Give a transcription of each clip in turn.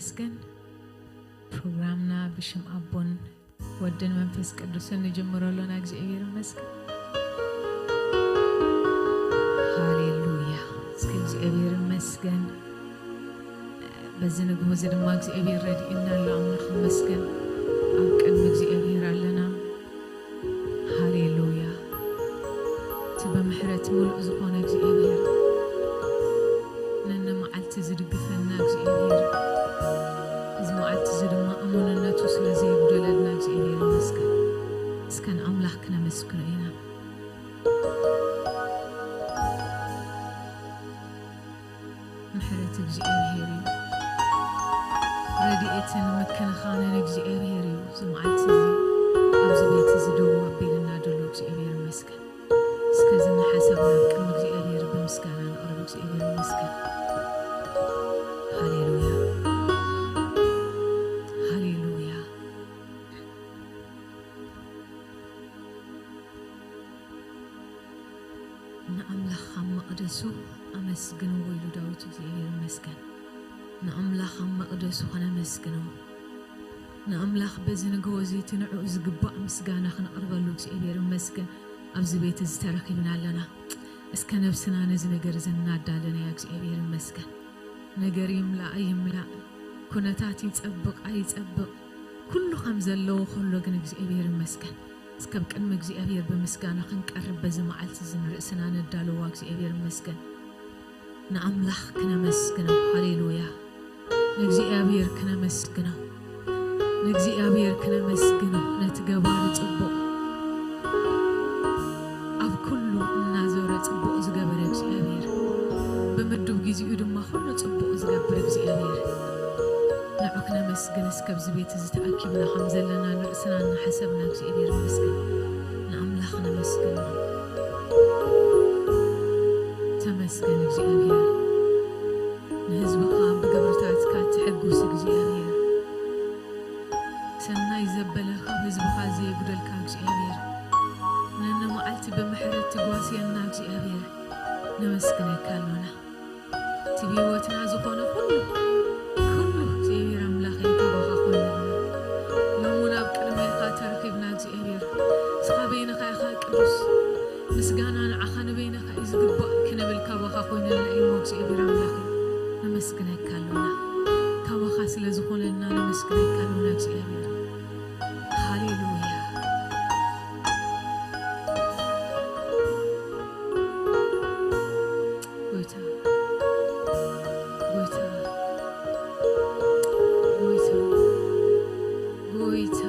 ይመስገን። ፕሮግራምና ብሽም ኣቦን ወድን መንፈስ ቅዱስን ንጅምሮ ኣሎና። እግዚኣብሔር ይመስገን። ሃሌሉያ። እስከ እግዚኣብሔር ይመስገን። በዚ ንግሆ እዚ ድማ እግዚኣብሔር ረድኤና ኣሎ። ኣምላኽ ይመስገን። ኣብ ቅድሚ እግዚኣብሔር ኣለና። ሃሌሉያ። እቲ ብምሕረት ምሉእ ዝኾነ እግዚኣብሔር፣ ነነ መዓልቲ ዝድግፈና እግዚኣብሔር፣ እዚ መዓልቲ እዚ ድማ እሙንነቱ ስለ ዘይጉደለልና እግዚኣብሔር ይመስገን። እስከ ንኣምላኽ ክነመስግኖ ኢና። ምሕረት እግዚኣብሔር እዩ። ረድኤትን ምክንኻንን እግዚኣብሔር እዩ። እዚ መዓልቲ እዚ ኣብዚ ቤት እዚ ደው ኣቢልና ዘሎ እግዚኣብሔር ይመስገን። እስከ እዚ ንሓሳብ ናብ ቅድሚ እግዚኣብሔር ብምስጋና ንቕርብ። እግዚኣብሔር ይመስገን። ሃሌሉያ፣ ሃሌሉያ። ንኣምላኽ ኣብ መቕደሱ ኣመስግንዎ ኢሉ ዳዊት። እግዚኣብሔር ይመስገን። ንኣምላኽ ኣብ መቕደሱ ኸነመስግኖ፣ ንኣምላኽ በዚ ንግሆ እዚ እቲ ንዕኡ ዝግባእ ምስጋና ክንቕርበሉ እግዚኣብሔር ይመስገን። ኣብዚ ቤት እዚ ተረኺብና ኣለና። እስከ ነብስና ነዚ ነገር እዚ እናዳለናያ እግዚኣብሔር ይመስገን። ነገር ይምላእ ኣይምላእ፣ ኩነታት ይጸብቕ ኣይጸብቕ፣ ኩሉ ከም ዘለዎ ከሎ ግን እግዚኣብሔር ይመስገን። እስከ ኣብ ቅድሚ እግዚኣብሔር ብምስጋና ክንቀርብ በዚ መዓልቲ እዚ ንርእስና ነዳልዋ። እግዚኣብሔር ይመስገን። ንኣምላኽ ክነመስግኖ። ሃሌሉያ። ንእግዚኣብሔር ክነመስግኖ። ንእግዚኣብሔር ክነመስግኖ። ነቲ ገባሪ ጽቡቕ፣ ኣብ ኩሉ እናዞረ ጽቡቕ ዝገበረ እግዚኣብሔር፣ ብምዱብ ግዜኡ ድማ ኩሉ ጽቡቕ ዝገብር እግዚኣብሔር፣ ንዑ ክነመስግን እስከ ኣብዚ ቤት እዚ ተኣኪብና ከም ዘለና ንርእስና እናሓሰብና እግዚኣብሔር ይመስገን። ንኣምላኽ ነመስግኖ። ተመስገን እግዚኣብሔር። ንህዝብኻ ብግብርታትካ ትሕጉስ እግዚኣብሔር፣ ሰናይ ዘበለ ካብ ህዝብኻ ዘየጉደልካ እግዚኣብሔር፣ ነነ መዓልቲ ብምሕረት ትጓስየና እግዚኣብሔር፣ ነመስግነካ ኣሎና። እቲ ብህይወትና ዝኾነ ኩሉ፣ ኩሉ እግዚኣብሔር ኣምላኸይ ካባኻ ኮይኑና። ሎሚ እውን ኣብ ቅድሜኻ ተረኺብና እግዚኣብሔር፣ ንስኻ በይንኻ ኢኻ ቅዱስ። ምስጋና ንዓኻ ንበይንኻ እዩ ዝግባእ ክንብል ካባኻ ኮይነና እዩ እሞ እግዚኣብሔር ኣምላኸይ፣ ነመስግነካ ኣሎና። ካባኻ ስለ ዝኾነልና ነመስግነካ ኣሎና እግዚኣብሔር። ሃሌሉያ። ጎይታ፣ ጎይታ፣ ጎይታ፣ ጎይታ፣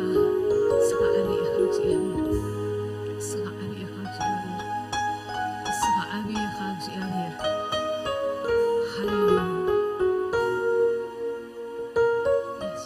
እስኻ ዓቢ ኢኻ እግዚኣብሔር። እስኻ ዓቢ ኢኻ እግዚኣብሔር። እስኻ ዓቢ ኢኻ እግዚኣብሔር። ሃሌሉያ። የስ።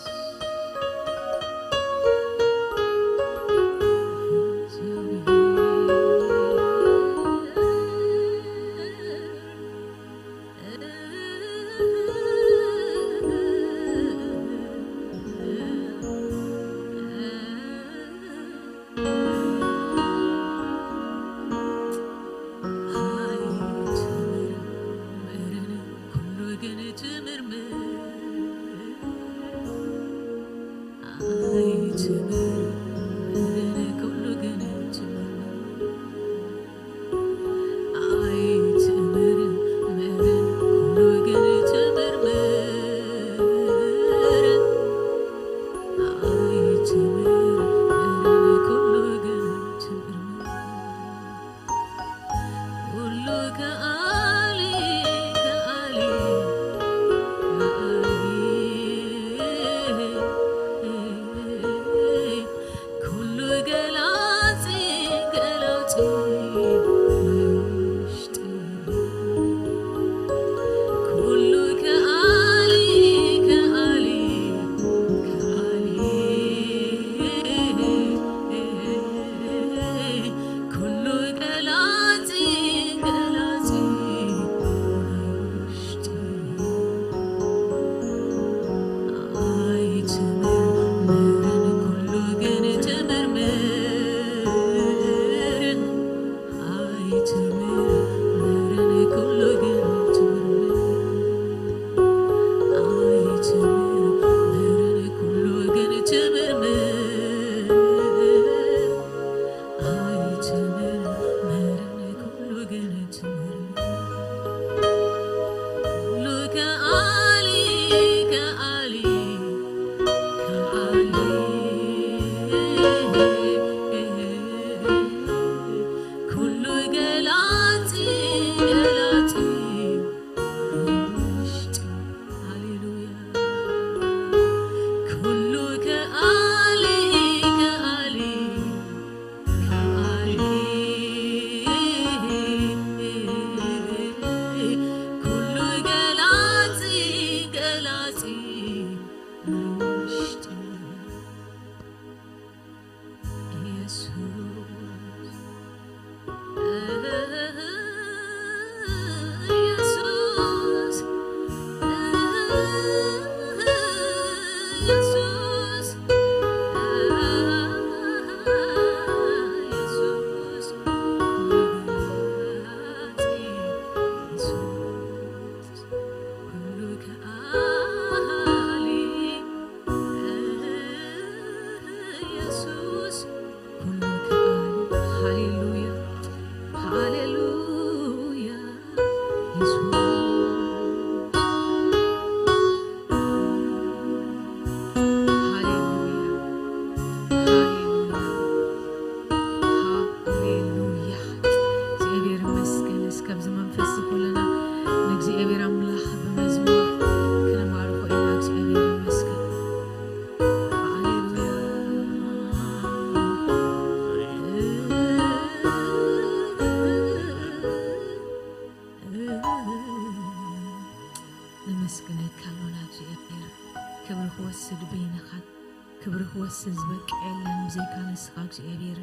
ክወስድ ዝበቅዕ የለን ብዘይካ ንስኻ እግዚኣብሔር።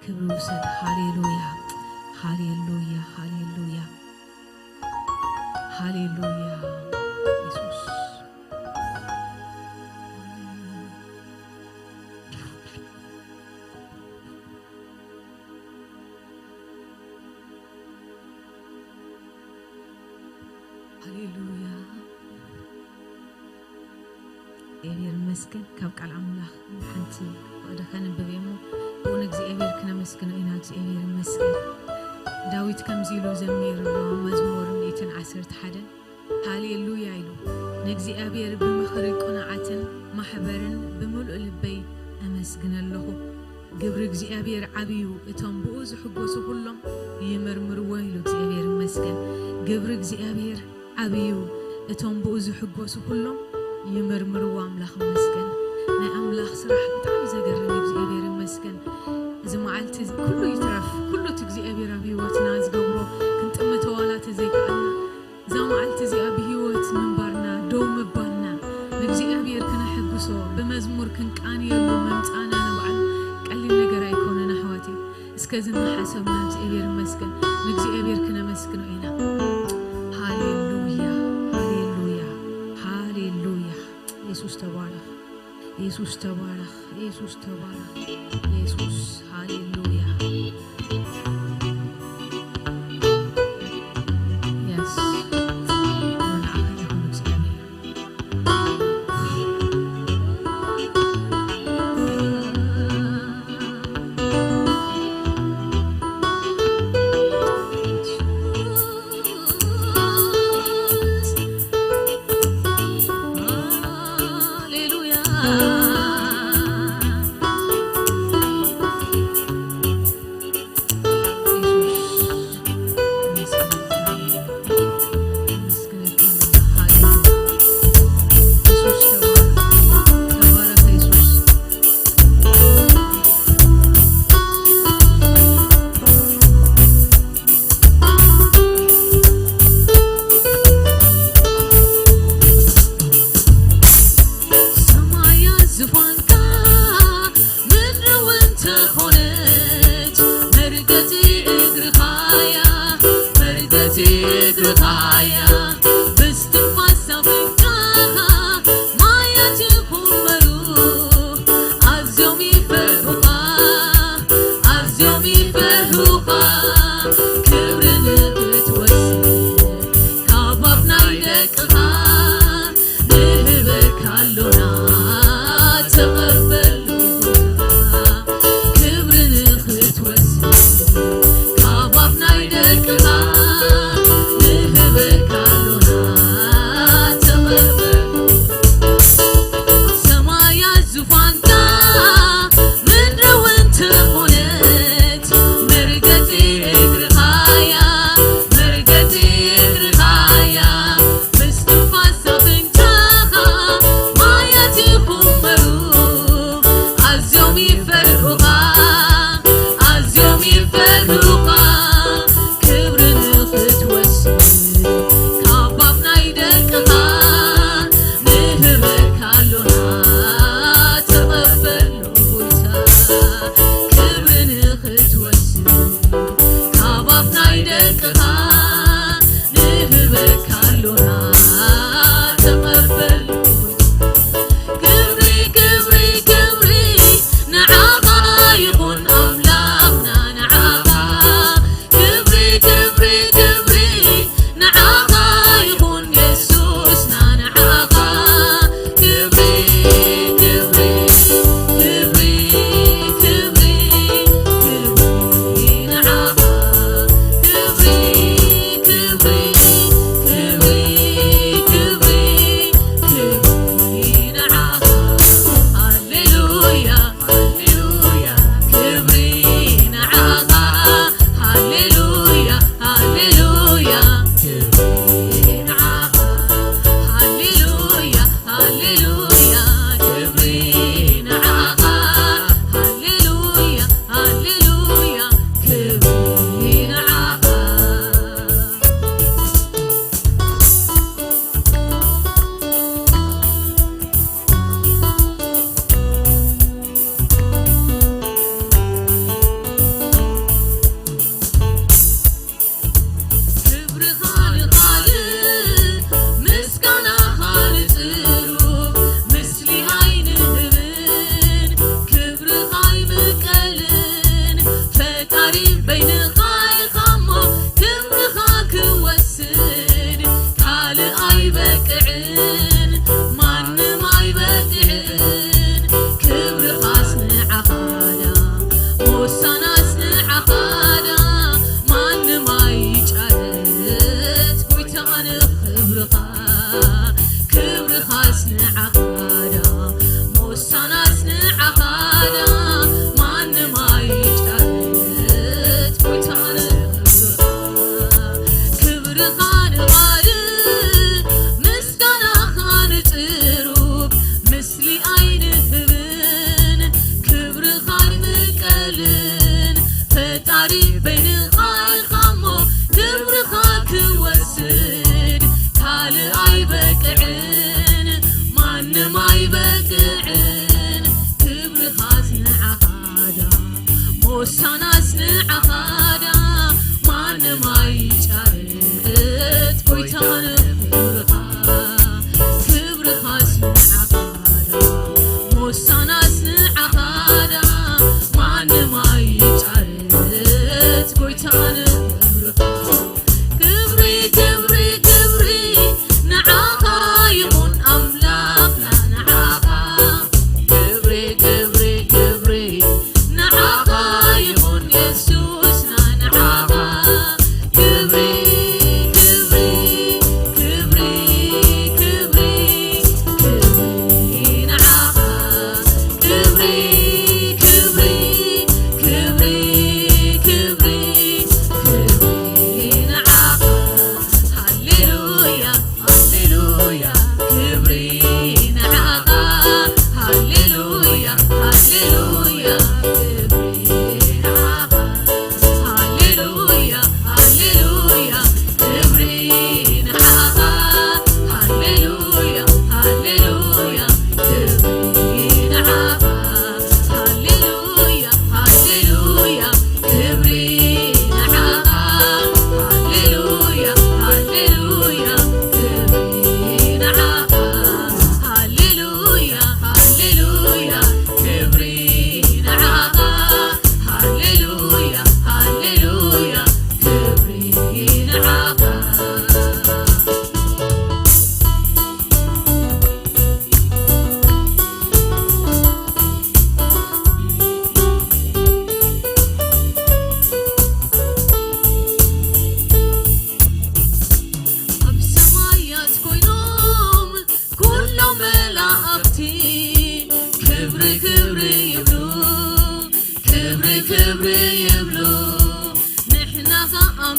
ክብሪ ውሰድ። ሃሌሉያ፣ ሃሌሉያ፣ ሃሌሉያ፣ ሃሌሉያ። የሱስ። ሃሌሉያ። እግዚኣብሔር ይመስገን። ካብ ቃል ኣምላኽ ሓንቲ ወደ ከንብብ እሞ ብእውነት እግዚኣብሔር ክነመስግኖ ኢና። እግዚኣብሔር ይመስገን። ዳዊት ከምዚ ኢሉ ዘሚርዎ መዝሙር ሚእትን ዓሰርተ ሓደን፣ ሃሌሉያ ኢሉ፣ ንእግዚኣብሔር ብምኽሪ ቅኑዓትን ማሕበርን ብምሉእ ልበይ ኣመስግን ኣለኹ። ግብሪ እግዚኣብሔር ዓብዩ፣ እቶም ብኡ ዝሕጎሱ ኩሎም ይመርምርዎ ኢሉ። እግዚኣብሔር ይመስገን። ግብሪ እግዚኣብሔር ዓብዩ፣ እቶም ብኡ ዝሕጎሱ ኩሎም ይመርምርዎ። ኣምላኽ ይመስገን። ናይ ኣምላኽ ስራሕ ብጣዕሚ ዘገርም እዩ። እግዚኣብሔር ይመስገን። እዚ መዓልቲ እዚ ኩሉ ይትረፍ፣ ኩሉ እቲ እግዚኣብሔር ኣብ ህይወትና ዝገብሮ ክንጥምቶ ዋላ ተዘይከኣልና፣ እዛ መዓልቲ እዚኣ ብህይወት ምንባርና፣ ደው ምባልና፣ ንእግዚኣብሔር ክነሐጉሶ፣ ብመዝሙር ክንቃንየሉ ምምጻእና ንባዕሉ ቀሊል ነገር ኣይኮነን ኣሕዋተይ። እስከ እዚ እናሓሰብና እግዚኣብሔር ይመስገን፣ ንእግዚኣብሔር ክነመስግኖ ኢና። ሃሌሉያ፣ ሃሌሉያ፣ ሃሌሉያ። የሱስ ተባረኽ፣ የሱስ ተባረኽ፣ የሱስ ተባረኽ፣ የሱስ። ሃሌሉያ። የስ። ንዓኻ ይኹን እግዚኣብሔር።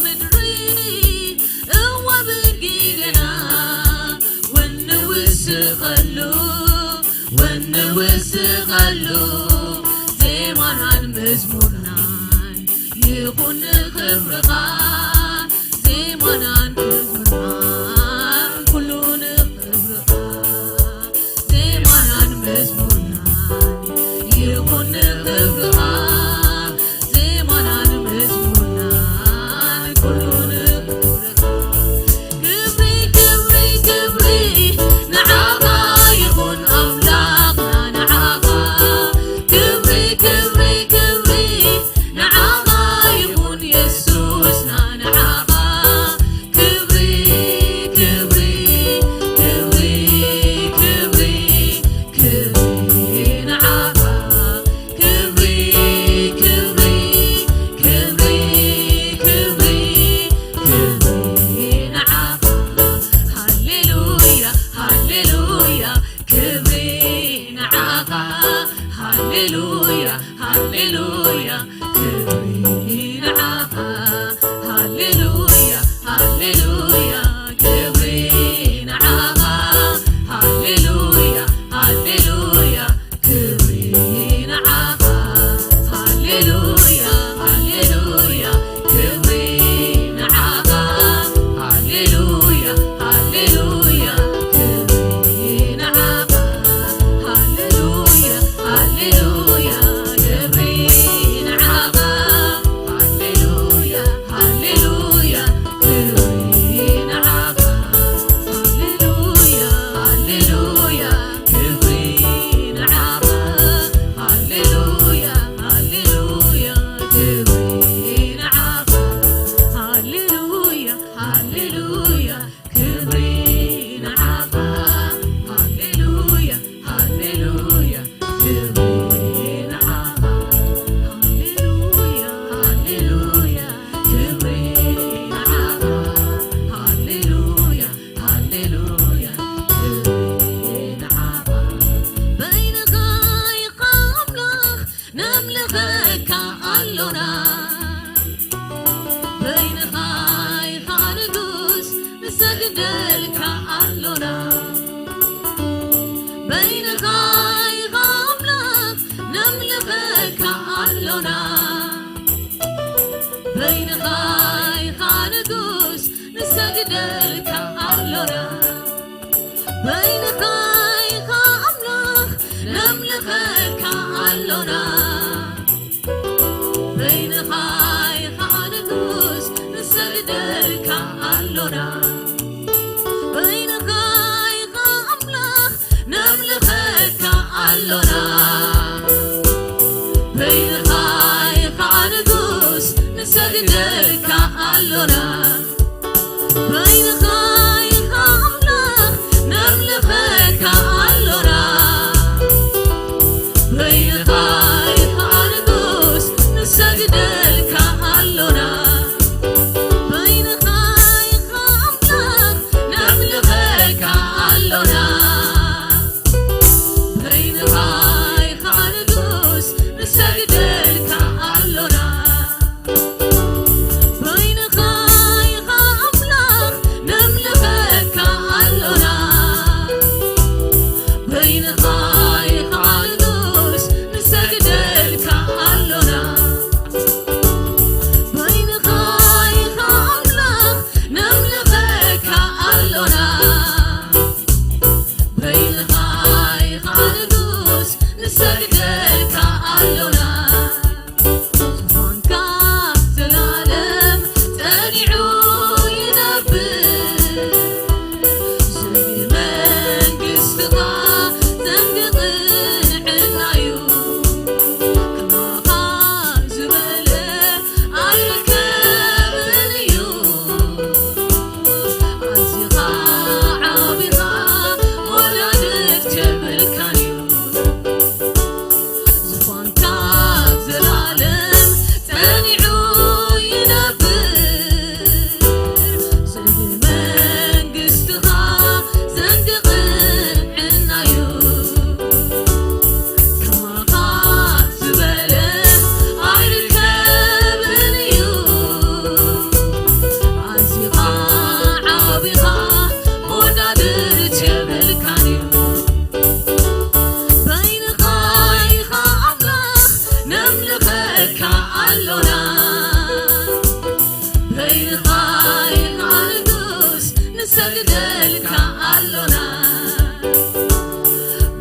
ምድሪ እወ ብጊገና ወንውስኸሉ ወንውስኸሉ ዜማናን መዝሙርናን ይኹን ክብርኻ ዜማናን ክብርኻን ኩሉ ንኽብርኻ ዜማናን መዝሙርናን ይኹን ክብርኻ ዜማናን መዝሙርናን ኩሉ ንኽብርኻ ክብሪ ክብሪ ክብሪ ንዓኻ ይኹን ኣምላኽና ንዓኻ ክብሪ ክብሪ ክብሪ ንዓኻ ይኹን የሱስና ንዓኻ ክብሪ ክብሪ ክብሪ ክብሪ ክብሪ ንዓኻ ክብሪ ክብሪ ክብሪ ክብሪ ክብሪ ንዓኻ ሃሌሉያ ሃሌሉያ ክብሪ ንዓኻ ሃሌሉያ ሃሌሉያ ክብሪ ንዓኻ ሃሌሉያ ሃሌሉያ ክብሪ ንዓኻ ሃሌሉያ ሃሌሉያ ክብሪ ንዓኻ ሃሌሉያ ሃሌሉያ ክብሪ ንዓኻ ሃሌሉያ ሃሌሉያ ክብሪ ንዓኻ ሃሌሉያ ሃሌሉያ ክብሪ ንዓኻ ሃሌሉያ ሃሌሉያ ክብሪ ንዓኻ ሃሌሉያ ሃሌሉያ ክብሪ ንዓኻ ሃሌሉያ ሃሌሉያ ክብሪ ንዓኻ ሃሌሉያ ሃሌሉያ ክብሪ ንዓኻ ሃሌሉያ ሃሌሉያ ክብሪ ንዓኻ ሃሌሉያ ሃሌሉያ ክብሪ ንዓኻ ሃሌሉያ ሃሌሉያ ክብሪ ንዓኻ በይንኻ ኢኻ ኣምላኽ ነምልኸካ ኣሎና በይንኻ ኢኻ ንጉስ ንሰግደልካ ኣሎና በይንኻ ኢኻ ኣምላኽ ነምልኸካ ኣሎና በይንኻ ኢኻ ንጉስ ንሰግደልካ ኣሎና በይንኻ ኢኻ ኣምላኽ ነምልኸካ ኣሎና በይንኻ ኢኻ ንጉስ ንሰግደልካ ኣሎና በይንኻ ኢኻ ኣምላኽ ነምልኸካ ኣሎና በይንኻ ኢኻ ንጉስ ንሰግደልካ ኣሎና በይንኻ ኢኻ ኣምላኽ ነምልኸካ ኣሎና በይንኻ ኢኻ ንጉስ ንሰግደልካ ኣሎና በይንኻ ኢኻ ኣምላኽ ነምልኸካ ኣሎና በይንኻ ኢኻ ንጉስ ንሰግደልካ ኣሎና በይንኻ ኢኻ ኣምላኽ ንሰግደልካ ኣሎና።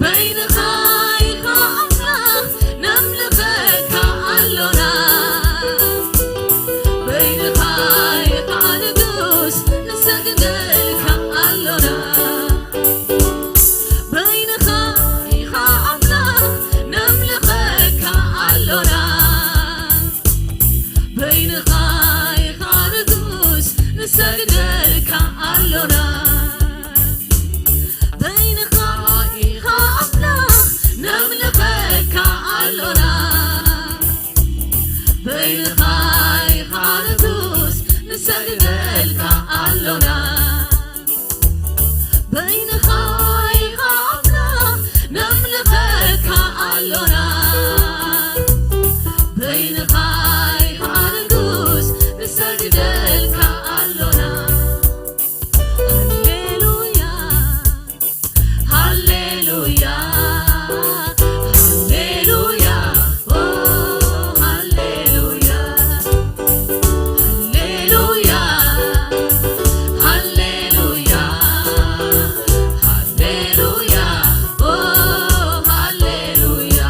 በይንኻ ኢኻ ኣምላኽ፣ ነምልኸካ ኣሎና። በይንኻ ኢኻ ንጉስ፣ ንሰግደልካ ኣሎና። በይንኻ ኢኻ ኣምላኽ፣ ነምልኸካ ኣሎና። በይንኻ ኢኻ ንጉስ፣ ንሰግደልካ ኣሎና። በይንኻ ኢኻ ኣምላኽ፣ ነምልኸካ ኣሎና። በይንኻ ኢኻ ንጉስ፣ ንሰግደልካ ኣሎና። በይንኻ ኢኻ ኣምላኽ፣ ነምልኸካ ኣሎና። በይንኻ ኢኻ ንጉስ፣ ንሰግደልካ ኣሎና። ሃሌሉያ፣ ሃሌሉያ፣ ሃሌሉያ፣ ኦ፣ ሃሌሉያ። ሃሌሉያ፣ ሃሌሉያ፣ ሃሌሉያ፣ ኦ፣ ሃሌሉያ፣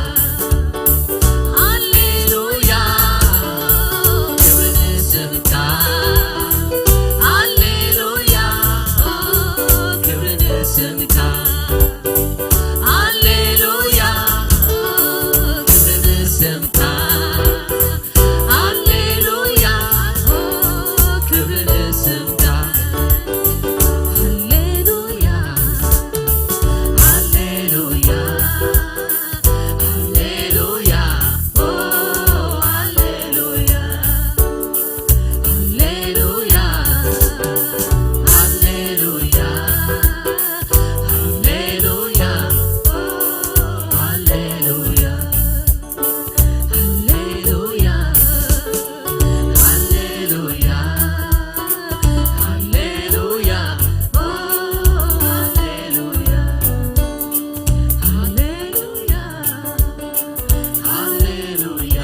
ሃሌሉያ፣ ክብሪ ንስምካ። ሃሌሉያ፣ ኦ፣ ክብሪ ንስምካ። ሃሌሉያ፣ ክብሪ ንስምካ። ሃሌሉያ፣ ክብሪ ንስምካ። ሃሌሉያ፣ ሃሌሉያ፣ ሃሌሉያ፣ ኦ፣ ሃሌሉያ፣ ሃሌሉያ፣ ሃሌሉያ፣ ሃሌሉያ፣ ኦ፣ ሃሌሉያ። ሃሌሉያ፣ ሃሌሉያ፣ ሃሌሉያ፣ ኦ፣ ሃሌሉያ፣ ሃሌሉያ፣ ሃሌሉያ፣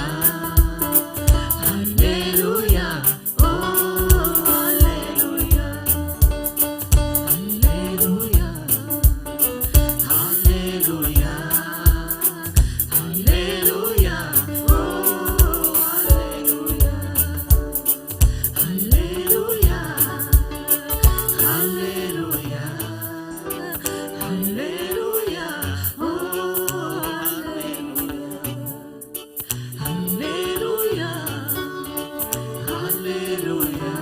ሃሌሉያ፣ ኦ፣ ሃሌሉያ፣ ሃሌሉያ፣ ሃሌሉያ፣ ሃሌሉያ፣ ኦ፣ ሃሌሉያ፣ ሃሌሉያ፣ ሃሌሉያ፣ ሃሌሉያ፣ ኦ፣ ሃሌሉያ። ሃሌሉያ፣ ሃሌሉያ፣ ሃሌሉያ፣ ኦ፣ ሃሌሉያ፣ ሃሌሉያ፣ ሃሌሉያ፣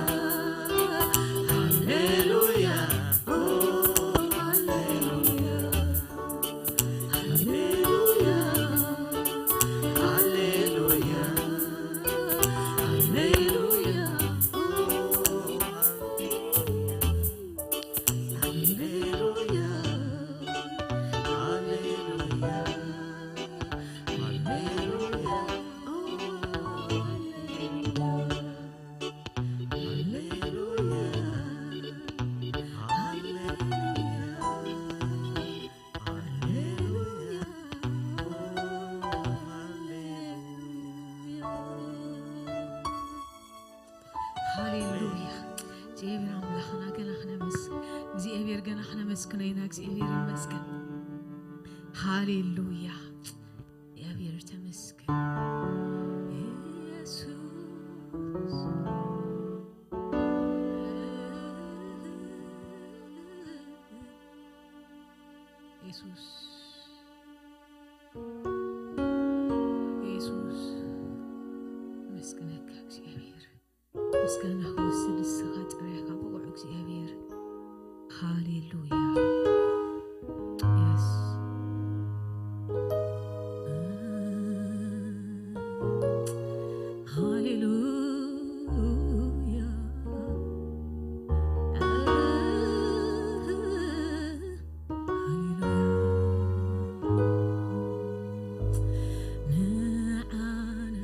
ሃሌሉያ፣ ኦ፣ ሃሌሉያ፣ ሃሌሉያ፣ ሃሌሉያ፣ ሃሌሉያ፣ ሃሌሉያ፣ ሃሌሉያ፣ ሃሌሉያ። ሃሌሉያ። እግዚኣብሔር ኣምላኽና ገና ክነመስ-፣ እግዚኣብሔር ገና ክነመስግኖ ኢና። እግዚኣብሔር ይመስገን። ሃሌሉያ። እግዚኣብሔር ተመስገን። ኢየሱስ። ኢየሱስ። ኢየሱስ። መስግነካ እግዚኣብሔር። ምስጋና ክወስድ ንስኻ ጥራይ ኢኻ ብቑዕ እግዚኣብሔር። ሃሌሉያ። የስ። ሃሌሉያ። ሃሌሉያ። ንዓና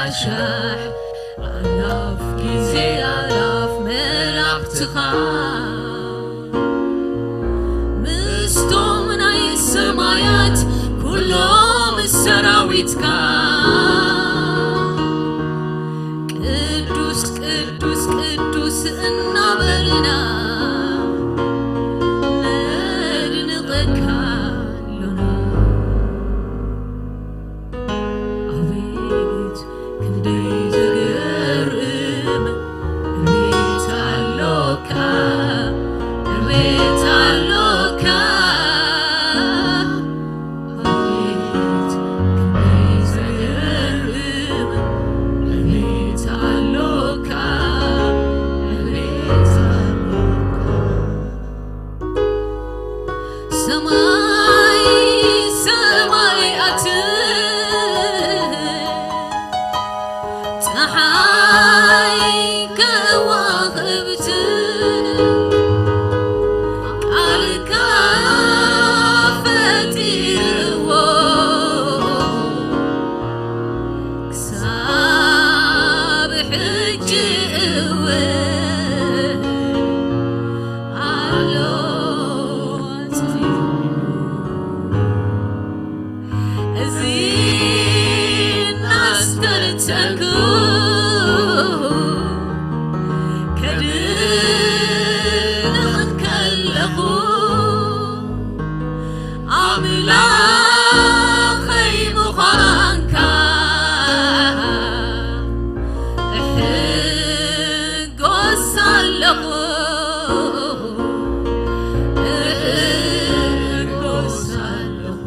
ኣሻሕ ኣላፍ ግዜ ኣላፍ መላእኽትኻ ምስቶም ናይ ሰማያት ኩሎም ሰራዊትካ ቅዱስ ቅዱስ ቅዱስ እናበልና ነድንቐካ ኣሎና። ኣቤት ክንደይ ዘገርም እሬት ኣሎካ፣ እሬት ኣሎካ። ኣቤት ክንደይ ዘገርም እሬት ኣሎካ፣ እሬት ኣሎካ። ሰማይ ሰማያት ጸሓይ ከዋኽብት ቃልካ ፈጢርዎ ክሳብ ሕጂ እውን ኣሎ ኣጽኒዑ። እዚ እናስተንተንኩ ከድንቕ ከለኹ ኣምላኸይ ምዃንካ እሕጎስ ኣለኹ፣ እሕጎስ ኣለኹ።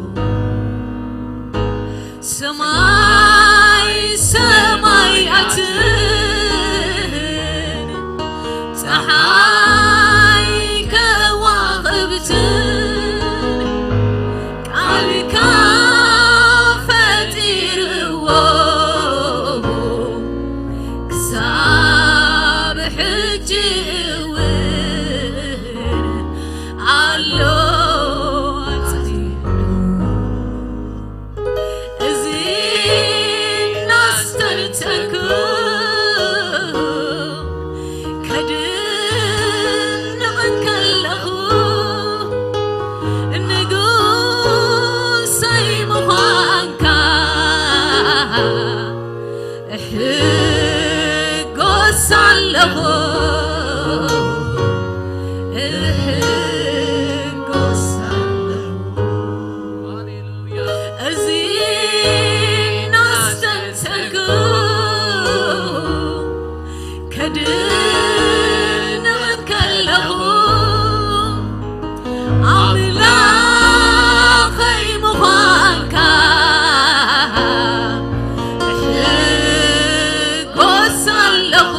ሰማይ ሰማያትን ጸሓይ ከዋኽብትን ቃልካ ፈጢርዎ ክሳብ ሕጂ እውን ኣሎ ኣጽኒዑ። እዚ እናስተንተንኩ ከድንቕ ከለኹ ንጉሰይ ምዃንካ እሕጎስ ኣለኹ፣ እሕጎስ ኣለኹ። እዚ እናስተንተንኩ ከድንቕ ከለኹ ኣምላኸይ ምዃንካ እሕጎስ ኣለኹ፣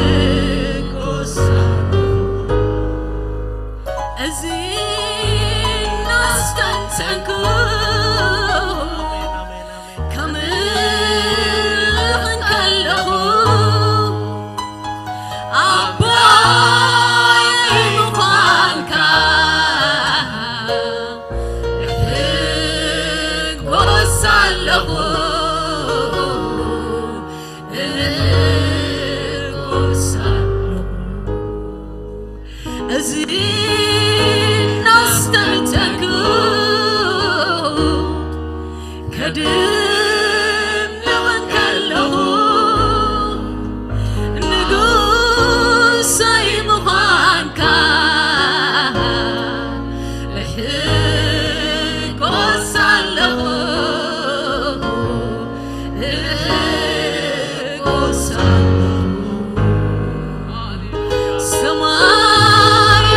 እሕጎስ ኣለኹ። እዚ እናስተንተንኩ ከምልኽ ከለኹ ኣባይ ምዃንካ እሕጎስ ኣለኹ፣ እሕጎስ ኣለኹ። እዚ እናስተንተንኩ ከድንቕ ከለኹ ንጉሰይ ምዃንካ እሕጎስ ኣለኹ፣ እሕጎስ ኣለኹ። ሰማይ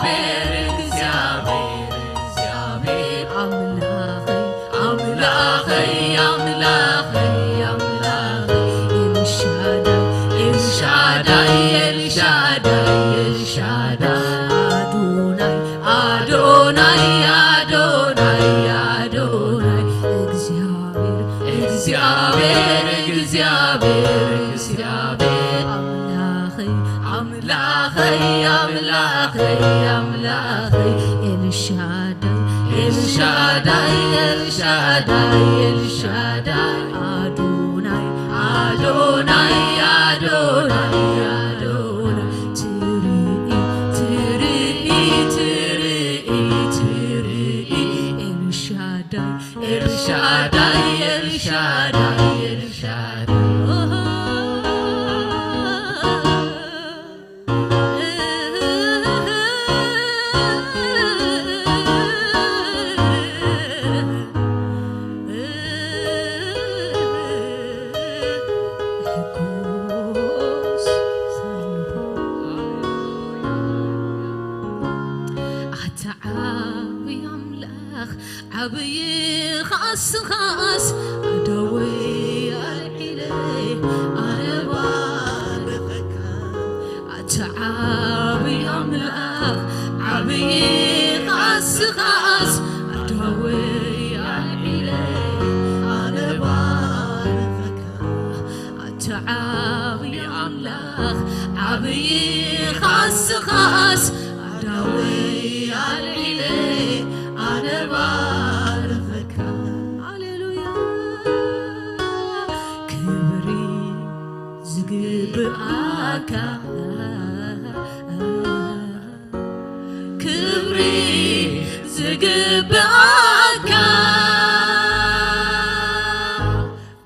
እግዚኣብሔር፣ እግዚኣብሔር፣ እግዚኣብሔር፣ ኣምላኸይ፣ ኣምላኸይ፣ ኣምላኸይ፣ ኣምላኸይ፣ ኤልሻዳይ፣ ኤልሻዳይ፣ ኤልሻዳይ፣ ኤልሻዳይ፣ ኣዶናይ፣ ኣዶናይ፣ ኣዶናይ፣ ኣዶናይ፣ እግዚኣብሔር፣ እግዚኣብሔር፣ እግዚኣብሔር፣ እግዚኣብሔር፣ ኣምላኸይ፣ ኣምላኸይ፣ ኣምላኸይ፣ ኣምላኸይ፣ ኤልሻዳይ፣ ኤልሻዳይ፣ ኤልሻዳይ፣ ኤልሻዳይ፣ ኣዶናይ፣ ኣዶናይ፣ ኣዶናይ፣ ኣዶናይ፣ ትርኢ፣ ትርኢ፣ ትርኢ፣ ትርኢ፣ ኤልሻዳይ፣ ኤልሻዳይ፣ ኤልሻዳይ፣ ኤልሻዳይ። ኣታ ዓብዪ ኣምላኽ፣ ዓብዪ ኻስ ኻስ፣ ኣዳወይ ኣልዒለይ ኣነ ባርኸካ። ኣታ ዓብዪ ኣምላኽ፣ ዓብዪ ኻስ ኻስ፣ ኣዳወይ ኣልዒለይ ኣነ ባርኸካ። ኣታ ዓብዪ ኣምላኽ፣ ዓብዪ ኻስ ኻስ፣ ኣዳወይ ኣልዒለይ ኣነ ባርኸካ። ሃሌሉያ። ክብሪ ዝግብኣካ፣ ክብሪ ዝግብኣካ፣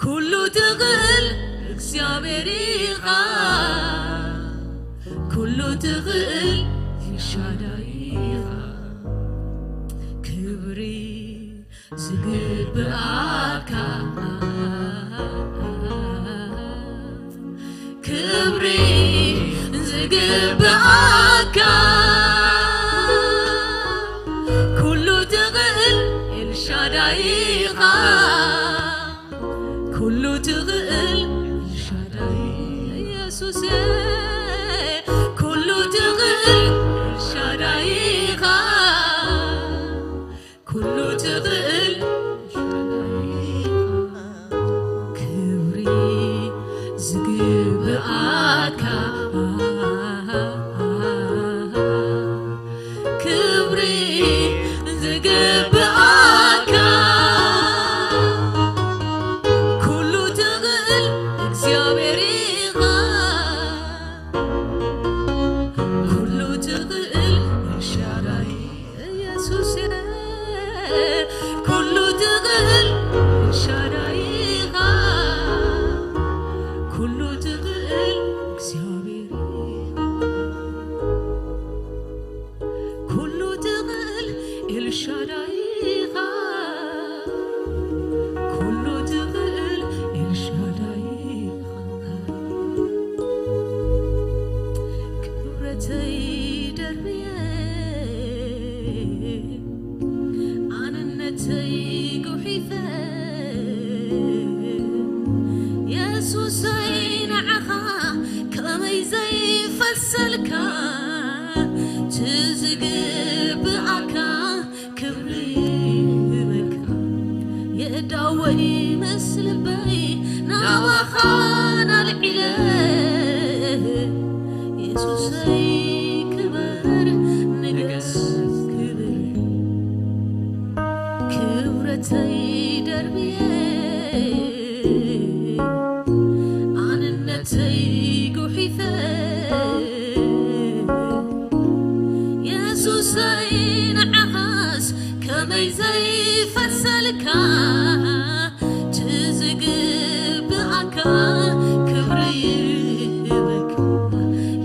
ኩሉ ትኽእል እግዚኣብሔር ኢኻ፣ ኩሉ ትኽእል ኤልሻዳይ ኢኻ። ክብሪ ዝግብኣካ፣ ክብሪ ዝግብኣካ፣ ኩሉ ትኽእል ኤልሻዳይ ኢኻ። ኩሉ ትኽእል ኤልሻዳይ ኢየሱስ፣ ኩሉ ትኽእል ኤልሻዳይ ኢኻ። ኩሉ ትኽእል ክብሪ ዝግብኣካ፣ ክብሪ ዝግብኣካ፣ ኩሉ ትኽእል እግዚኣብሔር ኢኻ። ኩሉ ትኽእል ኤልሻዳይ ኢየሱስ፣ ኩሉ ትኽእል ኤልሻዳይ ኢኻ። ኩሉ ትኽእል እግዚኣብሔር ኢኻ። ኩሉ ትኽእል ኤልሻዳይ ኢኻ። ኩሉ ትኽእል ኤልሻዳይ ኢኻ። ክብረተይ ደርብየ፣ ኣንነተይ ጉሒፈ፣ የሱሰይ ንዓኻ ከመይ ዘይፈልሰልካ፣ ትዝግብኣካ ክብሪ ይበካ። የእዳወይ ምስ ልበይ ናባኻ ኣልዒለ፣ የሱሰይ ክበር ንገስ ክብር። ክብረተይ ደርብየ፣ ኣንነተይ ጉሒፈ፣ የሱሰይ ንዓኻስ ከመይ ዘይፈልሰልካ፣ ትዝግብኣካ ክብሪ ይህበካ።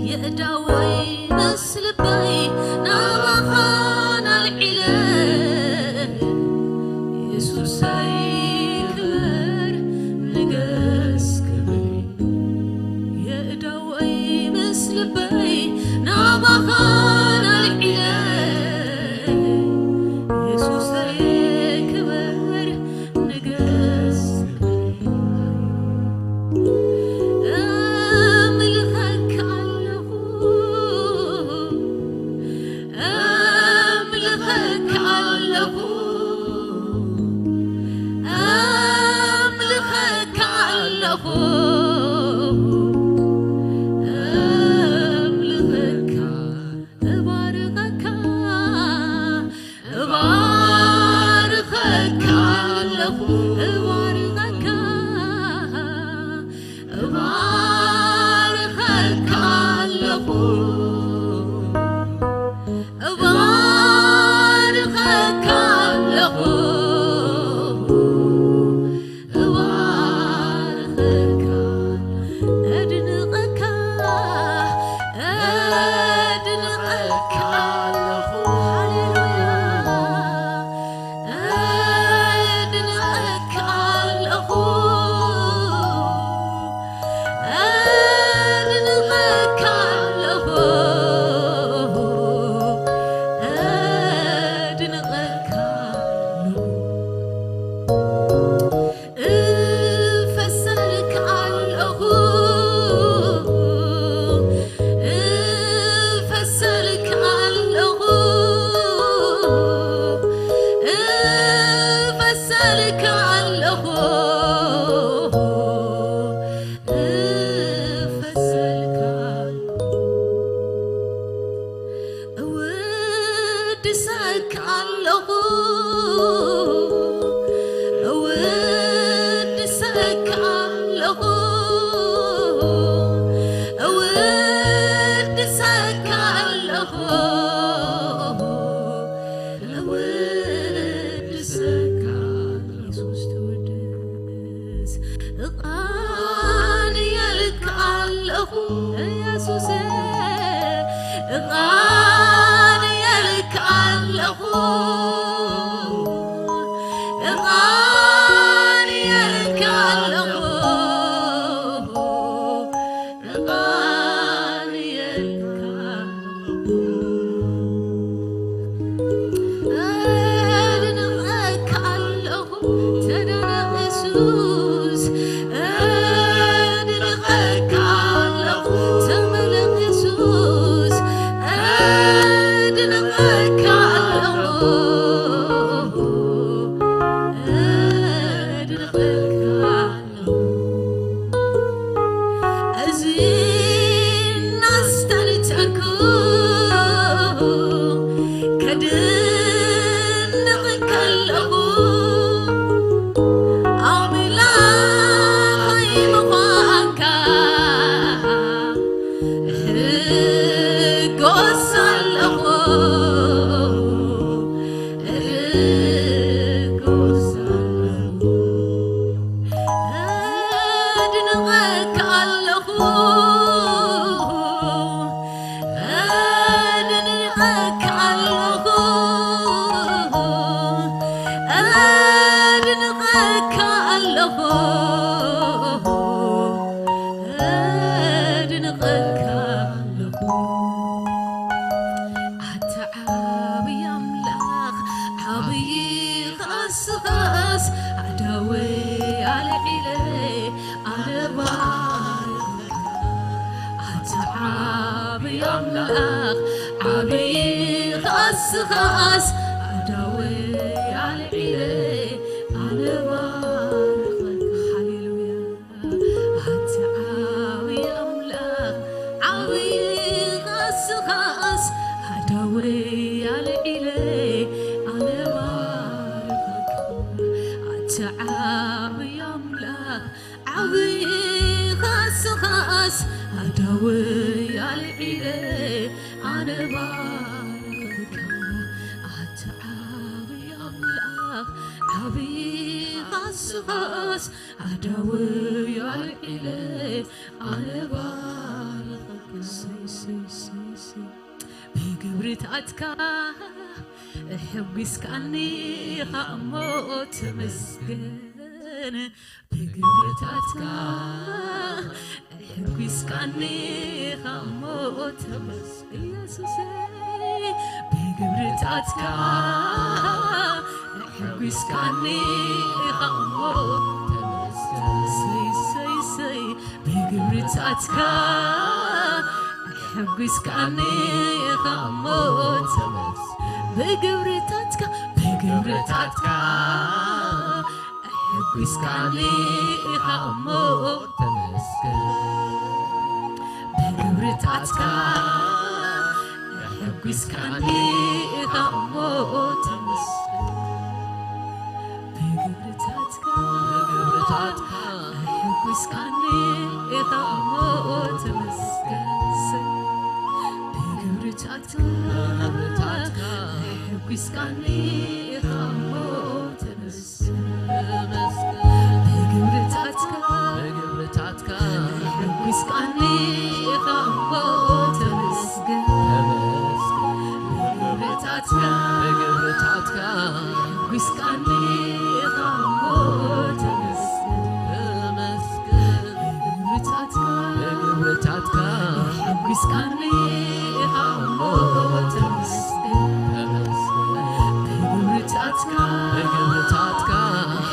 የእዳወይ ምስ ልበይ ናባኻ ኣልዒለ፣ የሱሰይ ክበር ንገስ ክብሪ። የእዳወይ ምስ ልበይ ናባኻ ኣልዒለ፣ ኣለኹ፣ እውድሰካ ኣለኹ፣ እውድሰካ ኣለኹ፣ እውድሰካ። ኢየሱስ ተወደስ። እቓንየልካ ኣለኹ ኢየሱስ፣ እቓንየልካ ኣለኹ፣ እቓንየልካ ኣለኹ፣ እቓንየልካ ኣለኹ። ኣድንቐካ ኣለኹ፣ ተደነቕ የሱስ። ኣድንቐካ ኣለኹ፣ ተመለኽ የሱስ። ኣድንቐካ ኣለኹ፣ ኣድንቐካ ኣለኹ። እዚ እናስተንተንኩ ከድንቕ ከለኹ፣ ኣምላኸይ ምዃንካ እሕጎስ ኣለኹ፣ እሕጎስ ኣለኹ። ኣድንቐካ ኣለኹ፣ ኣድንቐካ ኣለኹ፣ ኣድንቐካ ኣለኹ፣ ኣድንቐካ ኣለኹ። ኣታ ዓብዪ ኣምላኽ፣ ዓብዪ ኻስኻስ፣ ኣዳወይ ኣልዒለ ኣነ ባርኸካ። ኣታ ዓብዪ ኣምላኽ፣ ዓብዪ ኻስኻስ፣ ኣዳወይ ኣልዒለ ኣነ ባርኸካ። ሃሌሉያ። ኣቲ ዓብዪ ኣምላኽ፣ ዓብዪ ኻስኻስ፣ ኣዳወይ ኣልዒለ ኣነ ባርኸካ። ኣቲ ዓብዪ ኣምላኽ፣ ዓብዪ ኻስኻስ፣ ኣዳወይ ኣልዒለ ኣነ ባርኸካ። ኣቲ ዓብዪ ኣምላኽ፣ ዓብዪ ኻስኻስ፣ ኣዳወይ ኣልዒለ ኣነ ባርኸካ። ሰይ፣ ሰይ፣ ሰይ፣ ሰይ። ብግብርታትካ ኣሕጒስካኒ ኢኻ እሞ ተመስገን። ብግብርታትካ ኣሕጒስካኒ ኢኻ እሞ ተመስገን። ኢየሱሰይ፣ ብግብርታትካ ኣሕጒስካኒ ኢኻ እሞ ተመስገን። ሰይ፣ ሰይ፣ ሰይ፣ ብግብርታትካ ኣሕጒስካኒ ኢኻ እሞ ተመስገን። ብግብርታትካ፣ ብግብርታትካ ኣሕጒስካኒ ኢኻ እሞ ተመስገን። ብግብርታትካ ኣሕጒስካኒ ኢኻ እሞ ተመስገን። ብግብርታትካ፣ ብግብርታትካ ኣሕጒስካኒ ኢኻ እሞ ተመስገን። ብግብርታትካ፣ ብግብርታትካ ኣሕጒስካኒ ኢኻ እሞ ተመስገን። ብግብርታትካ፣ ብግብርታትካ ኣሕጒስካኒ ኢኻ እሞ ተመስገን። ተመስገን። ብግብርታትካ፣ ብግብርታትካ ኣሕጒስካኒ ኢኻ እሞ ተመስገን። ተመስገን። ብግብርታትካ፣ ብግብርታትካ ኣሕጒስካኒ ኢኻ እሞ ተመስገን። ተመስገን። ብግብርታትካ፣ ብግብርታትካ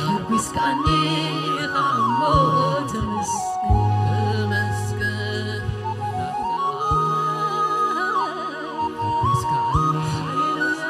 ኣሕጒስካኒ ኢኻ እሞ ተመስገን። ተመስገን። ኣሕጒስካኒ። ሃሌሉያ።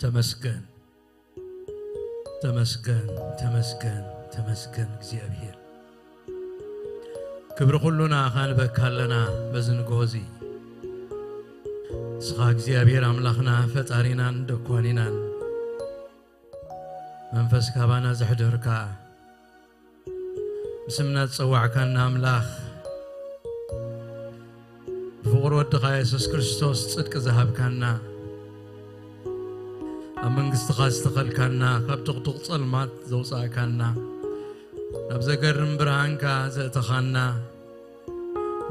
ተመስገን፣ ተመስገን፣ ተመስገን፣ ተመስገን እግዚኣብሔር። ክብሪ ኩሉ ንኣኻ ንበካ ኣለና በዚ ንግሆ እዚ። ንስኻ እግዚኣብሔር ኣምላኽና ፈጣሪናን ደኳኒናን፣ መንፈስ ካባና ዘሕደርካ፣ ብስምና ዝጸዋዕካና ኣምላኽ፣ ብፍቕሪ ወድኻ የሱስ ክርስቶስ ጽድቂ ዝሃብካና፣ ኣብ መንግስትኻ ዝተኸልካና፣ ካብ ድቕዱቕ ጸልማት ዘውጻእካና፣ ናብ ዘገርም ብርሃንካ ዘእተኻና፣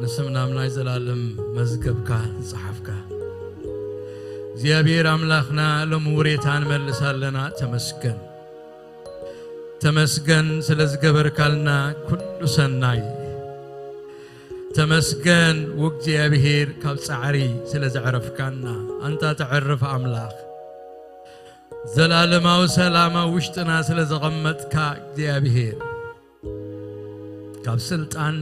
ንስምና ኣብ ናይ ዘላለም መዝገብካ ዝጸሓፍካ እግዚኣብሔር ኣምላኽና፣ ሎም ውሬታ ንመልስ ኣለና። ተመስገን፣ ተመስገን ስለ ዝገበርካልና ኩሉ ሰናይ። ተመስገን ውእግዚኣብሔር፣ ካብ ጻዕሪ ስለ ዘዕረፍካና። ኣንታ ተዕርፍ ኣምላኽ፣ ዘላለማዊ ሰላም ኣብ ውሽጥና ስለ ዘቐመጥካ እግዚኣብሔር፣ ካብ ስልጣን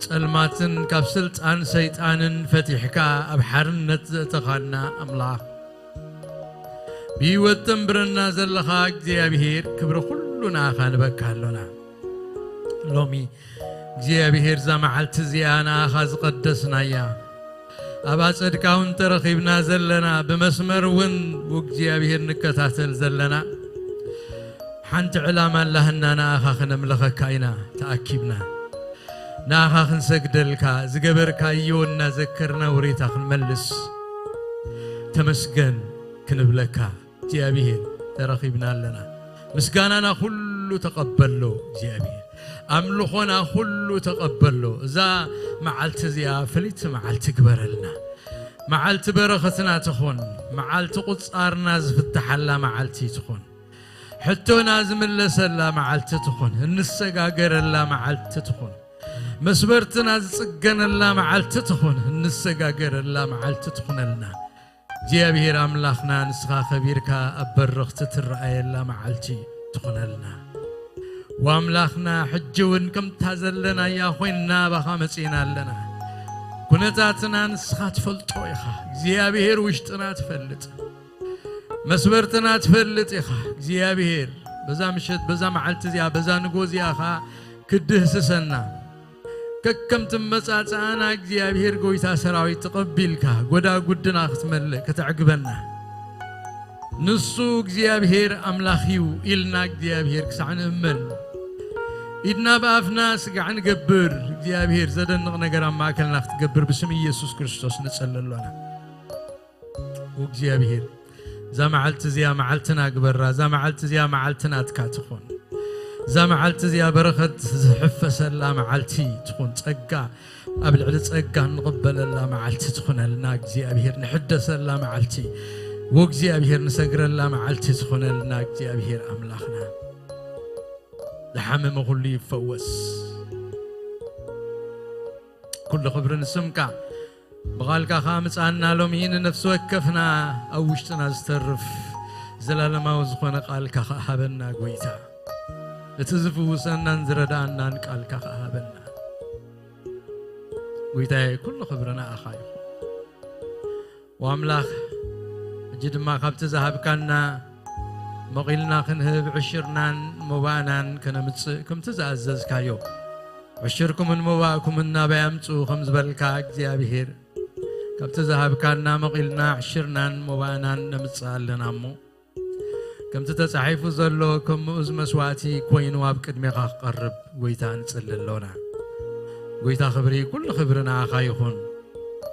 ጸልማትን ካብ ስልጣን ሰይጣንን ፈቲሕካ ኣብ ሓርነት ዘእተኻና ኣምላኽ፣ ብህይወት ተንብረና ዘለኻ እግዚኣብሔር፣ ክብሪ ኩሉ ንኣኻ ንበካ ኣሎና። ሎሚ እግዚኣብሔር፣ እዛ መዓልቲ እዚኣ ንኣኻ ዝቐደስናያ፣ ኣብ ኣጸድካ እውን ተረኺብና ዘለና፣ ብመስመር እውን እግዚኣብሔር ንከታተል ዘለና፣ ሓንቲ ዕላማ ኣላህና፣ ንኣኻ ክነምልኸካ ኢና ተኣኪብና። ንኣኻ ክንሰግደልካ፣ ዝገበርካዮ እናዘከርና ውሬታ ክንመልስ፣ ተመስገን ክንብለካ እግዚኣብሔር ተረኺብና ኣለና። ምስጋናና ኩሉ ተቐበሎ እግዚኣብሔር፣ ኣምልኾና ኩሉ ተቐበሎ። እዛ መዓልቲ እዚኣ ፍልይቲ መዓልቲ ግበረልና። መዓልቲ በረኸትና ትኹን፣ መዓልቲ ቁጻርና ዝፍትሓላ መዓልቲ ትኹን፣ ሕቶና ዝምለሰላ መዓልቲ ትኹን፣ እንሰጋገረላ መዓልቲ ትኹን፣ መስበርትና ዝጽገነላ መዓልቲ ትኹን፣ እንሰጋገረላ መዓልቲ ትኹነልና። እግዚኣብሔር ኣምላኽና፣ ንስኻ ከቢርካ ኣብ በረኽቲ ትረኣየላ መዓልቲ ትኹነልና። ወኣምላኽና፣ ሕጂ እውን ከምታ ዘለናያ ኮይንና ኣባኻ መጺእና ኣለና። ኩነታትና ንስኻ ትፈልጦ ኢኻ እግዚኣብሔር፣ ውሽጥና ትፈልጥ፣ መስበርትና ትፈልጥ ኢኻ እግዚኣብሔር። በዛ ምሸት፣ በዛ መዓልቲ እዚኣ፣ በዛ ንጎ እዚኣ ኸኣ ክድህስሰና፣ ከከምቲ መጻጽኣና እግዚኣብሔር፣ ጎይታ ሰራዊት፣ ተቐቢልካ ጎዳጉድና ክትመልእ፣ ከተዕግበና፣ ንሱ እግዚኣብሔር ኣምላኽ እዩ ኢልና እግዚኣብሔር ክሳዕ ንእመን፣ ኢድና ብኣፍና ስጋዕ ንገብር፣ እግዚኣብሔር ዘደንቕ ነገር ኣብ ማእከልና ክትገብር ብስም ኢየሱስ ክርስቶስ ንጸሊ ኣሎና። እግዚኣብሔር፣ እዛ መዓልቲ እዚኣ መዓልትና ግበራ። እዛ መዓልቲ እዚኣ መዓልቲ ናትካ ትኹን። እዛ መዓልቲ እዚኣ በረኸት ዝሕፈሰላ መዓልቲ ትኹን። ጸጋ ኣብ ልዕሊ ጸጋ እንቕበለላ መዓልቲ ትኹነልና እግዚኣብሔር። ንሕደሰላ መዓልቲ፣ ወእግዚኣብሔር፣ ንሰግረላ መዓልቲ ትኹነልና እግዚኣብሔር ኣምላኽና። ዝሓመመ ኩሉ ይፈወስ። ኩሉ ክብሪ ንስምካ። ብቓልካ ኸኣ ምጻና ሎሚ ንነፍሲ ወከፍና ኣብ ውሽጥና ዝተርፍ ዘላለማዊ ዝኾነ ቃልካ ኸኣ ሃበና ጎይታ። እቲ ዝፍውሰናን ዝረድኣናን ቃልካ ኸኣ ሃበና። ጎይታዬ፣ ኩሉ ክብሪ ንኣኻ ይኹን። ወኣምላኽ፣ ሕጂ ድማ ካብቲ ዝሃብካና መቒልና ክንህብ ዕሽርናን መባእናን ከነምጽእ ከምቲ ዝኣዘዝካዮ፣ ዕሽርኩምን መባእኩምን ናባይ ኣምጽኡ ከም ዝበልካ እግዚኣብሔር፣ ካብቲ ዝሃብካና መቒልና ዕሽርናን መባእናን ነምጽእ ኣለና እሞ፣ ከምቲ ተጻሒፉ ዘሎ፣ ከም ምኡዝ መስዋእቲ ኮይኑ ኣብ ቅድሜኻ ክቐርብ፣ ጎይታ፣ ንጽሊ ኣሎና። ጎይታ ክብሪ፣ ኩሉ ክብሪ ንኣኻ ይኹን።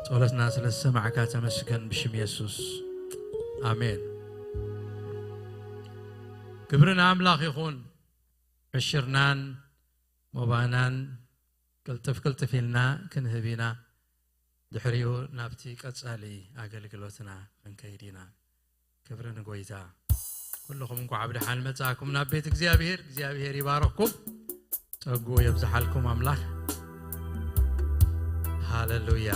ጸሎትና ስለ ዝሰማዕካ ተመስገን፣ ብሽም የሱስ፣ ኣሜን። ክብሪ ንኣምላኽ ይኹን። ዕሽርናን ሞባእናን ቅልጥፍ ቅልጥፍ ኢልና ክንህብ ኢና። ድሕሪኡ ናብቲ ቀጻሊ ኣገልግሎትና ክንከይድ ኢና። ክብሪ ንጎይታ። ኩልኹም እንኳዕ ብደሓን መጻእኩም ናብ ቤት እግዚኣብሔር። እግዚኣብሔር ይባረኽኩም፣ ጸጉኡ የብዝሓልኩም ኣምላኽ። ሃሌሉያ።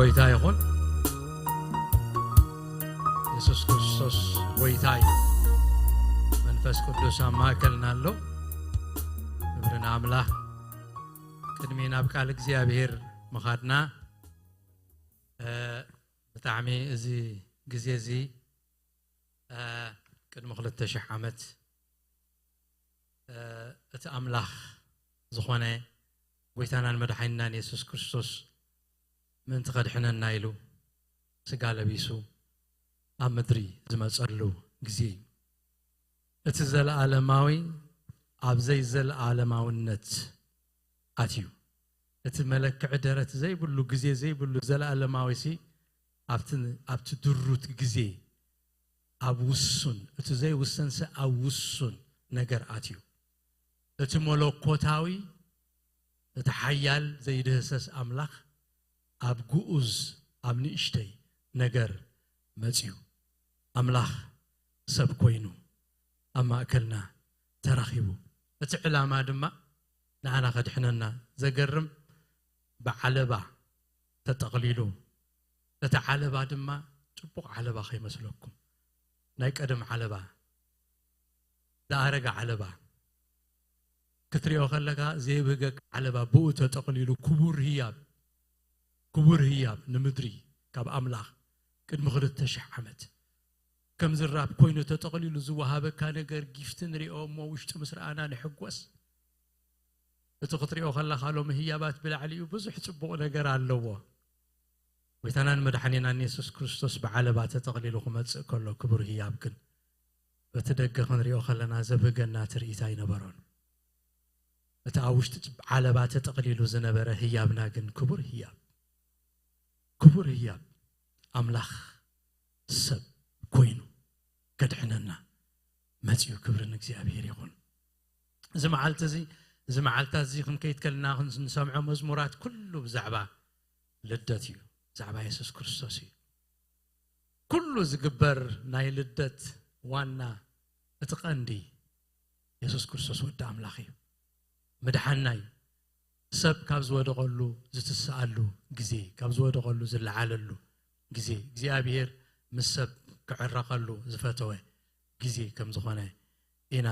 ጎይታ ይኹን። የሱስ ክርስቶስ ጎይታ እዩ። መንፈስ ቅዱስ ኣብ ማእከልና ኣሎ። ክብሪ ንኣምላኽ። ቅድሚ ናብ ቃል እግዚኣብሔር ምኻድና፣ እ፣ ብጣዕሚ እዚ ግዜ እዚ፣ እ፣ ቅድሚ ክልተ ሽሕ ዓመት፣ እ፣ እቲ ኣምላኽ ዝኾነ ጎይታናን መድሓኒናን የሱስ ክርስቶስ ምእንቲ ከድሕነና ኢሉ ስጋ ለቢሱ ኣብ ምድሪ ዝመጸሉ ግዜ እዩ። እቲ ዘለኣለማዊ ኣብ ዘይዘለኣለማውነት ኣትዩ። እቲ መለክዒ ደረት ዘይብሉ፣ ግዜ ዘይብሉ ዘለኣለማዊ ሲ ኣብቲ፣ ኣብቲ ድሩት ግዜ፣ ኣብ ውሱን፣ እቲ ዘይውሰንሰ ኣብ ውሱን ነገር ኣትዩ። እቲ መለኮታዊ፣ እቲ ሓያል ዘይድህሰስ ኣምላኽ ኣብ ግኡዝ፣ ኣብ ንእሽተይ ነገር መጽዩ። ኣምላኽ ሰብ ኮይኑ ኣብ ማእከልና ተራኺቡ። እቲ ዕላማ ድማ ንዓና ከድሕነና። ዘገርም፣ ብዓለባ ተጠቕሊሉ። እቲ ዓለባ ድማ ጽቡቕ ዓለባ ከይመስለኩም፣ ናይ ቀደም ዓለባ፣ ዝኣረገ ዓለባ ክትሪኦ ከለካ፣ ዘይብህገክ ዓለባ፣ ብኡ ተጠቕሊሉ፣ ክቡር ህያብ፣ ክቡር ህያብ ንምድሪ ካብ ኣምላኽ ቅድሚ ክልተ ሽሕ ዓመት ከም ዝራብ ኮይኑ ተጠቕሊሉ ዝወሃበካ ነገር፣ ጊፍት ንሪኦ እሞ ውሽጡ ምስ ረኣና ንሕጎስ። እቲ ክትሪኦ ከለኻ ሎሚ ህያባት ብላዕሊኡ ብዙሕ ጽቡቕ ነገር ኣለዎ። ጎይታናን መድሓኒናን የሱስ ክርስቶስ ብዓለባ ተጠቕሊሉ ክመጽእ ከሎ፣ ክቡር ህያብ ግን በቲ ደገ ክንሪኦ ከለና ዘብህገና ትርኢት ኣይነበሮን። እቲ ኣብ ውሽጢ ዓለባ ተጠቕሊሉ ዝነበረ ህያብና ግን ክቡር ህያብ፣ ክቡር ህያብ፣ ኣምላኽ ሰብ ኮይኑ ከድሕነና መጺኡ። ክብሪ ንእግዚኣብሔር ይኹን። እዚ መዓልቲ እዚ፣ እዚ መዓልታት እዚ ክንከይድ ከለና ክንሰምዖ መዝሙራት ኩሉ ብዛዕባ ልደት እዩ፣ ብዛዕባ የሱስ ክርስቶስ እዩ። ኩሉ ዝግበር ናይ ልደት ዋና፣ እቲ ቀንዲ፣ የሱስ ክርስቶስ ወዲ ኣምላኽ እዩ። ምድሓንና እዩ። ሰብ ካብ ዝወደቐሉ ዝትስኣሉ ግዜ፣ ካብ ዝወደቐሉ ዝለዓለሉ ግዜ፣ እግዚኣብሔር ምስ ሰብ ክዕረቐሉ ዝፈተወ ግዜ ከም ዝኾነ ኢና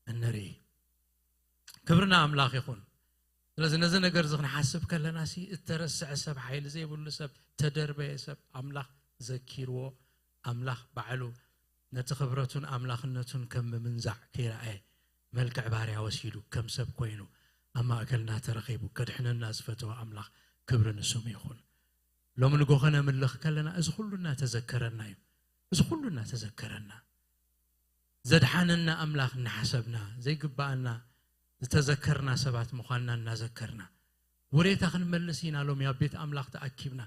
እንርኢ። ክብሪ ንኣምላኽ ይኹን። ስለዚ ነዚ ነገር እዚ ክንሓስብ ከለና ሲ፣ እተረስዐ ሰብ፣ ሓይሊ ዘይብሉ ሰብ፣ ተደርበየ ሰብ፣ ኣምላኽ ዘኪርዎ፣ ኣምላኽ ባዕሉ ነቲ ክብረቱን ኣምላኽነቱን ከም ምምንዛዕ ከይረኣየ፣ መልክዕ ባርያ ወሲዱ፣ ከም ሰብ ኮይኑ፣ ኣብ ማእከልና ተረኺቡ፣ ከድሕነና ዝፈተወ ኣምላኽ፣ ክብሪ ንስሙ ይኹን። ሎሚ ንጎ ከነምልኽ ከለና፣ እዚ ኩሉ እናተዘከረና እዩ። እዚ ኩሉ እናተዘከረና። ዘድሓነና ኣምላኽ እናሓሰብና፣ ዘይግብኣና ዝተዘከርና ሰባት ምዃንና እናዘከርና፣ ውሬታ ክንመልስ ኢና ሎሚ ኣብ ቤት ኣምላኽ ተኣኪብና።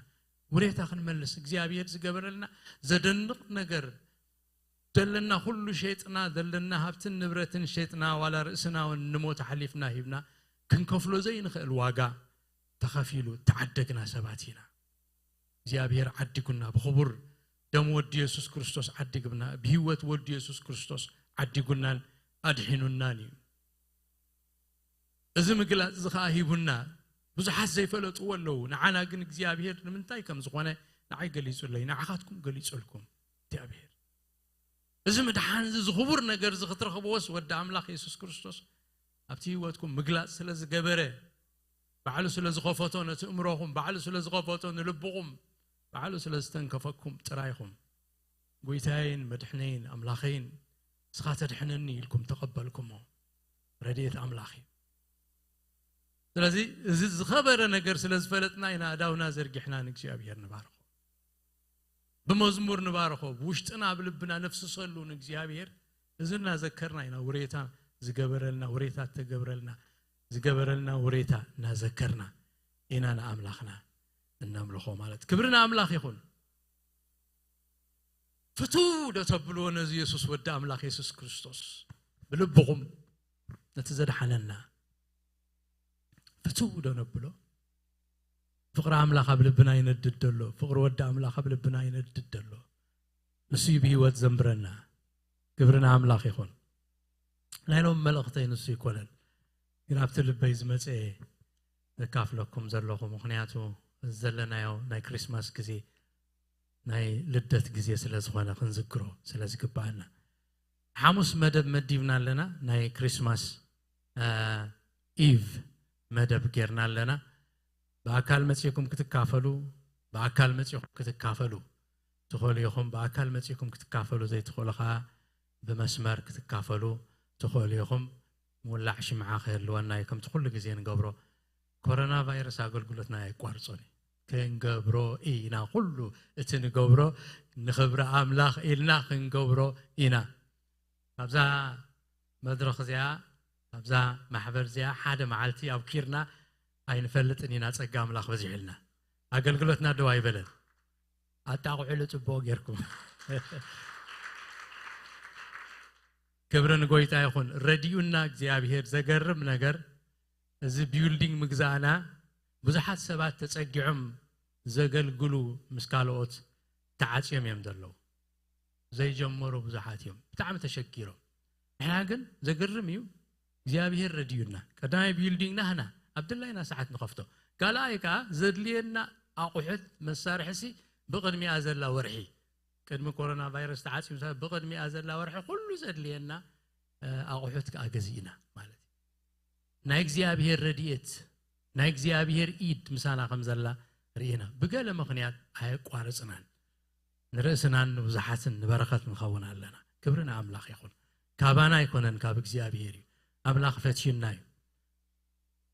ውሬታ ክንመልስ፣ እግዚኣብሔር ዝገበረልና ዘደንቕ ነገር፣ ዘለና ኩሉ ሸጥና፣ ዘለና ሃብትን ንብረትን ሸጥና፣ ዋላ ርእስና እውን ንሞት ኣሕሊፍና ሂብና፣ ክንከፍሎ ዘይንኽእል ዋጋ ተኸፊሉ፣ ተዓደግና ሰባት ኢና። እግዚኣብሔር ዓዲጉና፣ ብኽቡር ደም ወዲ የሱስ ክርስቶስ ዓዲግና፣ ብህይወት ወዲ የሱስ ክርስቶስ ዓዲጉናን ኣድሒኑናን እዩ። እዚ ምግላጽ እዚ ኸኣ ሂቡና። ብዙሓት ዘይፈለጥዎ ኣለዉ። ንዓና ግን እግዚኣብሔር ንምንታይ ከም ዝኾነ ንዓይ ገሊጹለይ፣ ንዓኻትኩም ገሊጹልኩም እግዚኣብሔር። እዚ ምድሓን እዚ፣ እዚ ኽቡር ነገር እዚ ክትረኽብዎስ፣ ወዲ ኣምላኽ የሱስ ክርስቶስ ኣብቲ ህይወትኩም ምግላጽ ስለ ዝገበረ፣ ባዕሉ ስለ ዝኸፈቶ ነቲ እምሮኹም፣ ባዕሉ ስለ ዝኸፈቶ ንልብኹም፣ ባዕሉ ስለ ዝተንከፈኩም ጥራይኹም፣ ጎይታየይን መድሕነይን ኣምላኸይን፣ ንስኻ ተድሕነኒ ኢልኩም ተቐበልኩሞ። ረድኤት ኣምላኽ እዩ። ስለዚ እዚ ዝኸበረ ነገር ስለ ዝፈለጥና ኢና ኣእዳውና ዘርጊሕና ንእግዚኣብሔር ንባርኾ። ብመዝሙር ንባርኾ፣ ብውሽጥና፣ ኣብ ልብና ነፍስሰሉ ንእግዚኣብሔር። እዚ እናዘከርና ኢና ውሬታ ዝገበረልና፣ ውሬታ እተገብረልና፣ ዝገበረልና ውሬታ እናዘከርና ኢና ንኣምላኽና እነምልኾ ማለት። ክብሪ ንኣምላኽ ይኹን። ፍትው ዶ ተብልዎ ነዚ የሱስ ወዲ ኣምላኽ የሱስ ክርስቶስ ብልብኹም፣ ነቲ ዘድሓነና? ፍትው ዶ ነብሎ? ፍቕሪ ኣምላኽ ኣብ ልብና ይነድድ ደሎ፣ ፍቕሪ ወዲ ኣምላኽ ኣብ ልብና ይነድድ ደሎ። ንሱ እዩ ብህይወት ዘንብረና። ክብሪ ንኣምላኽ ይኹን። ናይ ሎም መልእኽተይ ንሱ ይኮነን፣ ግን ኣብቲ ልበይ ዝመጸ ዘካፍለኩም ዘለኹ፣ ምኽንያቱ ዘለናዮ ናይ ክሪስማስ ግዜ ናይ ልደት ግዜ ስለ ዝኾነ ክንዝክሮ ስለ ዝግባኣና። ሓሙስ መደብ መዲብና ኣለና። ናይ ክሪስማስ ኢቭ መደብ ጌርና ኣለና። ብኣካል መጺእኩም ክትካፈሉ ብኣካል መጺእኩም ክትካፈሉ ትኽእሉ ኢኹም። ብኣካል መጺእኩም ክትካፈሉ ዘይትኽእሉ ከዓ ብመስመር ክትካፈሉ ትኽእሉ ኢኹም። ምውላዕ ሽምዓ ክህልወና እዩ፣ ከምቲ ኩሉ ግዜ ንገብሮ። ኮሮና ቫይረስ ኣገልግሎትና ኣይቋርጾን እዩ። ክንገብሮ ኢና፣ ኩሉ እቲ ንገብሮ ንኽብሪ ኣምላኽ ኢልና ክንገብሮ ኢና። ካብዛ መድረኽ እዚኣ፣ ካብዛ ማሕበር እዚኣ ሓደ መዓልቲ ኣብኪርና ኣይንፈልጥን ኢና። ጸጋ ኣምላኽ በዚሑልና፣ ኣገልግሎትና ደው ኣይበለን። ኣጣቕዑሉ ጽቡቕ ጌርኩም። ክብሪ ንጎይታ ይኹን። ረዲኡና እግዚኣብሔር። ዘገርም ነገር፣ እዚ ቢልዲንግ ምግዛእና ብዙሓት ሰባት ተጸጊዖም ዘገልግሉ ምስ ካልኦት ተዓጽዮም እዮም ዘለዉ። ዘይጀመሩ ብዙሓት እዮም። ብጣዕሚ ተሸጊሮም። ንሕና ግን ዘገርም እዩ፣ እግዚኣብሔር ረዲዩና። ቀዳማይ ቢልዲንግ ናህና ኣብ ድላይና ሰዓት ንኸፍቶ። ካልኣይ ከኣ ዘድልየና ኣቑሑት መሳርሕሲ ብቕድሚኣ ዘላ ወርሒ፣ ቅድሚ ኮሮና ቫይረስ ተዓጽዩ፣ ብቕድሚኣ ዘላ ወርሒ ኩሉ ዘድልየና፣ እ፣ ኣቑሑት ከኣ ገዚእና ማለት እዩ። ናይ እግዚኣብሔር ረድኤት፣ ናይ እግዚኣብሔር ኢድ ምሳና ከም ዘላ ርኢና። ብገለ ምኽንያት ኣየቋረጽናን። ንርእስናን ንብዙሓትን ንበረኸት ንኸውን ኣለና። ክብሪ ንኣምላኽ ይኹን። ካባና ኣይኮነን፣ ካብ እግዚኣብሔር እዩ። ኣምላኽ ፈትዩና እዩ።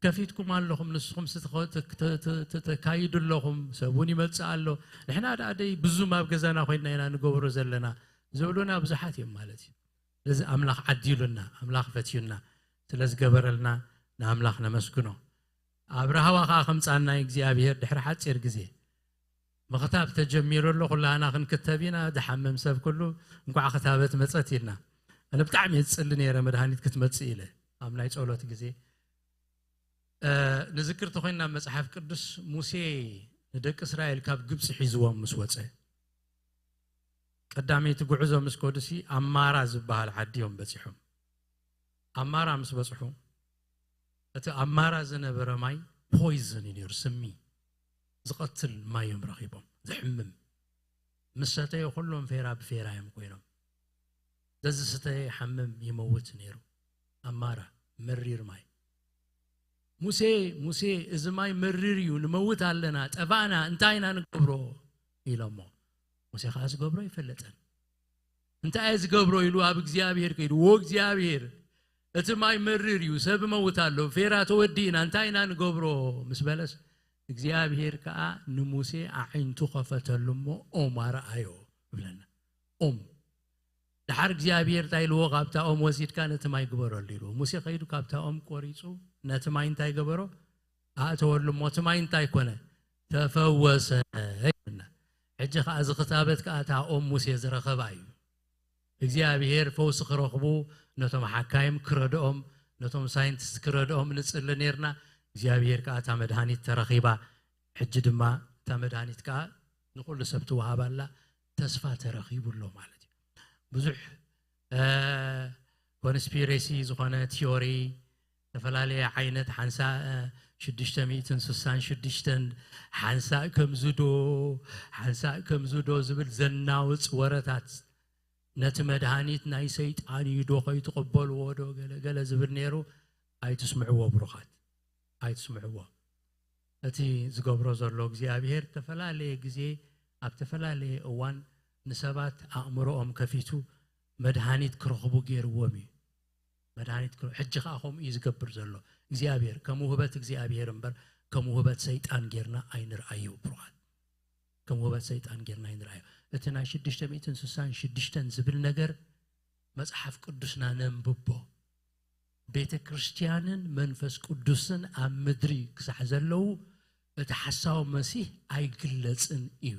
ከፊትኩም ኣለኹም፣ ንስኹም ስ-፣ ተኸ-፣ ተ-፣ ተ-፣ ተ-፣ ተ-፣ ተካይዱ ኣለኹም፣ ሰብ እውን ይመጽእ ኣሎ። ንሕና ደኣ ደይ ብዙም ኣብ ገዛና ኮይንና ኢና ንገብሮ ዘለና ዝብሉና ብዙሓት እዮም ማለት እዩ። ስለዚ ኣምላኽ ዓዲሉና፣ ኣምላኽ ፈትዩና፣ ስለ ዝገበረልና ንኣምላኽ ነመስግኖ። ኣብ ራህዋ ኸዓ ከምጻና እግዚኣብሔር ድሕሪ ሓጺር ግዜ። ምኽታብ ተጀሚሩ ኣሎ፣ ኩላህና ክንክተብ ኢና፣ ዝሓምም ሰብ ኩሉ እንኳዕ ክታበት መጸት ኢልና። ኣነ ብጣዕሚ እየ ዝጽሊ ነይረ መድሃኒት ክትመጽእ ኢለ፣ ኣብ ናይ ጸሎት ግዜ። እ፣ ንዝክር ተኾይንና ኣብ መጽሓፍ ቅዱስ ሙሴ ንደቂ እስራኤል ካብ ግብጺ ሒዝዎም ምስ ወጸ፣ ቀዳመይቲ ጉዕዞ ምስ ከዱሲ ኣብ ማራ ዝበሃል ዓዲ እዮም በጺሖም። ኣብ ማራ ምስ በጽሑ፣ እቲ ኣብ ማራ ዝነበረ ማይ ፖይዝን እዩ ነይሩ፣ ስሚ፣ ዝቐትል ማይ እዮም ረኺቦም፣ ዘሕምም። ምስ ሰተዩ ኩሎም ፌራ ብፌራ እዮም ኮይኖም። ዘዝስተየ ይሓምም ይመውት ነይሩ። ኣብ ማራ መሪር ማይ። "ሙሴ፣ ሙሴ፣ እዚ ማይ መሪር እዩ፣ ንመውት ኣለና፣ ጠፋእና፣ እንታይ ኢና ንገብሮ?" ኢሎሞ። ሙሴ ኸዓ ዝገብሮ ኣይፈለጠን። "እንታይ እየ ዝገብሮ?" ኢሉ ኣብ እግዚኣብሔር ከይዱ፣ "ዎ እግዚኣብሔር፣ እቲ ማይ መሪር እዩ፣ ሰብ መውት ኣሎ፣ ፌራ ተወዲእና፣ እንታይ ኢና ንገብሮ?" ምስ በለስ፣ እግዚኣብሔር ከኣ ንሙሴ ኣዒንቱ ኸፈተሉ እሞ ኦም ኣርኣዮ ይብለና። ኦም። ደሓር እግዚኣብሔር እንታይ ኢልዎ? "ካብታ ኦም ወሲድካ ነቲ ማይ ግበረሉ" ኢልዎ። ሙሴ ከይዱ ካብታ ኦም ቆሪጹ ነቲ ማይ እንታይ ገበሮ? ኣእተወሉ እሞ እቲ ማይ እንታይ ኮነ? ተፈወሰ ይብለና። ሕጂ ኸዓ እዚ ክታበት ከኣ እታ ኦም ሙሴ ዝረኸባ እዩ። እግዚኣብሔር ፈውሲ ክረኽቡ ነቶም ሓካይም ክረድኦም፣ ነቶም ሳይንቲስት ክረድኦም ንጽሊ ኔርና። እግዚኣብሔር ከኣ እታ መድሃኒት ተረኺባ። ሕጂ ድማ እታ መድሃኒት ከኣ ንኹሉ ሰብ ትወሃብ ኣላ። ተስፋ ተረኺቡ ኣሎ ማለት እዩ። ብዙሕ፣ እ፣ ኮንስፒሬሲ ዝኾነ ቲዮሪ፣ ዝተፈላለየ ዓይነት ሓንሳእ፣ እ፣ ሽዱሽተ ሚእትን ስሳን ሽዱሽተን ሓንሳእ ከምዚ ዶ፣ ሓንሳእ ከምዚ ዶ ዝብል ዘናውጽ ወረታት፣ ነቲ መድሃኒት ናይ ሰይጣን እዩ ዶ፣ ከይትቕበልዎ ዶ፣ ገለ ገለ ዝብል ነይሩ። ኣይትስምዕዎ ብሩኻት፣ ኣይትስምዕዎ። እቲ ዝገብሮ ዘሎ እግዚኣብሔር ዝተፈላለየ ግዜ ኣብ ዝተፈላለየ እዋን ንሰባት ኣእምሮኦም ከፊቱ መድሃኒት ክረኽቡ ገይርዎም እዩ። መድሃኒት ክረ-፣ ሕጂ ኸኣ ከምኡ እዩ ዝገብር ዘሎ እግዚኣብሔር። ከም ውህበት እግዚኣብሔር እምበር ከም ውህበት ሰይጣን ጌርና ኣይንርኣዮ ብሩኻት። ከም ውህበት ሰይጣን ጌርና ኣይንርኣዮ። እቲ ናይ ሽዱሽተ ሚእትን ስሳን ሽዱሽተን ዝብል ነገር መጽሓፍ ቅዱስና ነንብቦ። ቤተ ክርስቲያንን መንፈስ ቅዱስን ኣብ ምድሪ ክሳዕ ዘለዉ እቲ ሓሳዊ መሲህ ኣይግለጽን እዩ።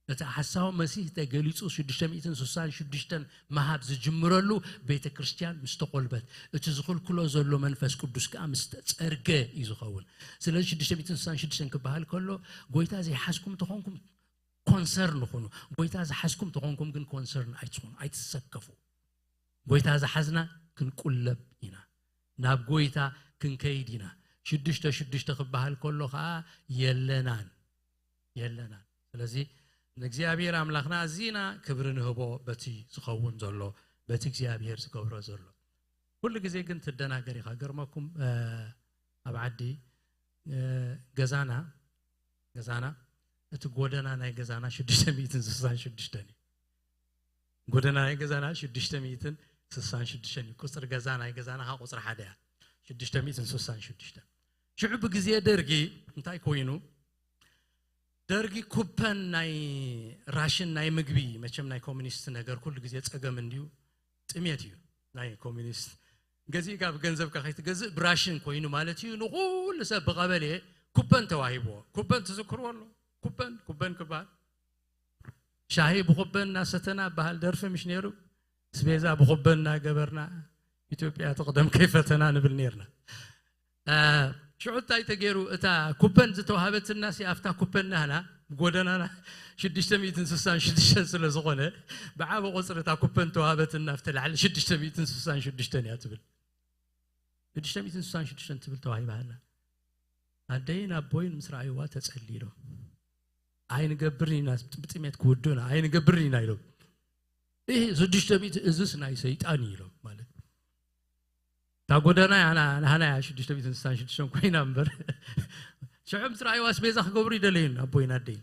እቲ ሓሳዊ መሲህ ተገሊጹ ሽዱሽተ ሚእትን ስሳን ሽዱሽተን ምሃብ ዝጅምረሉ ቤተ ክርስቲያን ምስ ተቖልበት፣ እቲ ዝኽልክሎ ዘሎ መንፈስ ቅዱስ ከኣ ምስ ተጸርገ እዩ ዝኸውን። ስለዚ ሽዱሽተ ሚእትን ስሳን ሽዱሽተን ክበሃል ከሎ፣ ጎይታ ዘይሓዝኩም ተኾንኩም ኮንሰርን ኩኑ። ጎይታ ዝሓዝኩም ተኾንኩም ግን ኮንሰርን ኣይትኹኑ፣ ኣይትሰከፉ። ጎይታ ዝሓዝና ክንቁለብ ኢና። ናብ ጎይታ ክንከይድ ኢና። ሽዱሽተ ሽዱሽተ ክበሃል ከሎ ከዓ የለናን የለናን። ስለዚ ንእግዚኣብሔር ኣምላኽና ኣዚና ክብሪ ንህቦ በቲ ዝኸውን ዘሎ፣ በቲ እግዚኣብሔር ዝገብሮ ዘሎ። ኩሉ ግዜ ግን ትደናገር ኢኻ። ገርመኩም ኣብ ዓዲ ገዛና ገዛና እቲ ጎደና ናይ ገዛና ሽዱሽተ ሚእትን ስሳን ሽዱሽተን እዩ። ጎደና ናይ ገዛና ሽዱሽተ ሚእትን ስሳን ሽዱሽተን እዩ። ቁፅሪ ገዛ ናይ ገዛና ካ ቁፅሪ ሓደ እያ። ሽዱሽተ ሚእትን ስሳን ሽዱሽተን። ሽዑ ብግዜ ደርጊ እንታይ ኮይኑ? ደርጊ ኩፐን ናይ ራሽን ናይ ምግቢ፣ መቸም ናይ ኮሚኒስት ነገር ኩሉ ግዜ ፀገም እንድዩ፣ ጥሜት እዩ ናይ ኮሚኒስት። ገዚእካ ብገንዘብካ ከይትገዝእ ብራሽን ኮይኑ ማለት እዩ። ንኹሉ ሰብ ብቐበሌ ኩፐን ተዋሂብዎ። ኩፐን ትዝክርዎ ኣሎ? ኩፐን ኩፐን ክበሃል፣ ሻሂ ብኹበን እናሰተና በሃል ደርፊ ምሽ ነይሩ? ስቤዛ ብኹበን እናገበርና ኢትዮጵያ ትቕደም ከይፈተና ንብል ነይርና። ሽዑ እንታይ ተገይሩ? እታ ኩፐን ዝተዋሃበትና ሲ ኣብታ ኩፐን ናህና ጎደናና ሽዱሽተ ሚእትን ስሳን ሽዱሽተን ስለ ዝኾነ፣ ብዓቢ ቁፅሪ እታ ኩፐን ተዋሃበትና ኣብቲ ላዕሊ ሽዱሽተ ሚእትን ስሳን ሽዱሽተን እያ ትብል። ሽዱሽተ ሚእትን ስሳን ሽዱሽተን ትብል ተዋሂባና። ኣደይን ኣቦይን ምስ ረኣይዋ ተፀሊሎም፣ "ኣይንገብርን ኢና፣ ብጥሜት ክውድኡና ኣይንገብርን ኢና" ኢሎም። "ይህ ሽዱሽተ ሚእቲ እዝስ ናይ ሰይጣን" ኢሎም። ማለት እታ ጎደና እያ፣ ና-፣ ናህና እያ ሽዱሽተ ሚእትን ስሳን ሽዱሽተን ኮይና እምበር። ሽዑ ምስ ረኣይዋ ኣስቤዛ ክገብሩ ይደለዩን ኣቦይን ኣደይን።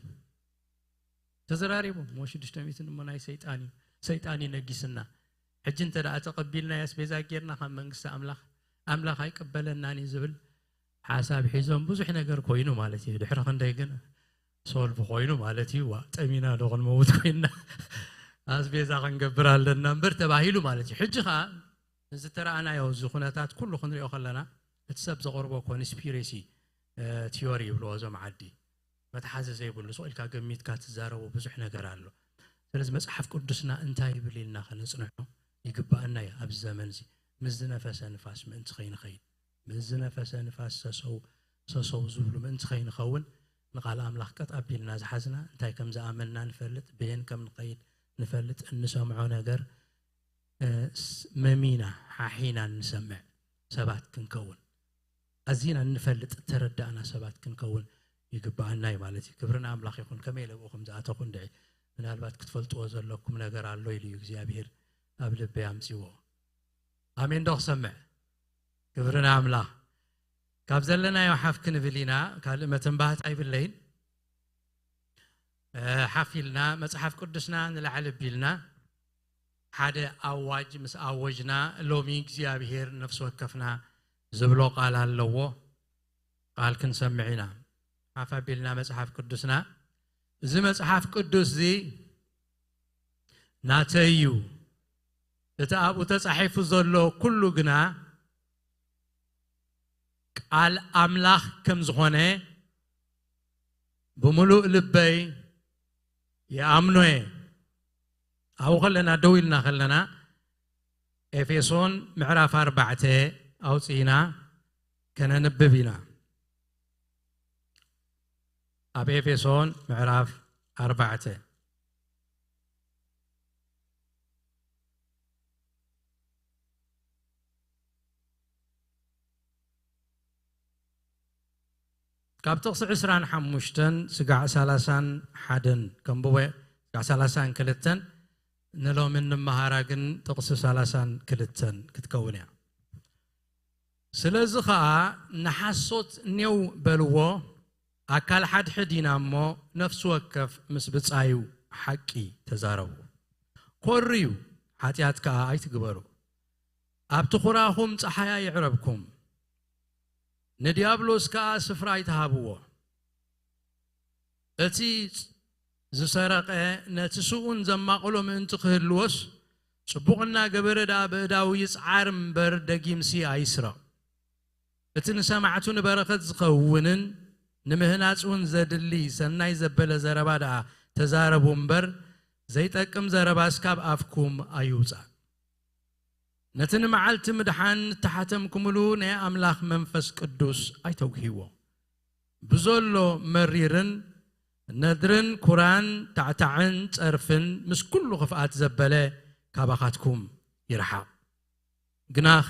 ተዘራሪቦም፣ "እሞ ሽዱሽተ ሚእትን እሞ ናይ ሰይጣን እዩ፣ ሰይጣን እዩ ነጊስና። ሕጂ እንተ ደኣ ተቐቢልናዮ ኣስቤዛ ጌርና ካብ መንግስቲ ኣምላኽ፣ ኣምላኽ ኣይቅበለናን እዩ" ዝብል ሓሳብ ሒዞም ብዙሕ ነገር ኮይኑ ማለት እዩ። ድሕሪ ክንደይ ግን ሶልቭ ኮይኑ ማለት እዩ። "ዋ፣ ጠሚና ዶ ክንመውት ኮይንና? ኣስቤዛ ክንገብር ኣለና እምበር" ተባሂሉ ማለት እዩ። ሕጂ ኸኣ እዚ ተረኣናዮ፣ እዚ ኩነታት ኩሉ ክንሪኦ ከለና፣ እቲ ሰብ ዘቕርቦ ኮንስፒሬሲ ቲዮሪ ይብልዎ እዞም ዓዲ፣ መትሓዚ ዘይብሉ፣ ስቕ ኢልካ ገሚትካ ትዛረቦ ብዙሕ ነገር ኣሎ። ስለዚ መጽሓፍ ቅዱስና እንታይ ይብል ኢልና ከነጽንዖ ይግባኣና እዩ። ኣብዚ ዘመን እዚ ምስ ዝነፈሰ ንፋስ ምእንቲ ከይንኸይድ፣ ምስ ዝነፈሰ ንፋስ ሰሰው ሰሰው ዝብሉ ምእንቲ ከይንኸውን፣ ንቓል ኣምላኽ ቀጥ ኣቢልና ዝሓዝና፣ እንታይ ከም ዝኣመንና ንፈልጥ፣ በየን ከም ንኸይድ ንፈልጥ፣ እንሰምዖ ነገር እ፣ ስ-፣ መሚና ሓሒና እንሰምዕ ሰባት ክንከውን፣ ኣዚና እንፈልጥ እተረዳእና ሰባት ክንከውን ይግባኣና እዩ ማለት እዩ። ክብሪ ንኣምላኽ ይኹን። ከመይ ኢለ ብኡ ከም ዝኣተኹ እንድዒ፣ ምናልባት ክትፈልጥዎ ዘለኩም ነገር ኣሎ ኢሉ እዩ እግዚኣብሄር ኣብ ልበይ ኣምጺዎ። ኣሜን ዶ ክሰምዕ? ክብሪ ንኣምላኽ። ካብ ዘለናዮ ሓፍ ክንብል ኢና። ካልእ መተንባህታ ኣይብለይን። እ፣ ሓፍ ኢልና መጽሓፍ ቅዱስና ንላዕሊ ኣቢልና ሓደ ኣዋጅ ምስ ኣወጅና፣ ሎሚ እግዚኣብሄር ነፍሲ ወከፍና ዝብሎ ቃል ኣለዎ። ቃል ክንሰምዕ ኢና። ሓፍ ኣቢልና መጽሓፍ ቅዱስና፣ እዚ መጽሓፍ ቅዱስ እዚ ናተይ እዩ፣ እቲ ኣብኡ ተጻሒፉ ዘሎ ኩሉ ግና ቃል ኣምላኽ ከም ዝኾነ ብምሉእ ልበይ ይኣምኖ እየ። ኣብኡ ከለና፣ ደው ኢልና ከለና፣ ኤፌሶን ምዕራፍ ኣርባዕተ ኣውፂእና ከነንብብ ኢና። ኣብ ኤፌሶን ምዕራፍ ኣርባዕተ፣ ካብ ጥቕሲ ዕስራን ሓሙሽተን ስጋዕ ሰላሳን ሓደን ከንብቦ እየ። ስጋዕ ሰላሳን ክልተን፣ ንሎሚ እንመሃራ ግን ጥቕሲ ሰላሳን ክልተን ክትከውን እያ። ስለዚ ኸኣ ንሓሶት ኔው በልዎ፣ ኣካል ሓድሕድ ኢና እሞ፣ ነፍሲ ወከፍ ምስ ብጻዩ ሓቂ ተዛረቡ። ኮርዩ፣ ሓጢኣት ከኣ ኣይትግበሩ። ኣብ ትኹራኹም ጸሓይ ኣይዕረብኩም፣ ንድያብሎስ ከኣ ስፍራ ኣይትሃብዎ። እቲ ዝሰረቐ ነቲ ስኡን ዘማቕሎ ምእንቲ ክህልዎስ፣ ጽቡቕ እናገበረ ደኣ በእዳዉ ይጽዓር እምበር፣ ደጊምሲ ኣይስረቕ። እቲ ንሰማዕቱ ንበረኸት ዝኸውንን ንምህናጽ እውን ዘድሊ ሰናይ ዘበለ ዘረባ ደኣ ተዛረቡ እምበር፣ ዘይጠቅም ዘረባስ ካብ ኣፍኩም ኣይውጻእ። ነቲ ንመዓልቲ ምድሓን እተሓተምኩምሉ ናይ ኣምላኽ መንፈስ ቅዱስ ኣይተጉህይዎ። ብዘሎ መሪርን ነድርን ኩራን ታዕታዕን ጸርፍን ምስ ኩሉ ክፍኣት ዘበለ ካባኻትኩም ይርሓቕ። ግናኸ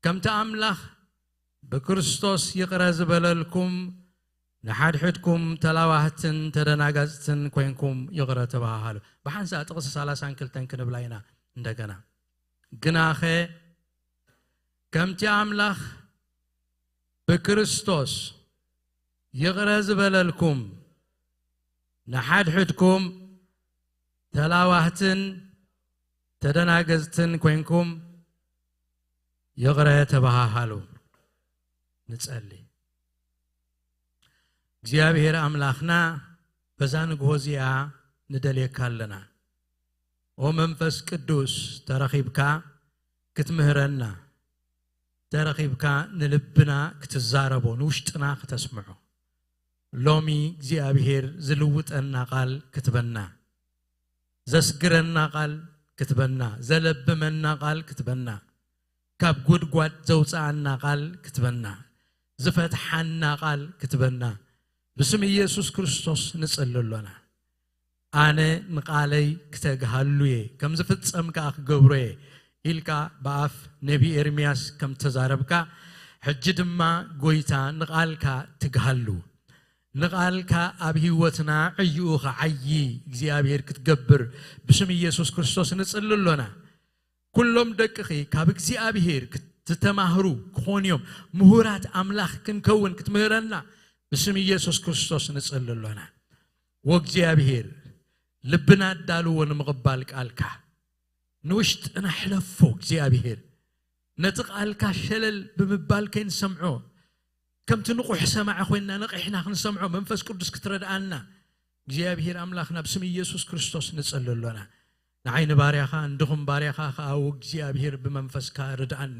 ከምቲ ኣምላኽ ብክርስቶስ ይቕረ ዝበለልኩም ንሓድሕድኩም ተላዋህትን ተደናገጽትን ኮይንኩም ይቕረ ተባሃሃሉ። ብሓንሳእ ጥቕሲ ሰላሳን ክልተን ክንብላ ኢና እንደገና። ግናኸ ከምቲ ኣምላኽ ብክርስቶስ ይቕረ ዝበለልኩም ንሓድሕድኩም ተላዋህትን ተደናገጽትን ኮይንኩም ይቕረ ተባሃሃሉ። ንጸሊ። እግዚኣብሔር ኣምላኽና በዛ ንግሆ እዚኣ ንደልየካ ኣለና። ኦ መንፈስ ቅዱስ ተረኺብካ ክትምህረና፣ ተረኺብካ ንልብና ክትዛረቦ፣ ንውሽጥና ክተስምዖ። ሎሚ እግዚኣብሔር ዝልውጠና ቃል ክትበና፣ ዘስግረና ቃል ክትበና፣ ዘለብመና ቃል ክትበና፣ ካብ ጉድጓድ ዘውፅኣና ቃል ክትበና፣ ዝፈትሓና ቃል ክትበና ብስም ኢየሱስ ክርስቶስ ንጽሊ ኣሎና። ኣነ ንቓለይ ክተግሃሉ እየ፣ ከም ዝፍጸም ከኣ ክገብሮ እየ ኢልካ ብኣፍ ነቢ ኤርምያስ ከም ተዛረብካ፣ ሕጂ ድማ ጎይታ ንቓልካ ትግሃሉ። ንቓልካ ኣብ ህይወትና ዕይኡ ኸዓዪ እግዚኣብሔር ክትገብር ብስም ኢየሱስ ክርስቶስ ንጽሊ ኣሎና። ኩሎም ደቅኺ ካብ እግዚኣብሔር ክት-፣ ዝተማህሩ ክኾኑ እዮም። ምሁራት ኣምላኽ ክንከውን ክትምህረና ብስም ኢየሱስ ክርስቶስ ንጽሊ ኣሎና። ወእግዚኣብሔር ልብና ኣዳልዎ ንምቕባል ቃልካ። ንውሽጥና ሕለፎ እግዚኣብሔር። ነቲ ቃልካ ሸለል ብምባል ከይንሰምዖ፣ ከምቲ ንቑሕ ሰማዒ ኮይንና ነቒሕና ክንሰምዖ መንፈስ ቅዱስ ክትረድኣና እግዚኣብሔር ኣምላኽና ብስም ኢየሱስ ክርስቶስ ንጸሊ ኣሎና። ንዓይ ንባርያኻ፣ ንድኹም ባርያኻ ከኣ ወእግዚኣብሔር ብመንፈስካ ርድኣኒ።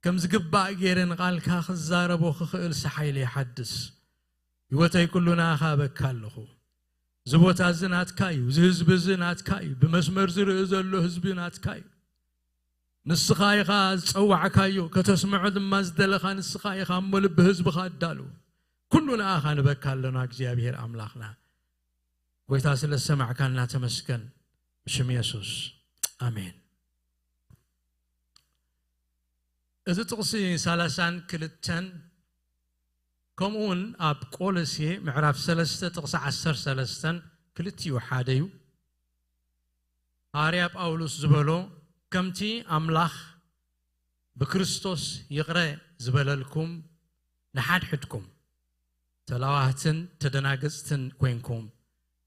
ከም ዝግባእ ገይረ ንቓልካ ክዛረቦ ክኽእል ሓይለይ ሓድስ። ህይወተይ ኩሉ ንኣኻ እበካ ኣለኹ። እዚ ቦታ እዚ ናትካ እዩ። እዚ ህዝቢ እዚ ናትካ እዩ። ብመስመር ዝርኢ ዘሎ ህዝቢ ናትካ እዩ። ንስኻ ኢኻ ዝጸዋዕካዮ፣ ከተስምዖ ድማ ዝደለኻ ንስኻ ኢኻ። እሞ ልቢ ህዝብኻ ኣዳሉ። ኩሉ ንኣኻ ንበካ ኣሎና እግዚኣብሔር ኣምላኽና። ጎይታ ስለ ዝሰማዕካና ተመስገን። ብሽም የሱስ። ኣሜን። እዚ ጥቕሲ ሰላሳን ክልተን ከምኡ እውን ኣብ ቆሎሴ ምዕራፍ ሰለስተ ጥቕሲ ዓሰርተ ሰለስተን ክልቲኡ ሓደ እዩ። ሃዋርያ ጳውሎስ ዝበሎ፣ ከምቲ ኣምላኽ ብክርስቶስ ይቕረ ዝበለልኩም ንሓድሕድኩም ተላዋህትን ተደናገጽትን ኮይንኩም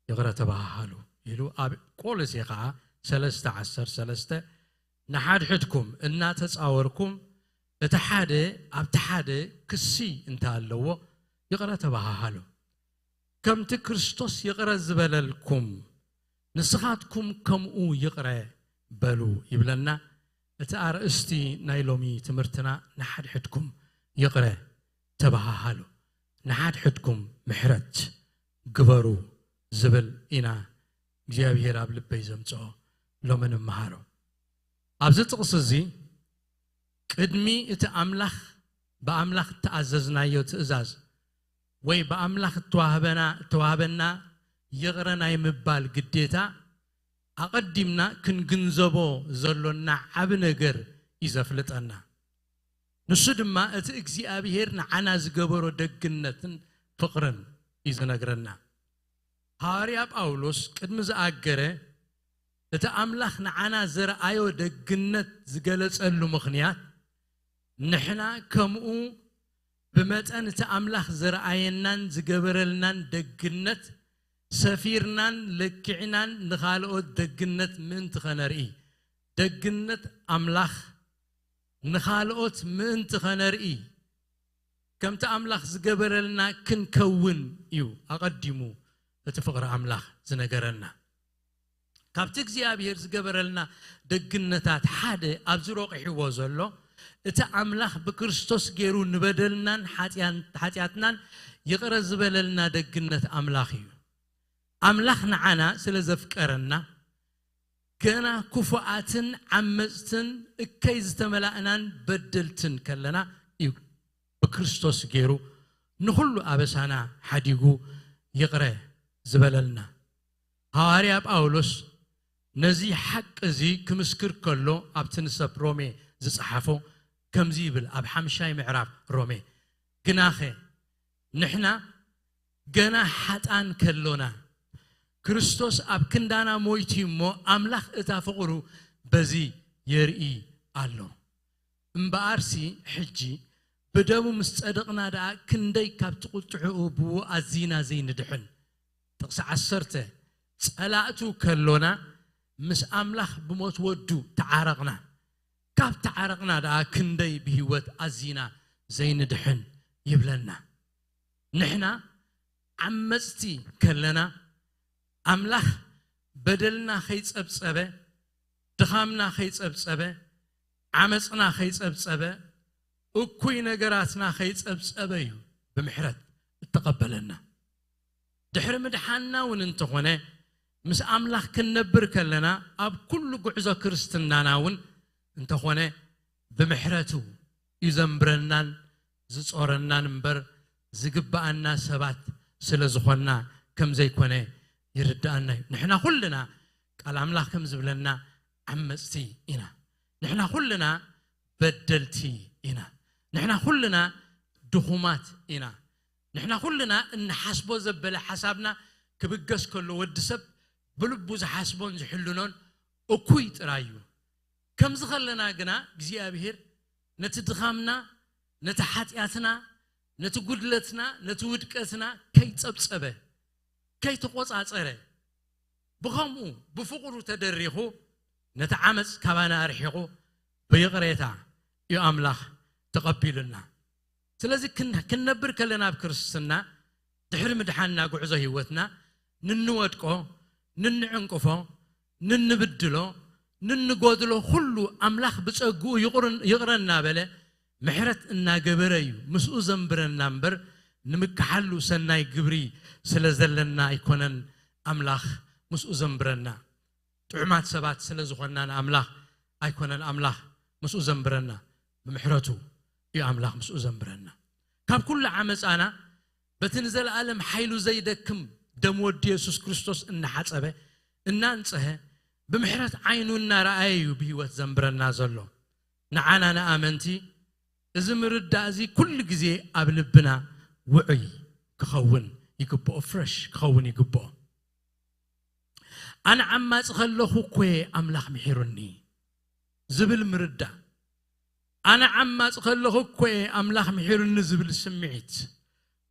ይቕረ ተባሃሃሉ ኢሉ ኣብ ቆሎሴ ኸዓ ሰለስተ ዓሰርተ ሰለስተ ንሓድሕድኩም እናተጻወርኩም እቲ ሓደ ኣብቲ ሓደ ክሲ እንተ ኣለዎ ይቕረ ተባሃሃሉ። ከምቲ ክርስቶስ ይቕረ ዝበለልኩም ንስኻትኩም ከምኡ ይቕረ በሉ ይብለና። እቲ ኣርእስቲ ናይ ሎሚ ትምህርትና ንሓድሕድኩም ይቕረ ተባሃሃሉ፣ ንሓድሕድኩም ምሕረት ግበሩ ዝብል ኢና እግዚኣብሔር ኣብ ልበይ ዘምጽኦ ሎሚ ንመሃሮ። ኣብዚ ጥቕሲ እዚ ቅድሚ እቲ ኣምላኽ ብኣምላኽ እተኣዘዝናዮ ትእዛዝ ወይ ብኣምላኽ እተዋህበና እተዋህበና ይቕረ ናይ ምባል ግዴታ ኣቐዲምና ክንግንዘቦ ዘሎና ዓቢ ነገር እዩ ዘፍልጠና። ንሱ ድማ እቲ እግዚኣብሔር ንዓና ዝገበሮ ደግነትን ፍቕርን እዩ ዝነግረና። ሃዋርያ ጳውሎስ ቅድሚ ዝኣገረ እቲ ኣምላኽ ንዓና ዘርኣዮ ደግነት ዝገለጸሉ ምኽንያት ንሕና ከምኡ ብመጠን እቲ ኣምላኽ ዘርኣየናን ዝገበረልናን ደግነት ሰፊርናን ለኪዕናን ንኻልኦት ደግነት ምእንቲ ኸነርኢ፣ ደግነት ኣምላኽ ንኻልኦት ምእንቲ ኸነርኢ፣ ከምቲ ኣምላኽ ዝገበረልና ክንከውን እዩ ኣቐዲሙ እቲ ፍቕሪ ኣምላኽ ዝነገረና። ካብቲ እግዚኣብሔር ዝገበረልና ደግነታት ሓደ ኣብዚ ረቑሕዎ ዘሎ፣ እቲ ኣምላኽ ብክርስቶስ ገይሩ ንበደልናን ሓጢያን-፣ ሓጢኣትናን ይቕረ ዝበለልና ደግነት ኣምላኽ እዩ። ኣምላኽ ንዓና ስለ ዘፍቀረና፣ ገና ክፉኣትን ዓመጽትን እከይ ዝተመላእናን በደልትን ከለና እዩ ብክርስቶስ ገይሩ ንኹሉ ኣበሳና ሓዲጉ ይቕረ ዝበለልና። ሃዋርያ ጳውሎስ ነዚ ሓቂ እዚ ክምስክር ከሎ ኣብቲ ንሰብ ሮሜ ዝጸሓፎ ከምዚ ይብል ኣብ ሓምሻይ ምዕራፍ ሮሜ፣ ግናኸ ንሕና ገና ሓጣን ከሎና ክርስቶስ ኣብ ክንዳና ሞይቱ እሞ ኣምላኽ እታ ፍቕሩ በዚ የርኢ ኣሎ። እምበኣርሲ ሕጂ ብደሙ ምስ ጸደቕና ደኣ ክንደይ ካብቲ ቁጥዕኡ ብኡ ኣዚና ዘይንድሕን። ጥቕሲ ዓሰርተ፣ ጸላእቱ ከሎና ምስ ኣምላኽ ብሞት ወዱ ተዓረቕና። ካብ ተዓረቕና ደኣ ክንደይ ብህይወት ኣዚና ዘይንድሕን ይብለና። ንሕና ዓመጽቲ ከለና ኣምላኽ በደልና ከይጸብጸበ፣ ድኻምና ከይጸብጸበ፣ ዓመጽና ከይጸብጸበ፣ እኩይ ነገራትና ከይጸብጸበ እዩ ብምሕረት እተቐበለና። ድሕሪ ምድሓንና እውን እንተኾነ ምስ ኣምላኽ ክንነብር ከለና ኣብ ኩሉ ጉዕዞ ክርስትናና እውን እንተኾነ ብምሕረቱ እዩ ዘንብረናን ዝጾረናን እምበር ዝግብኣና ሰባት ስለ ዝኾንና ከም ዘይኮነ ይርድኣና እዩ። ንሕና ኩልና ቃል ኣምላኽ ከም ዝብለና ዓመጽቲ ኢና። ንሕና ኩልና በደልቲ ኢና። ንሕና ኩልና ድኹማት ኢና። ንሕና ኩልና እንሓስቦ ዘበለ ሓሳብና ክብገስ ከሎ ወዲ ሰብ ብልቡ ዝሓስቦን ዝሕልኖን እኩይ ጥራይ እዩ። ከምዚ ከለና ግና እግዚኣብሔር ነቲ ድኻምና፣ ነቲ ሓጢኣትና፣ ነቲ ጉድለትና፣ ነቲ ውድቀትና ከይጸብጸበ፣ ከይተቖጻጸረ፣ ብኸምኡ ብፍቕሩ ተደሪኹ ነቲ ዓመጽ ካባና ኣርሒቑ ብይቕሬታ እዩ ኣምላኽ ተቐቢሉና። ስለዚ ክን-፣ ክንነብር ከለና ኣብ ክርስትና ድሕሪ ምድሓንና ጉዕዞ ህይወትና ንንወድቆ፣ ንንዕንቅፎ፣ ንንብድሎ፣ ንንጎድሎ ኩሉ ኣምላኽ ብጸግኡ ይቕርን-፣ ይቕረ እናበለ ምሕረት እናገበረ እዩ ምስኡ ዘንብረና እምበር ንምክሓሉ ሰናይ ግብሪ ስለ ዘለና ኣይኮነን ኣምላኽ ምስኡ ዘንብረና። ጥዑማት ሰባት ስለ ዝኾንና ንኣምላኽ ኣይኮነን ኣምላኽ ምስኡ ዘንብረና፣ ብምሕረቱ እዩ ኣምላኽ ምስኡ ዘንብረና። ካብ ኩሉ ዓመፃና በቲ ንዘለኣለም ሓይሉ ዘይደክም ደም ወዲ የሱስ ክርስቶስ እናሓፀበ እናንፀሀ ብምሕረት ዓይኑ እናረኣየ እዩ ብህይወት ዘንብረና ዘሎ። ንዓና ንኣመንቲ እዚ ምርዳእ እዚ ኩሉ ግዜ ኣብ ልብና ውዑይ ክኸውን ይግብኦ፣ ፍረሽ ክኸውን ይግብኦ። ኣነ ዓማጺ ከለኹ እኮ እየ ኣምላኽ ምሒሩኒ ዝብል ምርዳእ፣ ኣነ ዓማጺ ከለኹ እኮ እየ ኣምላኽ ምሒሩኒ ዝብል ስምዒት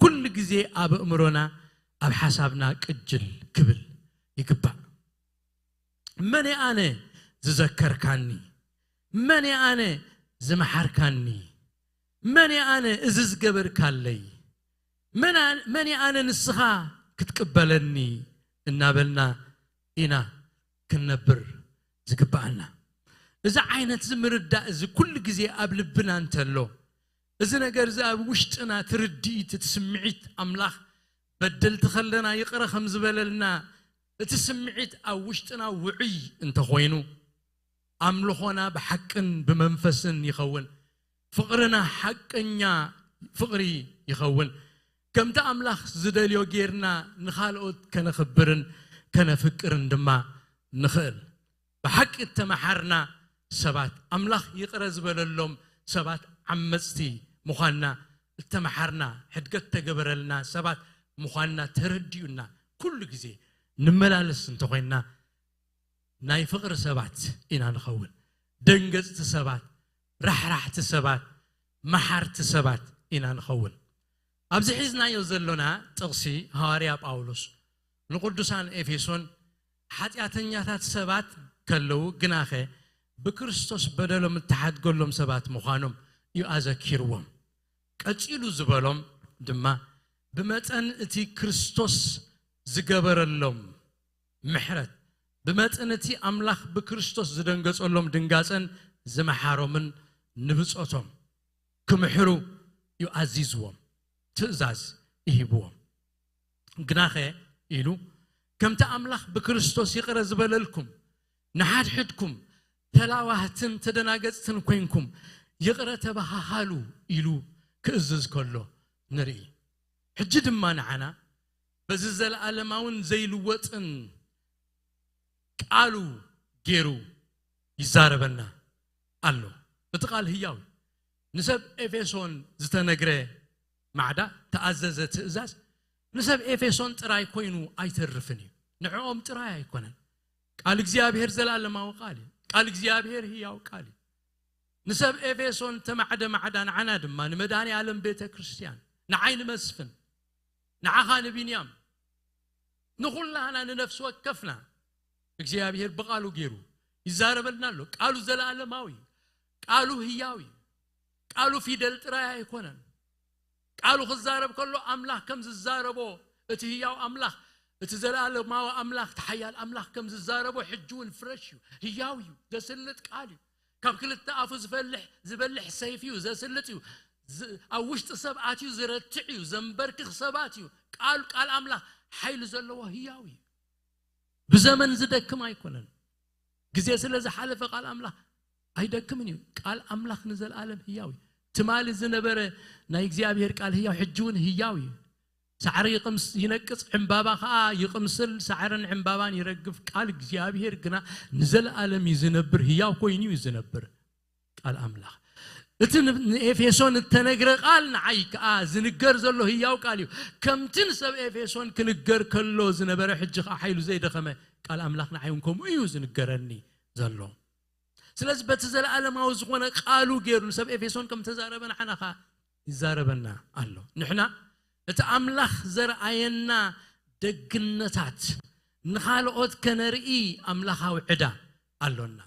ኩሉ ግዜ ኣብ ኣእምሮና ኣብ ሓሳብና ቅጅል ክብል ይግባእ። መን እየ ኣነ ዝዘከርካኒ? መን እየ ኣነ ዝመሓርካኒ? መን እየ ኣነ እዚ ዝገበርካለይ? መን ኣ-፣ መን እየ ኣነ ንስኻ ክትቅበለኒ? እናበልና ኢና ክንነብር ዝግብኣና። እዚ ዓይነት እዚ ምርዳእ እዚ ኩሉ ግዜ ኣብ ልብና እንተሎ፣ እዚ ነገር እዚ ኣብ ውሽጥና ትርድኢት፣ እቲ ስምዒት ኣምላኽ በደልቲ ከለና ይቕረ ከም ዝበለልና፣ እቲ ስምዒት ኣብ ውሽጥና ውዑይ እንተኾይኑ፣ ኣምልኾና ብሓቅን ብመንፈስን ይኸውን። ፍቕርና ሓቀኛ ፍቕሪ ይኸውን። ከምቲ ኣምላኽ ዝደልዮ ጌርና ንኻልኦት ከነኽብርን ከነፍቅርን ድማ ንኽእል። ብሓቂ እተመሓርና ሰባት፣ ኣምላኽ ይቕረ ዝበለሎም ሰባት ዓመጽቲ ምዃንና እተመሓርና፣ ሕድገት ተገበረልና ሰባት ምዃንና ተረዲኡና ኩሉ ግዜ ንመላለስ እንተኾይንና፣ ናይ ፍቕሪ ሰባት ኢና ንኸውን። ደንገጽቲ ሰባት፣ ራሕራሕቲ ሰባት፣ መሓርቲ ሰባት ኢና ንኸውን። ኣብዚ ሒዝናዮ ዘሎና ጥቕሲ ሃዋርያ ጳውሎስ ንቅዱሳን ኤፌሶን ሓጢኣተኛታት ሰባት ከለዉ ግናኸ ብክርስቶስ በደሎም እተሓድገሎም ሰባት ምዃኖም እዩ ኣዘኪርዎም። ቀጺሉ ዝበሎም ድማ ብመጠን እቲ ክርስቶስ ዝገበረሎም ምሕረት፣ ብመጠን እቲ ኣምላኽ ብክርስቶስ ዝደንገጸሎም ድንጋጸን ዝመሓሮምን ንብጾቶም ክምሕሩ እዩ ኣዚዝዎም፣ ትእዛዝ ይሂብዎም። ግናኸ ኢሉ፣ ከምቲ ኣምላኽ ብክርስቶስ ይቕረ ዝበለልኩም፣ ንሓድሕድኩም ተላዋህትን ተደናገጽትን ኮይንኩም ይቕረ ተበሃሃሉ ኢሉ ክእዝዝ ከሎ ንርኢ። ሕጂ ድማ ንዓና በዚ ዘለኣለማውን ዘይልወጥን ቃሉ ገይሩ ይዛረበና ኣሎ። እቲ ቃል ህያው እዩ። ንሰብ ኤፌሶን ዝተነግረ ማዕዳ፣ ተኣዘዘ ትእዛዝ፣ ንሰብ ኤፌሶን ጥራይ ኮይኑ ኣይተርፍን እዩ። ንዕኦም ጥራይ ኣይኮነን። ቃል እግዚኣብሔር ዘላለማዊ ቃል እዩ። ቃል እግዚኣብሔር ህያው ቃል እዩ። ንሰብ ኤፌሶን ተማዕደ ማዕዳ፣ ንዓና ድማ፣ ንመድኃኔ ዓለም ቤተ ክርስቲያን፣ ንዓይ ንመስፍን፣ ንዓኻ ንቢንያም፣ ንኹላህና ንነፍሲ ወከፍና እግዚኣብሔር ብቃሉ ገይሩ ይዛረበልና ኣሎ። ቃሉ ዘለዓለማዊ እዩ። ቃሉ ህያው እዩ። ቃሉ ፊደል ጥራይ ኣይኮነን። ቃሉ ክዛረብ ከሎ ኣምላኽ ከም ዝዛረቦ፣ እቲ ህያው ኣምላኽ፣ እቲ ዘለዓለማዊ ኣምላኽ፣ እቲ ሓያል ኣምላኽ ከም ዝዛረቦ ሕጂ እውን ፍረሽ እዩ። ህያው እዩ። ዘስልጥ ቃል እዩ። ካብ ክልተ ኣፉ ዝፈልሕ ዝበልሕ ሰይፍ እዩ። ዘስልጥ እዩ። ዝ- ኣብ ውሽጢ ሰብ ኣትዩ ዝረትዕ እዩ። ዘንበርክኽ ሰባት እዩ። ቃል ቃል ኣምላኽ ሓይሊ ዘለዎ ህያው እዩ። ብዘመን ዝደክም ኣይኮነን። ግዜ ስለ ዝሓለፈ ቃል ኣምላኽ ኣይደክምን እዩ። ቃል ኣምላኽ ንዘለዓለም ህያው እዩ። ትማሊ ዝነበረ ናይ እግዚኣብሔር ቃል ህያው፣ ሕጂ እውን ህያው እዩ። ሳዕሪ ይቕምስ ይነቅጽ፣ ዕምባባ ኸዓ ይቕምስል፣ ሳዕርን ዕምባባን ይረግፍ። ቃል እግዚኣብሔር ግና ንዘለዓለም እዩ ዝነብር፣ ህያው ኮይኑ እዩ ዝነብር። ቃል ኣምላኽ፣ እቲ ን- ንኤፌሶን እተነግረ ቃል ንዓይ ከኣ ዝንገር ዘሎ ህያው ቃል እዩ። ከምቲ ንሰብ ኤፌሶን ክንገር ከሎ ዝነበረ፣ ሕጂ ከኣ ሓይሉ ዘይደኸመ ቃል ኣምላኽ ንዓይ እውን ከምኡ እዩ ዝንገረኒ ዘሎ። ስለዚ በቲ ዘለዓለማዊ ዝኾነ ቃሉ ገይሩ ንሰብ ኤፌሶን ከም ተዛረበ ንዓና ከኣ ይዛረበና ኣሎ። ንሕና እቲ ኣምላኽ ዘርኣየና ደግነታት ንኻልኦት ከነርኢ ኣምላኻዊ ዕዳ ኣሎና።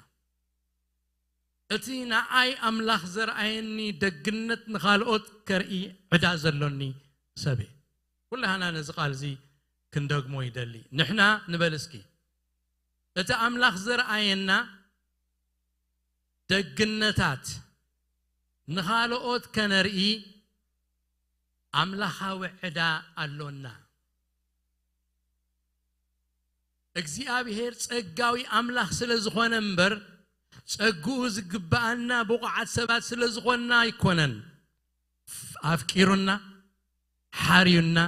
እቲ ንኣይ ኣምላኽ ዘርኣየኒ ደግነት ንኻልኦት ከርኢ ዕዳ ዘሎኒ ሰብ እየ። ኩላህና ነዚ ቃል እዚ ክንደግሞ ይደሊ። ንሕና ንበል እስኪ፣ እቲ ኣምላኽ ዘርኣየና ደግነታት ንኻልኦት ከነርኢ ኣምላኻዊ ዕዳ ኣሎና። እግዚኣብሔር ጸጋዊ ኣምላኽ ስለ ዝኾነ እምበር፣ ጸግኡ ዝግብኣና ብቑዓት ሰባት ስለ ዝኾንና ኣይኮነን። ኣፍቂሩና፣ ሓርዩና፣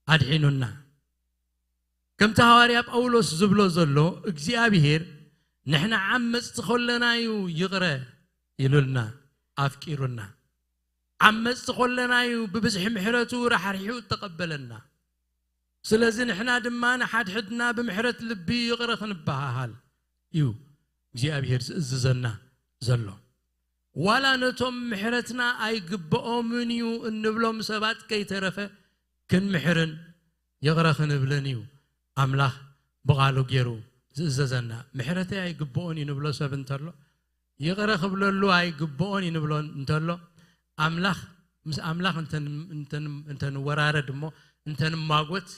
ኣድሒኑና። ከምቲ ሃዋርያ ጳውሎስ ዝብሎ ዘሎ፣ እግዚኣብሔር ንሕና ዓመጽቲ ከለና እዩ ይቕረ ኢሉልና፣ ኣፍቂሩና። ዓመጽቲ ከለና እዩ ብብዝሒ ምሕረቱ ራሕሪሑ እተቐበለና። ስለዚ ንሕና ድማ ንሓድሕድና ብምሕረት ልቢ ይቕረ ክንበሃሃል እዩ እግዚኣብሔር ዝእዝዘና ዘሎ። ዋላ ነቶም ምሕረትና ኣይግብኦምን እዩ እንብሎም ሰባት ከይተረፈ ክንምሕርን ይቕረ ክንብልን እዩ ኣምላኽ ብቓሉ ገይሩ ዝእዘዘና። ምሕረተይ ኣይግብኦን እዩ ንብሎ ሰብ እንተሎ፣ ይቕረ ክብለሉ ኣይግብኦን እዩ ንብሎ እንተሎ፣ ኣምላኽ፣ ምስ ኣምላኽ እንተን- እንተን- እንተንወራረድ እሞ እንተንማጎት፣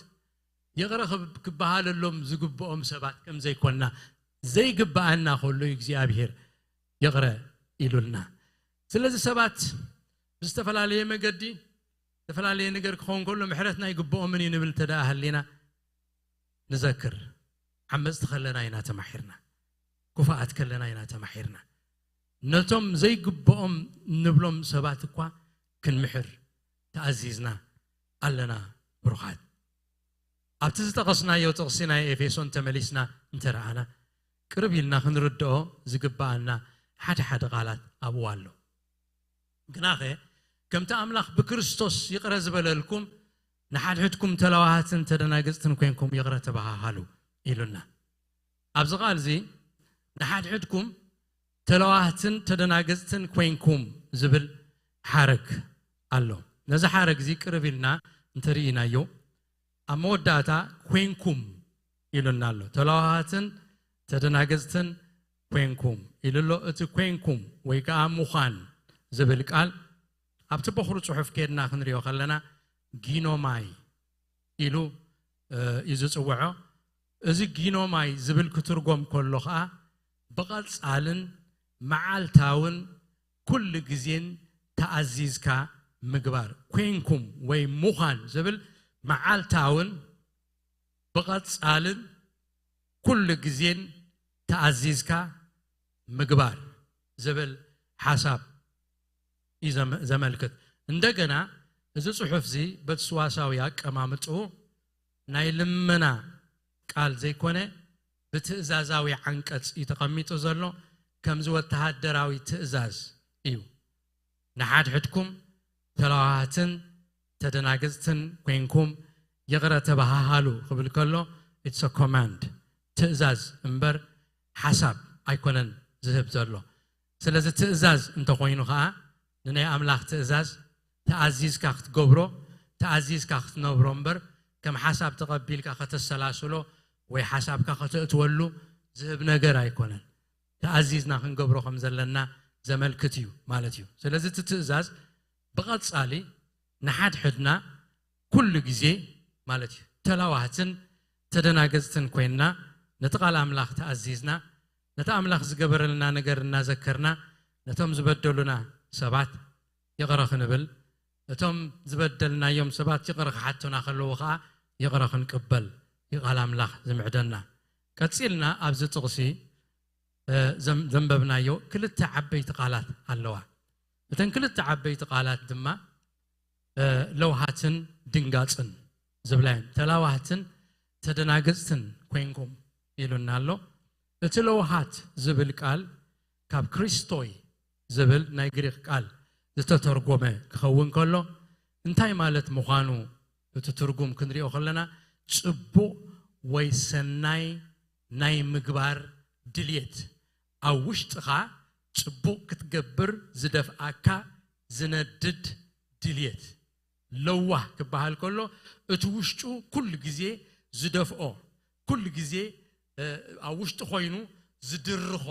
ይቕረ ክብ- ክበሃለሎም ዝግብኦም ሰባት ከም ዘይኮንና፣ ዘይግብኣና ከሎ እዩ እግዚኣብሔር ይቕረ ኢሉልና። ስለዚ ሰባት ብዝተፈላለየ መገዲ፣ ዝተፈላለየ ነገር ክኸውን ከሎ፣ ምሕረትና ኣይግብኦምን እዩ ንብል እንተ ደኣ ሃሊና፣ ንዘክር። ዓመጽቲ ከለና ኢና ተማሒርና። ክፉኣት ከለና ኢና ተማሒርና። ነቶም ዘይግብኦም ንብሎም ሰባት እኳ ክንምሕር ተኣዚዝና ኣለና። ብሩኻት፣ ኣብቲ ዝጠቐስናዮ ጥቕሲ ናይ ኤፌሶን ተመሊስና እንተ ረኣና፣ ቅርብ ኢልና ክንርድኦ ዝግብኣና ሓደ ሓደ ቃላት ኣብኡ ኣሎ። ግናኸ፣ ከምቲ ኣምላኽ ብክርስቶስ ይቕረ ዝበለልኩም፣ ንሓድሕድኩም ተለዋሃትን ተደናገጽትን ኮይንኩም ይቕረ ተበሃሃሉ ኢሉና። ኣብዚ ቃል እዚ ንሓድሕድኩም ተለዋህትን ተደናገጽትን ኮይንኩም ዝብል ሓረግ ኣሎ። ነዚ ሓረግ እዚ ቅርብ ኢልና እንተርኢናዮ፣ ኣብ መወዳእታ ኮይንኩም ኢሉና ኣሎ። ተለዋሃትን ተደናገጽትን ኮይንኩም ኢሉ ኣሎ። እቲ ኮይንኩም ወይ ከኣ ምዃን ዝብል ቃል ኣብቲ በኹሪ ጽሑፍ ኬድና ክንሪኦ ከለና ጊኖማይ ኢሉ፣ እ፣ እዩ ዝጽውዖ። እዚ ጊኖማይ ዝብል ክትርጎም ከሎ ኸኣ ብቐጻልን መዓልታውን ኩሉ ግዜን ተኣዚዝካ ምግባር። ኮይንኩም ወይ ምዃን ዝብል መዓልታውን ብቐጻልን ኩሉ ግዜን ተኣዚዝካ ምግባር ዝብል ሓሳብ እዩ ዘመ- ዘመልክት። እንደገና እዚ ጽሑፍ እዚ በቲ ስዋሳዊ ኣቀማምጥኡ ናይ ልመና ቃል ዘይኮነ ብትእዛዛዊ ዓንቀጽ እዩ ተቐሚጡ ዘሎ። ከምዚ ወተሃደራዊ ትእዛዝ እዩ። ንሓድሕድኩም ተለዋዋህትን ተደናገጽትን ኮይንኩም ይቕረ ተበሃሃሉ ክብል ከሎ፣ it's a command፣ ትእዛዝ እምበር ሓሳብ ኣይኮነን ዝህብ ዘሎ። ስለዚ ትእዛዝ እንተኾይኑ ኸኣ፣ ንናይ ኣምላኽ ትእዛዝ ተኣዚዝካ ክትገብሮ፣ ተኣዚዝካ ክትነብሮ እምበር፣ ከም ሓሳብ ተቐቢልካ ከተሰላስሎ ወይ ሓሳብካ ከተእትወሉ ዝህብ ነገር ኣይኮነን። ተኣዚዝና ክንገብሮ ከም ዘለና ዘመልክት እዩ ማለት እዩ። ስለዚ እቲ ትእዛዝ ብቐጻሊ ንሓድሕድና ኩሉ ግዜ ማለት እዩ ተላዋህትን ተደናገጽትን ኮይንና፣ ነቲ ቃል ኣምላኽ ተኣዚዝና፣ ነቲ ኣምላኽ ዝገበረልና ነገር እናዘከርና፣ ነቶም ዝበደሉና ሰባት ይቕረ ክንብል፣ እቶም ዝበደልናዮም ሰባት ይቕረ ክሓቱና ከለዉ ኸኣ ይቕረ ክንቅበል እዩ ቃል ኣምላኽ ዝምዕደና። ቀጺልና ኣብዚ ጥቕሲ፣ እ፣ ዘም-፣ ዘንበብናዮ ክልተ ዓበይቲ ቃላት ኣለዋ። እተን ክልተ ዓበይቲ ቃላት ድማ፣ እ፣ ለውሃትን ድንጋጽን ዝብላ እየን። ተላዋህትን ተደናገጽትን ኮይንኩም ኢሉና ኣሎ። እቲ ለውሃት ዝብል ቃል ካብ ክሪስቶይ ዝብል ናይ ግሪኽ ቃል ዝተተርጎመ ክኸውን ከሎ፣ እንታይ ማለት ምዃኑ እቲ ትርጉም ክንሪኦ ከለና፣ ጽቡቕ ወይ ሰናይ ናይ ምግባር ድልየት፣ ኣብ ውሽጥኻ ጽቡቕ ክትገብር ዝደፍኣካ ዝነድድ ድልየት። ለዋህ ክበሃል ከሎ፣ እቲ ውሽጡ ኩሉ ግዜ ዝደፍኦ፣ ኩሉ ግዜ፣ እ፣ ኣብ ውሽጡ ኮይኑ ዝድርኾ፣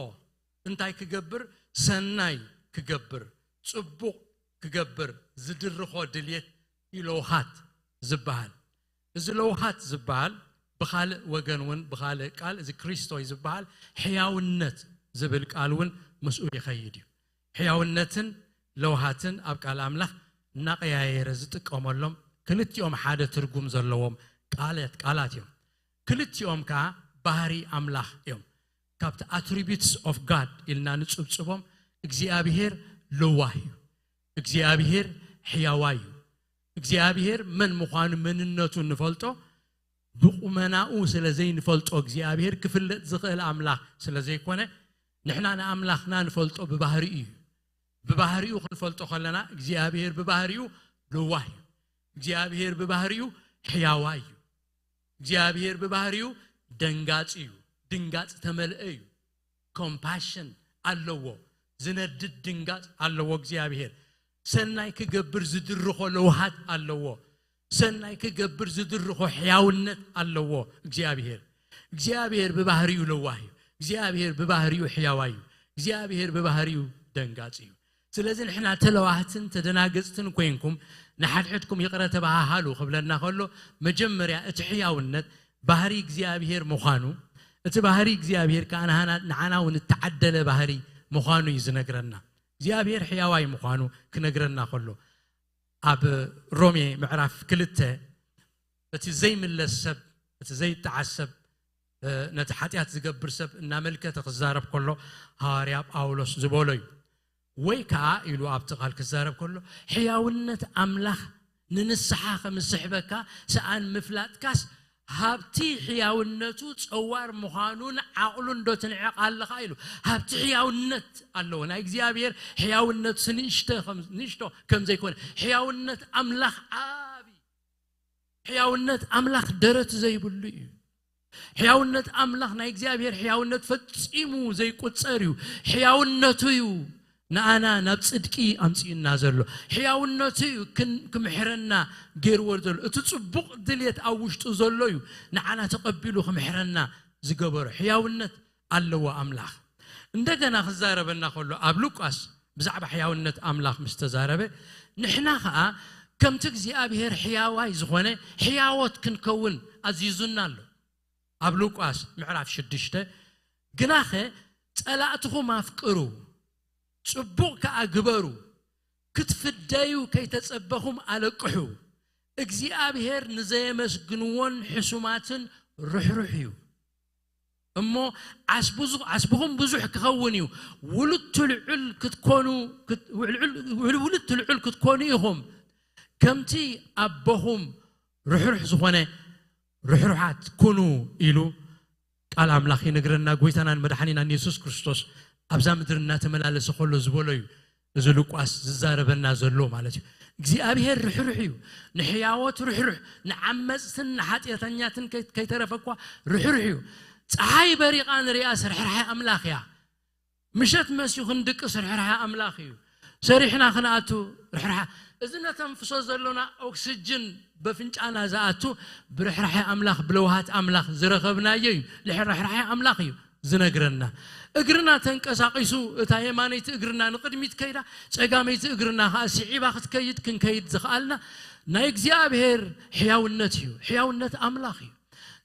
እንታይ ክገብር? ሰናይ ክገብር፣ ጽቡቕ ክገብር ዝድርኾ ድልየት እዩ ለውሃት ዝበሃል። እዚ ለውሃት ዝበሃል ብኻልእ ወገን እውን፣ ብኻልእ ቃል፣ እዚ ክሪስቶይ ዝበሃል ሕያውነት ዝብል ቃል እውን ምስኡ ይኸይድ እዩ። ሕያውነትን ለውሃትን ኣብ ቃል ኣምላኽ እናቐያየረ ዝጥቀመሎም ክልቲኦም ሓደ ትርጉም ዘለዎም ቃላት፣ ቃላት እዮም። ክልቲኦም ከኣ ባህሪ ኣምላኽ እዮም። ካብቲ attributes of God ኢልና ንጽብጽቦም፣ እግዚኣብሄር ለዋህ እዩ። እግዚኣብሄር ሕያዋይ እዩ። እግዚኣብሄር መን ምዃኑ፣ መንነቱ እንፈልጦ ብቁመናኡ ስለ ዘይንፈልጦ፣ እግዚኣብሄር ክፍለጥ ዝኽእል ኣምላኽ ስለ ዘይኮነ፣ ንሕና ንኣምላኽና ንፈልጦ ብባህሪኡ እዩ። ብባህሪኡ ክንፈልጦ ከለና፣ እግዚኣብሄር ብባህሪኡ ለዋህ እዩ። እግዚኣብሄር ብባህሪኡ ሕያዋይ እዩ። እግዚኣብሄር ብባህሪኡ ደንጋጺ እዩ። ድንጋጽ ተመልአ እዩ። ኮምፓሽን ኣለዎ። ዝነድድ ድንጋጽ ኣለዎ እግዚኣብሄር። ሰናይ ክገብር ዝድርኾ ለውሃት ኣለዎ። ሰናይ ክገብር ዝድርኾ ሕያውነት ኣለዎ እግዚኣብሄር። እግዚኣብሄር ብባህሪኡ ለዋህ እዩ። እግዚኣብሄር ብባህሪኡ ሕያዋይ እዩ። እግዚኣብሄር ብባህሪኡ ደንጋጽ እዩ። ስለዚ ንሕና ተለዋህትን ተደናገጽትን ኮይንኩም ንሓድሕድኩም ይቕረ ተበሃሃሉ ክብለና ከሎ፣ መጀመርያ እቲ ሕያውነት ባህሪ እግዚኣብሄር ምዃኑ፣ እቲ ባህሪ እግዚኣብሄር ከኣ ንሃና-፣ ንዓና እውን እተዓደለ ባህሪ ምዃኑ እዩ ዝነግረና። እግዚኣብሄር ሕያዋይ ምዃኑ ክነግረና ከሎ፣ ኣብ ሮሜ ምዕራፍ ክልተ፣ እቲ ዘይምለስ ሰብ፣ እቲ ዘይጠዓስ ሰብ፣ እ፣ ነቲ ሓጢኣት ዝገብር ሰብ እናመልከተ ክዛረብ ከሎ፣ ሃዋርያ ጳውሎስ ዝበሎ እዩ። ወይ ከኣ ኢሉ ኣብቲ ቃል ክዛረብ ከሎ፣ ሕያውነት ኣምላኽ ንንስሓ ከም ዝስሕበካ ሰኣን ምፍላጥካስ፣ ሃብቲ ሕያውነቱ ጸዋር ምዃኑን ዓቕሉን ዶ ትንዕቕ ኣለኻ? ኢሉ። ሃብቲ ሕያውነት ኣለዎ። ናይ እግዚኣብሔር ሕያውነትስ ንእሽተ ከም-፣ ንእሽቶ ከም ዘይኮነ፣ ሕያውነት ኣምላኽ ዓቢ፣ ሕያውነት ኣምላኽ ደረት ዘይብሉ እዩ። ሕያውነት ኣምላኽ፣ ናይ እግዚኣብሔር ሕያውነት ፈጺሙ ዘይቁጸር እዩ። ሕያውነቱ እዩ ንኣና ናብ ጽድቂ ኣምጺኡና ዘሎ። ሕያውነቱ እዩ ክን-፣ ክምሕረና ገይርዎ ዘሎ። እቲ ጽቡቕ ድልየት ኣብ ውሽጡ ዘሎ እዩ ንዓና ተቐቢሉ ክምሕረና ዝገበሮ። ሕያውነት ኣለዎ ኣምላኽ። እንደገና ክዛረበና ከሎ፣ ኣብ ሉቃስ ብዛዕባ ሕያውነት ኣምላኽ ምስ ተዛረበ፣ ንሕና ኸኣ ከምቲ እግዚኣብሔር ሕያዋይ ዝኾነ ሕያዎት ክንከውን ኣዚዙና ኣሎ። ኣብ ሉቃስ ምዕራፍ ሽዱሽተ፣ "ግናኸ ጸላእትኹም ኣፍቅሩ፣ ጽቡቕ ከኣ ግበሩ፣ ክትፍደዩ ከይተጸበኹም ኣለቅሑ፣ እግዚኣብሔር ንዘየመስግንዎን ሕሱማትን ርሕሩሕ እዩ። እሞ ዓስብዙ-፣ ዓስብኹም ብዙሕ ክኸውን እዩ፣ ውሉድ ትልዑል ክትኮኑ፣ ክት-፣ ውዕልዑል-፣ ውዕል-፣ ውሉድ ትልዑል ክትኮኑ ኢኹም፣ ከምቲ ኣቦኹም ርሕሩሕ ዝኾነ ርሕሩሓት ኩኑ" ኢሉ ቃል ኣምላኽ ይነግረና። ጎይታናን መድሓኒናን የሱስ ክርስቶስ ኣብዛ ምድሪ እናተመላለሰ ከሎ ዝበሎ እዩ። እዚ ሉቃስ ዝዛረበና ዘሎ ማለት እዩ። እግዚኣብሔር ርሕሩሕ እዩ። ንሕያዎት ርሕሩሕ፣ ንዓመፅትን ንሓጢኣተኛትን ከይ- ከይተረፈ እኳ ርሕሩሕ እዩ። ፀሓይ በሪቓ ንሪኣስ ርሕራሐ ኣምላኽ እያ። ምሸት መሲኹ ንድቅስ ርሕራሐ ኣምላኽ እዩ። ሰሪሕና ክንኣቱ ርሕራሐ። እዚ ነተንፍሶ ዘሎና ኦክስጅን በፍንጫና ዝኣቱ ብርሕራሐ ኣምላኽ፣ ብለውሃት ኣምላኽ ዝረኸብናዮ እዩ። ልሕ- ርሕራሐ ኣምላኽ እዩ ዝነግረና። እግርና ተንቀሳቒሱ፣ እታ የማነይቲ እግርና ንቕድሚት ከይዳ፣ ጸጋመይቲ እግርና ኸዓ ስዒባ ክትከይድ፣ ክንከይድ ዝኸኣልና ናይ እግዚኣብሔር ሕያውነት እዩ። ሕያውነት ኣምላኽ እዩ።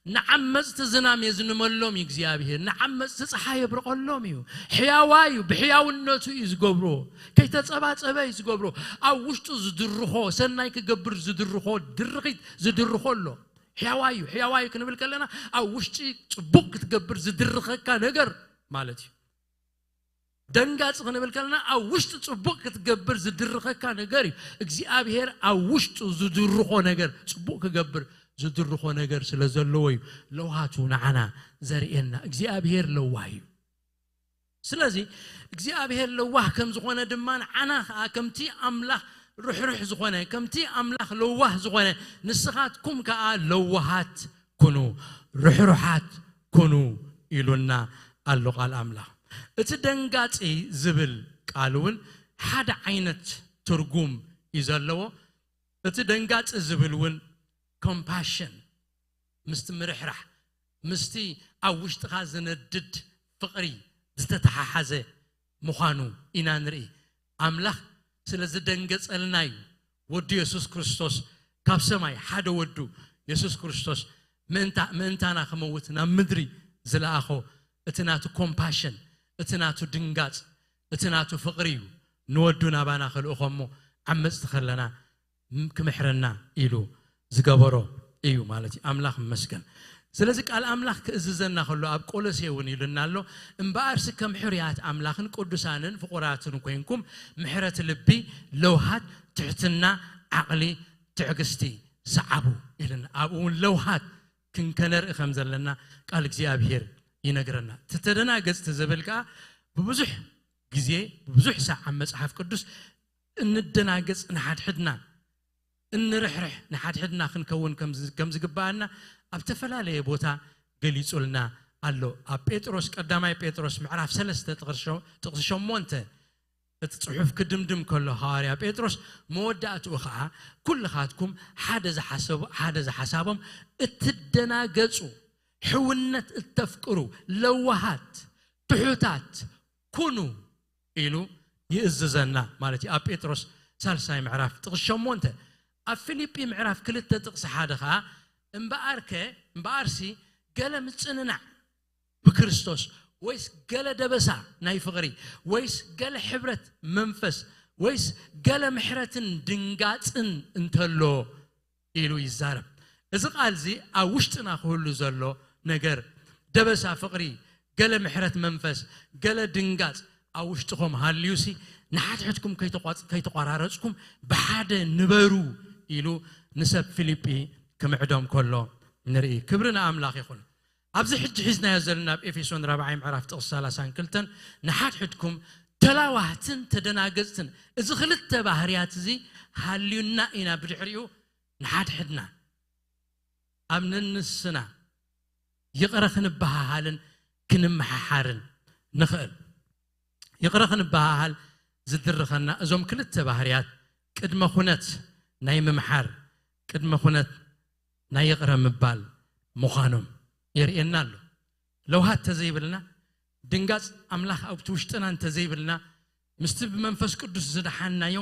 ንዓመፅቲ ዝናም የዝንመሎም እዩ እግዚኣብሔር፣ ንዓመፅቲ ፀሓይ የብርቐሎም እዩ። ሕያዋይ እዩ፣ ብሕያውነቱ እዩ ዝገብሮ። ከይተፀባፀበ እዩ ዝገብሮ። ኣብ ውሽጡ ዝድርኾ፣ ሰናይ ክገብር ዝድርኾ ድርኺት ዝድርኾ ኣሎ። ሕያዋይ እዩ። ሕያዋይ እዩ ክንብል ከለና ኣብ ውሽጢ ፅቡቕ ክትገብር ዝድርኸካ ነገር ማለት እዩ። ደንጋፂ ክንብል ከለና ኣብ ውሽጢ ፅቡቕ ክትገብር ዝድርኸካ ነገር እዩ። እግዚኣብሔር ኣብ ውሽጡ ዝድርኾ ነገር፣ ፅቡቕ ክገብር ዝድርኾ ነገር ስለ ዘለዎ እዩ ለውሃቱ ንዓና ዘርእየና። እግዚኣብሔር ለዋህ እዩ። ስለዚ እግዚኣብሔር ለዋህ ከም ዝኾነ ድማ ንዓና ከዓ ከምቲ ኣምላኽ ርሕሩሕ ዝኾነ፣ ከምቲ ኣምላኽ ለዋህ ዝኾነ፣ ንስኻትኩም ከዓ ለዋሃት ኩኑ፣ ርሕሩሓት ኩኑ ኢሉና ኣሎ ቃል ኣምላኽ። እቲ ደንጋፂ ዝብል ቃል እውን ሓደ ዓይነት ትርጉም እዩ ዘለዎ። እቲ ደንጋፂ ዝብል እውን ኮምፓሽን፣ ምስቲ ምርሕራሕ፣ ምስቲ ኣብ ውሽጥኻ ዝነድድ ፍቕሪ ዝተተሓሓዘ ምዃኑ ኢና ንርኢ። ኣምላኽ ስለ ዝደንገጸልና እዩ ወዱ የሱስ ክርስቶስ፣ ካብ ሰማይ ሓደ ወዱ የሱስ ክርስቶስ ምእንታ- ምእንታና ክመውት ናብ ምድሪ ዝለኣኾ። እቲ ናቱ ኮምፓሽን፣ እቲ ናቱ ድንጋጽ፣ እቲ ናቱ ፍቕሪ እዩ ንወዱ ናባና ክልእኾ እሞ፣ ዓመጽቲ ከለና ም- ክምሕረና ኢሉ ዝገበሮ እዩ ማለት እዩ። ኣምላኽ ይመስገን። ስለዚ ቃል ኣምላኽ ክእዝዘና ከሎ ኣብ ቆሎሴ እውን ኢሉና ኣሎ፣ እምበኣርሲ ከም ሕሩያት ኣምላኽን ቅዱሳንን ፍቑራትን ኮይንኩም ምሕረት ልቢ፣ ለውሃት፣ ትሕትና፣ ዓቕሊ፣ ትዕግስቲ ሰዓቡ ኢልና። ኣብኡ እውን ለውሃት ክንከነርኢ ከም ዘለና ቃል እግዚኣብሔር ይነግረና። እቲ ተደናገጽቲ ዝብል ከኣ ብብዙሕ ግዜ ብብዙሕ ሳዕ ኣብ መጽሓፍ ቅዱስ እንደናገጽ ንሓድሕድና፣ እንርሕርሕ ንሓድሕድና ክንከውን ከም ዝ- ከም ዝግባኣና ኣብ ተፈላለየ ቦታ ገሊጹልና ኣሎ። ኣብ ጴጥሮስ፣ ቀዳማይ ጴጥሮስ ምዕራፍ ሰለስተ ጥቕሲ ሸ- ጥቕሲ ሸሞንተ እቲ ጽሑፍ ክድምድም ከሎ ሃዋርያ ጴጥሮስ መወዳእትኡ ኸዓ ኩልኻትኩም ሓደ ዝሓሰቡ ሓደ ዝሓሳቦም እትደናገጹ፣ ሕውነት እተፍቅሩ፣ ለዋሃት፣ ትሑታት ኩኑ ኢሉ ይእዝዘና ማለት እዩ። ኣብ ጴጥሮስ ሳልሳይ ምዕራፍ ጥቕሲ ሸሞንተ፣ ኣብ ፊልጲ ምዕራፍ ክልተ ጥቕሲ ሓደ ኸዓ እምበኣርከ እምበኣርሲ ገለ ምጽንናዕ ብክርስቶስ ወይስ ገለ ደበሳ ናይ ፍቕሪ ወይስ ገለ ሕብረት መንፈስ ወይስ ገለ ምሕረትን ድንጋጽን እንተሎ ኢሉ ይዛረብ። እዚ ቃል እዚ ኣብ ውሽጥና ክህሉ ዘሎ ነገር፣ ደበሳ ፍቕሪ፣ ገለ ምሕረት መንፈስ፣ ገለ ድንጋጽ ኣብ ውሽጥኹም ሃልዩሲ ንሓድሕድኩም ከይተቋጽ- ከይተቋራረጽኩም ብሓደ ንበሩ ኢሉ ንሰብ ፊልጲ ክምዕዶም ከሎ ንርኢ። ክብሪ ንኣምላኽ ይኹን። ኣብዚ ሕጂ ሒዝናዮ ዘለና ኣብ ኤፌሶን ራብዓይ ምዕራፍ ጥቕሲ ሰላሳን ክልተን ንሓድሕድኩም ተላዋህትን ተደናገጽትን፣ እዚ ክልተ ባህርያት እዚ ሃልዩና ኢና ብድሕሪኡ ንሓድሕድና ኣብ ነንስና ይቕረ ክንበሃሃልን ክንመሓሓርን ንኽእል። ይቕረ ክንበሃሃል ዝድርኸና እዞም ክልተ ባህርያት ቅድመ ኩነት ናይ ምምሓር፣ ቅድመ ኩነት ናይ ይቕረ ምባል ምዃኖም የርእየና ኣሎ። ለውሃት ተዘይብልና፣ ድንጋጽ ኣምላኽ ኣብቲ ውሽጥና እንተዘይብልና፣ ምስቲ ብመንፈስ ቅዱስ ዝደሓንናዮ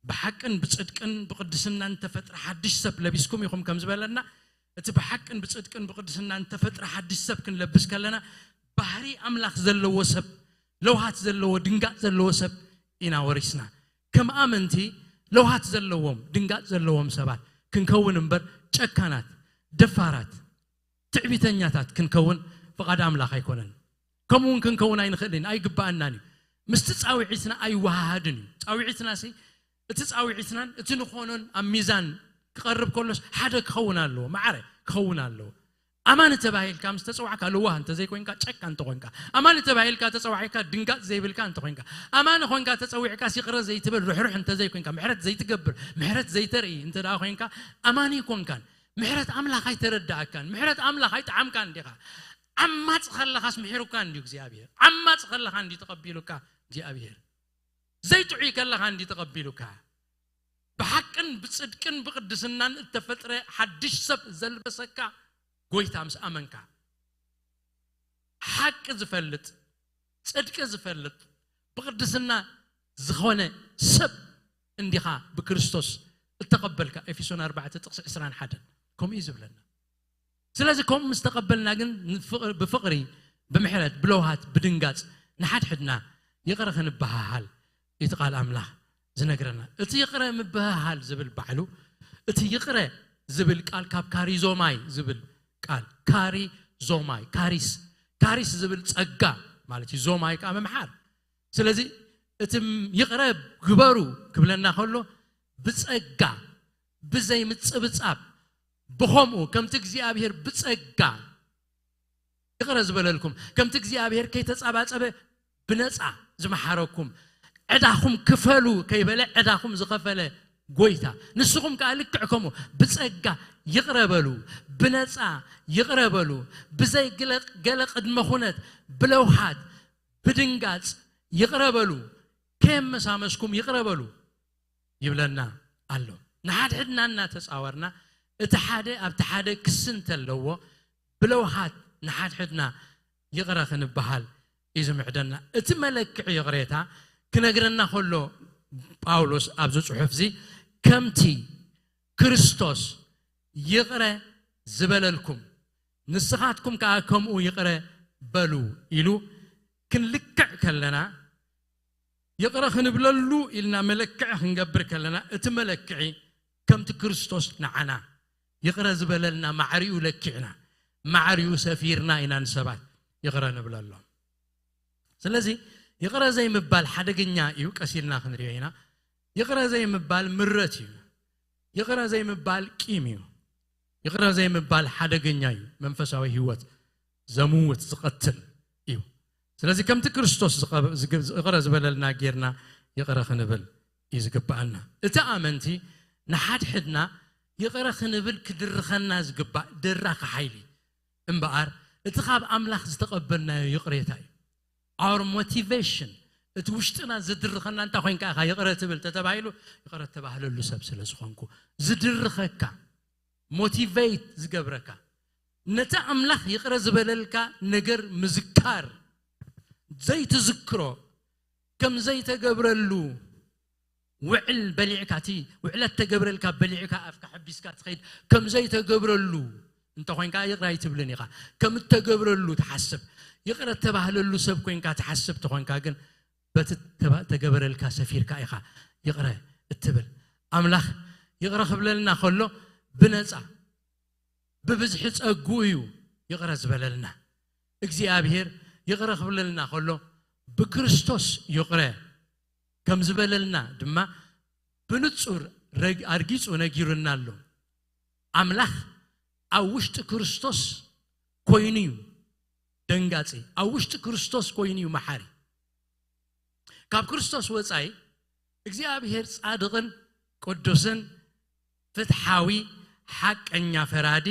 ብሓቅን ብጽድቅን ብቕድስናን እተፈጥረ ሓድሽ ሰብ ለቢስኩም ኢኹም ከም ዝበለና፣ እቲ ብሓቅን ብጽድቅን ብቕድስናን እተፈጥረ ሓድሽ ሰብ ክንለብስ ከለና፣ ባህሪ ኣምላኽ ዘለዎ ሰብ፣ ለውሃት ዘለዎ፣ ድንጋጽ ዘለዎ ሰብ ኢና ወሪስና። ከም ኣመንቲ ለውሃት ዘለዎም፣ ድንጋጽ ዘለዎም ሰባት ክንከውን እምበር፣ ጨካናት፣ ደፋራት፣ ትዕቢተኛታት ክንከውን ፍቓድ ኣምላኽ ኣይኮነን። ከምኡ እውን ክንከውን ኣይንኽእልን፣ ኣይግባኣናን እዩ። ምስቲ ጻውዒትና ኣይወሃሃድን እዩ። ጻውዒትናሲ፣ እቲ ጻውዒትናን እቲ ንኾኖን ኣብ ሚዛን ክቐርብ ከሎስ ሓደ ክኸውን ኣለዎ፣ ማዕረ ክኸውን ኣለዎ። ኣማኒ ተባሂልካ ምስ ተጸዋዕካ፣ ልዋህ እንተዘይኮይንካ፣ ጨካ እንተኾንካ፣ ኣማኒ ተባሂልካ ተጸዋዒካ፣ ድንጋጽ ዘይብልካ እንተኾይንካ፣ ኣማኒ ኾንካ ተጸዊዕካ፣ ይቕረ ዘይትብል፣ ርሕሩሕ እንተዘይኮይንካ፣ ምሕረት ዘይትገብር፣ ምሕረት ዘይተርኢ እንተ ደኣ ኮይንካ፣ ኣማኒ ኣይኮንካን። ምሕረት ኣምላኽ ኣይተረዳእካን። ምሕረት ኣምላኽ ኣይጠዓምካን ዲኻ? ዓማጽ ከለኻስ ምሒሩካ እንድዩ እግዚኣብሔር። ዓማጽ ከለኻ እንድዩ ተቐቢሉካ እግዚኣብሔር። ዘይጥዑይ ከለኻ እንድዩ ተቐቢሉካ። ብሓቅን ብጽድቅን ብቕድስናን እተፈጥረ ሓድሽ ሰብ ዘልበሰካ ጎይታ ምስ ኣመንካ፣ ሓቂ ዝፈልጥ፣ ጽድቂ ዝፈልጥ፣ ብቕድስና ዝኾነ ሰብ እንዲኻ ብክርስቶስ እተቐበልካ። ኤፌሶን ኣርባዕተ ጥቕሲ ዕስራን ሓደን ከምኡ እዩ ዝብለና። ስለዚ ከምኡ ምስ ተቐበልና ግን ንፍቕሪ፣ ብፍቕሪ፣ ብምሕረት፣ ብለውሃት፣ ብድንጋጽ ንሓድሕድና ይቕረ ክንበሃሃል እቲ ቃል ኣምላኽ ዝነግረና። እቲ ይቕረ ምብህሃል ዝብል ባዕሉ፣ እቲ ይቕረ ዝብል ቃል ካብ ካሪዞማይ ዝብል ቃል፣ ካሪዞማይ፣ ካሪስ፣ ካሪስ ዝብል ጸጋ ማለት እዩ። ዞማይ ከኣ ምምሓር። ስለዚ እቲ ይቕረ ግበሩ ክብለና ከሎ፣ ብጸጋ፣ ብዘይ ምጽብጻብ፣ ብኸምኡ ከምቲ እግዚኣብሔር ብጸጋ ይቕረ ዝበለልኩም፣ ከምቲ እግዚኣብሔር ከይተጻባጸበ ብነጻ ዝመሓረኩም፣ ዕዳኹም ክፈሉ ከይበለ ዕዳኹም ዝኸፈለ ጎይታ፣ ንስኹም ከኣ ልክዕ ከምኡ ብጸጋ ይቕረ በሉ፣ ብነጻ ይቕረ በሉ፣ ብዘይ ግለ-፣ ገለ ቅድመ ኩነት፣ ብለውሃት፣ ብድንጋጽ ይቕረ በሉ፣ ከየመሳመስኩም ይቕረ በሉ ይብለና ኣሎ። ንሓድሕድና እናተጻወርና፣ እቲ ሓደ ኣብቲ ሓደ ክሲ እንተለዎ፣ ብለውሃት ንሓድሕድና ይቕረ ክንበሃል እዩ ዝምዕደና። እቲ መለክዒ ይቕሬታ ክነግረና ከሎ፣ ጳውሎስ ኣብዚ ጽሑፍ እዚ፣ "ከምቲ ክርስቶስ ይቕረ ዝበለልኩም፣ ንስኻትኩም ከኣ ከምኡ ይቕረ በሉ" ኢሉ ክንልክዕ ከለና፣ ይቕረ ክንብለሉ ኢልና መለክዒ ክንገብር ከለና፣ እቲ መለክዒ ከምቲ ክርስቶስ ንዓና ይቕረ ዝበለልና ማዕሪኡ ለኪዕና፣ ማዕሪኡ ሰፊርና ኢና ንሰባት ይቕረ ንብለሎም። ስለዚ ይቕረ ዘይምባል ሓደገኛ እዩ፣ ቀስ ኢልና ክንሪኦ ኢና። ይቕረ ዘይምባል ምረት እዩ። ይቕረ ዘይምባል ቂም እዩ። ይቕረ ዘይምባል ሓደገኛ እዩ። መንፈሳዊ ህይወት ዘምውት፣ ዝቐትል እዩ። ስለዚ ከምቲ ክርስቶስ ዝቐ-፣ ዝግ-፣ ይቕረ ዝበለልና ጌርና ይቕረ ክንብል እዩ ዝግብኣና። እቲ ኣመንቲ ንሓድሕድና ይቕረ ክንብል ክድርኸና ዝግባእ ደራኺ ሓይሊ እምበኣር፣ እቲ ካብ ኣምላኽ ዝተቐበልናዮ ይቕሬታ እዩ። Our motivation፣ እቲ ውሽጥና ዝድርኸና፣ እንታይ ኮይንካ ኢኻ ይቕረ ትብል ተተባሂሉ፣ ይቕረ ተባህለሉ ሰብ ስለ ዝኾንኩ፣ ዝድርኸካ፣ ሞቲቬት ዝገብረካ፣ ነቲ ኣምላኽ ይቕረ ዝበለልካ ነገር ምዝካር፣ ዘይትዝክሮ፣ ከም ዘይተገብረሉ፣ ውዕል በሊዕካ፣ እቲ ውዕለት ተገብረልካ በሊዕካ ኣፍካ ሕቢስካ ትኸይድ፣ ከም ዘይተገብረሉ እንተኾይንካ ይቕረ ኣይትብልን ኢኻ። ከም እተገብረሉ ትሓስብ። ይቕረ እተባህለሉ ሰብ ኮይንካ ትሓስብ ተኾንካ ግን፣ በቲ ተባ-፣ ተገበረልካ ሰፊርካ ኢኻ ይቕረ እትብል። ኣምላኽ ይቕረ ክብለልና ከሎ ብነጻ፣ ብብዝሒ ጸግኡ እዩ ይቕረ ዝበለልና። እግዚኣብሔር ይቕረ ክብለልና ከሎ ብክርስቶስ ይቕረ ከም ዝበለልና ድማ ብንጹር ረግ-፣ ኣርጊጹ ነጊሩና ኣሎ። ኣምላኽ ኣብ ውሽጢ ክርስቶስ ኮይኑ እዩ ደንጋጺ፣ ኣብ ውሽጢ ክርስቶስ ኮይኑ እዩ መሓሪ። ካብ ክርስቶስ ወጻኢ እግዚኣብሔር ጻድቕን ቅዱስን ፍትሓዊ ሓቀኛ ፈራዲ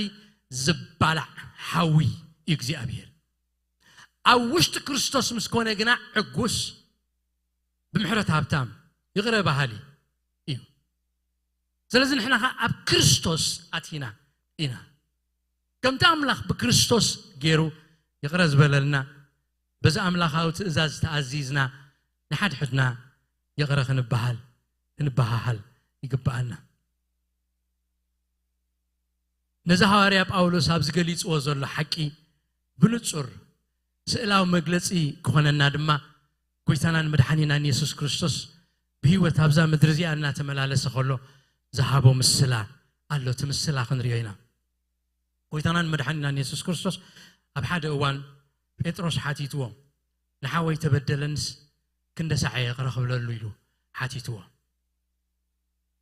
ዝባላዕ ሓዊ እዩ እግዚኣብሔር። ኣብ ውሽጢ ክርስቶስ ምስ ኮነ ግና ዕጉስ፣ ብምሕረት ሃብታም፣ ይቕረ በሃሊ እዩ። ስለዚ ንሕና ኸዓ ኣብ ክርስቶስ ኣቲና ኢና። ከምቲ ኣምላኽ ብክርስቶስ ገይሩ ይቕረ ዝበለልና፣ በዚ ኣምላኻዊ ትእዛዝ ተኣዚዝና ንሓድሕድና ይቕረ ክንበሃል፣ ክንበሃሃል ይግብኣና። ነዚ ሃዋርያ ጳውሎስ ኣብ ዝገሊጽዎ ዘሎ ሓቂ ብንጹር ስእላዊ መግለጺ ክኾነና ድማ፣ ጎይታናን መድሓኒናን የሱስ ክርስቶስ ብህይወት ኣብዛ ምድሪ እዚኣ እናተመላለሰ ከሎ ዝሃቦ ምስላ ኣሎ። እቲ ምስላ ክንሪኦ ኢና። ጎይታናን መድሓኒናን የሱስ ክርስቶስ ኣብ ሓደ እዋን ጴጥሮስ ሓቲትዎ፣ "ንሓወይ ተበደለንስ ክንደ ሳዕ እየ ይቕረ ክብለሉ?" ኢሉ ሓቲትዎ።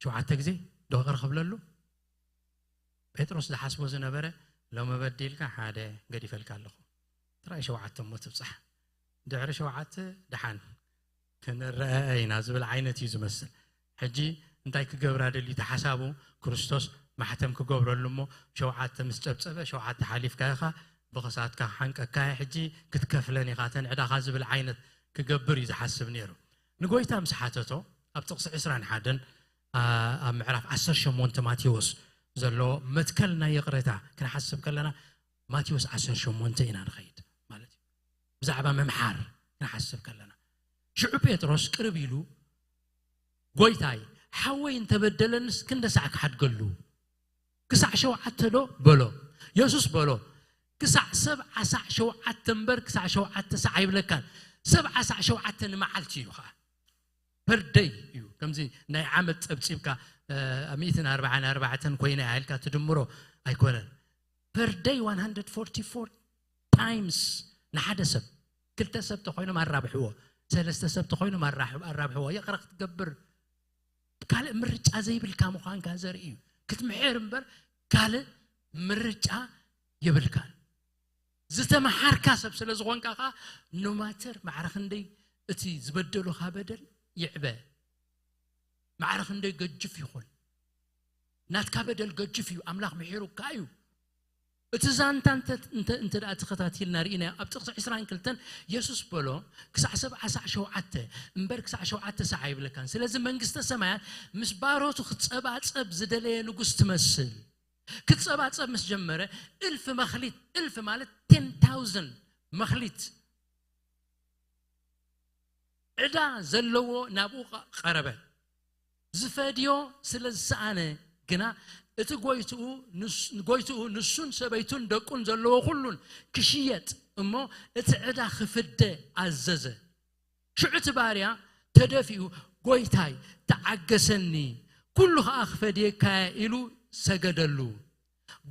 ሸውዓተ ግዜ ዶ ይቕረ ክብለሉ? ጴጥሮስ ዝሓስቦ ዝነበረ፣ ሎሚ በዲልካ ሓደ ገዲፈልካ ኣለኹ። ጥራይ ሸውዓተ እሞ ትብጻሕ። ድሕሪ ሸውዓተ ደሓን ክንረአ ኢና ዝብል ዓይነት እዩ ዝመስል። ሕጂ እንታይ ክገብራ ደልዩ? እቲ ሓሳቡ ክርስቶስ ማሕተም ክገብረሉ እሞ ሸውዓተ ምስ ጨብጸበ፣ ሸውዓተ ሓሊፍካ ኢኻ፣ ብኽሳትካ ሓንቀካየ፣ ሕጂ ክትከፍለን ኢኻ ተን ዕዳኻ ዝብል ዓይነት ክገብር እዩ ዝሓስብ ነይሩ። ንጎይታ ምስ ሓተቶ ኣብ ጥቕሲ ዕስራን ሓደን፣ ኣ፣ ኣብ ምዕራፍ ዓሰርተ ሸሞንተ ማቴዎስ ዘሎ መትከል ናይ ይቕሬታ ክንሓስብ ከለና ማቴዎስ ዓሰርተ ሸሞንተ ኢና ንኸይድ ማለት እዩ። ብዛዕባ ምምሓር ክንሓስብ ከለና ሽዑ ጴጥሮስ ቅርብ ኢሉ ጎይታይ ሓወይ እንተበደለንስ ክንደ ሳዕ ክሓድገሉ? ክሳዕ ሸውዓተ ዶ በሎ። የሱስ በሎ ክሳዕ ሰብ ዓሳዕ ሸውዓተ እምበር ክሳዕ ሸውዓተ ሳዕ ኣይብለካን። ሰብ ዓሳዕ ሸውዓተ ንመዓልቲ እዩ ከዓ ፐርደይ እዩ። ከምዚ ናይ ዓመት ጸብጺብካ ሚእትን ኣርባዓን ኣርባዕተን ኮይነ ኢልካ ትድምሮ ኣይኮነን። ፐርደይ one hundred forty-four ታይምስ ንሓደ ሰብ። ክልተ ሰብ ተኮይኖም ኣራብሕዎ፣ ሰለስተ ሰብ ተኮይኖም ኣራብሕዎ። ይቕረ ክትገብር ካልእ ምርጫ ዘይብልካ ምዃንካ ዘርኢ እዩ። ክትምሕር እምበር ካልእ ምርጫ የብልካን። ዝተመሓርካ ሰብ ስለ ዝኾንካ ከዓ ኖማተር ማዕረ ክንደይ እቲ ዝበደሉኻ በደል ይዕበ፣ ማዕረ ክንደይ ገጅፍ ይኹን፣ ናትካ በደል ገጅፍ እዩ። ኣምላኽ ምሒሩካ እዩ። እቲ ዛንታ እንተ ደኣ ተኸታቲልና ርኢናዮ ኣብ ጥቕሲ ዕስራን ክልተን የሱስ በሎ ክሳዕ ሰብ ዓሳዕ ሸውዓተ እምበር ክሳዕ ሸውዓተ ሳዕ ኣይብለካን። ስለዚ መንግስተ ሰማያት ምስ ባሮቱ ክጸባጸብ ዝደለየ ንጉስ ትመስል። ክጸባጸብ ምስ ጀመረ እልፍ መኽሊት፣ እልፍ ማለት ቴን ታውዘንድ መኽሊት ዕዳ ዘለዎ ናብኡ ቀረበ። ዝፈድዮ ስለ ዝሰኣነ ግና እቲ ጎይትኡ ንሱን ሰበይቱን ደቁን ዘለዎ ኩሉን ክሽየጥ እሞ እቲ ዕዳ ክፍደ ኣዘዘ። ሽዑ እቲ ባርያ ተደፊኡ ጎይታይ ተዓገሰኒ ኩሉ ኸዓ ክፈድየካየ ኢሉ ሰገደሉ።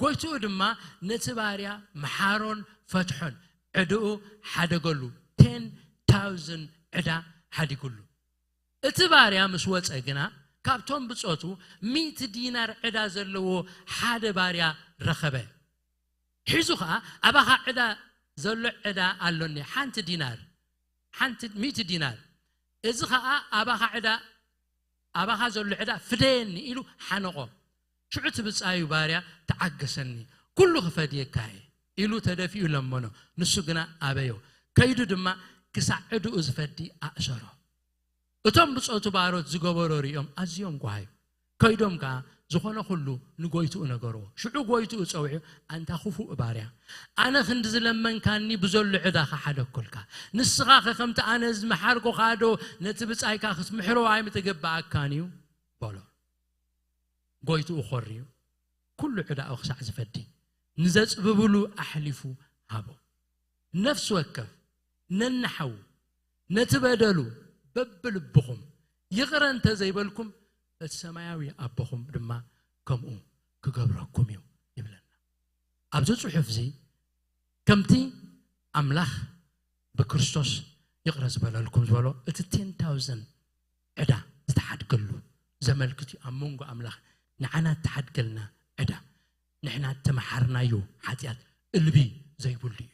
ጎይትኡ ድማ ነቲ ባርያ መሓሮን ፈትሖን ዕድኡ ሓደገሉ። ቴን ታውዘንድ ዕዳ ሓዲጉሉ። እቲ ባርያ ምስ ወጸ ግና ካብቶም ብጾቱ ሚእቲ ዲናር ዕዳ ዘለዎ ሓደ ባርያ ረኸበ። ሒዙ ኸዓ ኣባኻ ዕዳ ዘሎ ዕዳ ኣሎኒ ሓንቲ ዲናር፣ ሓንቲ ሚእቲ ዲናር፣ እዚ ኸዓ ኣባኻ ዕዳ ኣባኻ ዘሎ ዕዳ ፍደየኒ ኢሉ ሓነቖ። ሽዑ እቲ ብጻዩ ባርያ ተዓገሰኒ ኩሉ ክፈድየካ እየ ኢሉ ተደፊኡ ለመኖ። ንሱ ግና ኣበዮ። ከይዱ ድማ ክሳዕ ዕድኡ ዝፈዲ ኣእሰሮ። እቶም ብጾቱ ባሮት ዝገበሮ ሪኦም ኣዝዮም ጓሃዩ። ከይዶም ከኣ ዝኾነ ኩሉ ንጎይትኡ ነገርዎ። ሽዑ ጎይትኡ ጸዊዑ ኣንታ ክፉእ ባርያ፣ ኣነ ክንዲ ዝለመንካኒ ብዘሎ ዕዳኻ ሓደኩልካ። ንስኻኸ ከምቲ ኣነ ዝመሓርኩኻ ዶ ነቲ ብጻይካ ክትምሕሮ ኣይምተገበኣካን እዩ? በሎ። ጎይትኡ ኾርዩ ኩሉ ዕዳኡ ክሳዕ ዝፈዲ ንዘጽብብሉ ኣሕሊፉ ሃቦ። ነፍሲ ወከፍ ነንሓዉ ነቲ በደሉ በብልብኹም ይቕረ እንተ ዘይበልኩም እቲ ሰማያዊ ኣቦኹም ድማ ከምኡ ክገብረኩም እዩ ይብለና። ኣብዚ ጽሑፍ እዚ ከምቲ ኣምላኽ ብክርስቶስ ይቕረ ዝበለልኩም ዝበሎ እቲ ቴን ታውዘንድ ዕዳ ዝተሓድገሉ ዘመልክት እዩ። ኣብ መንጎ ኣምላኽ ንዓና እተሓድገልና ዕዳ ንሕና እተመሓርናዮ ሓጢኣት እልቢ ዘይብሉ እዩ።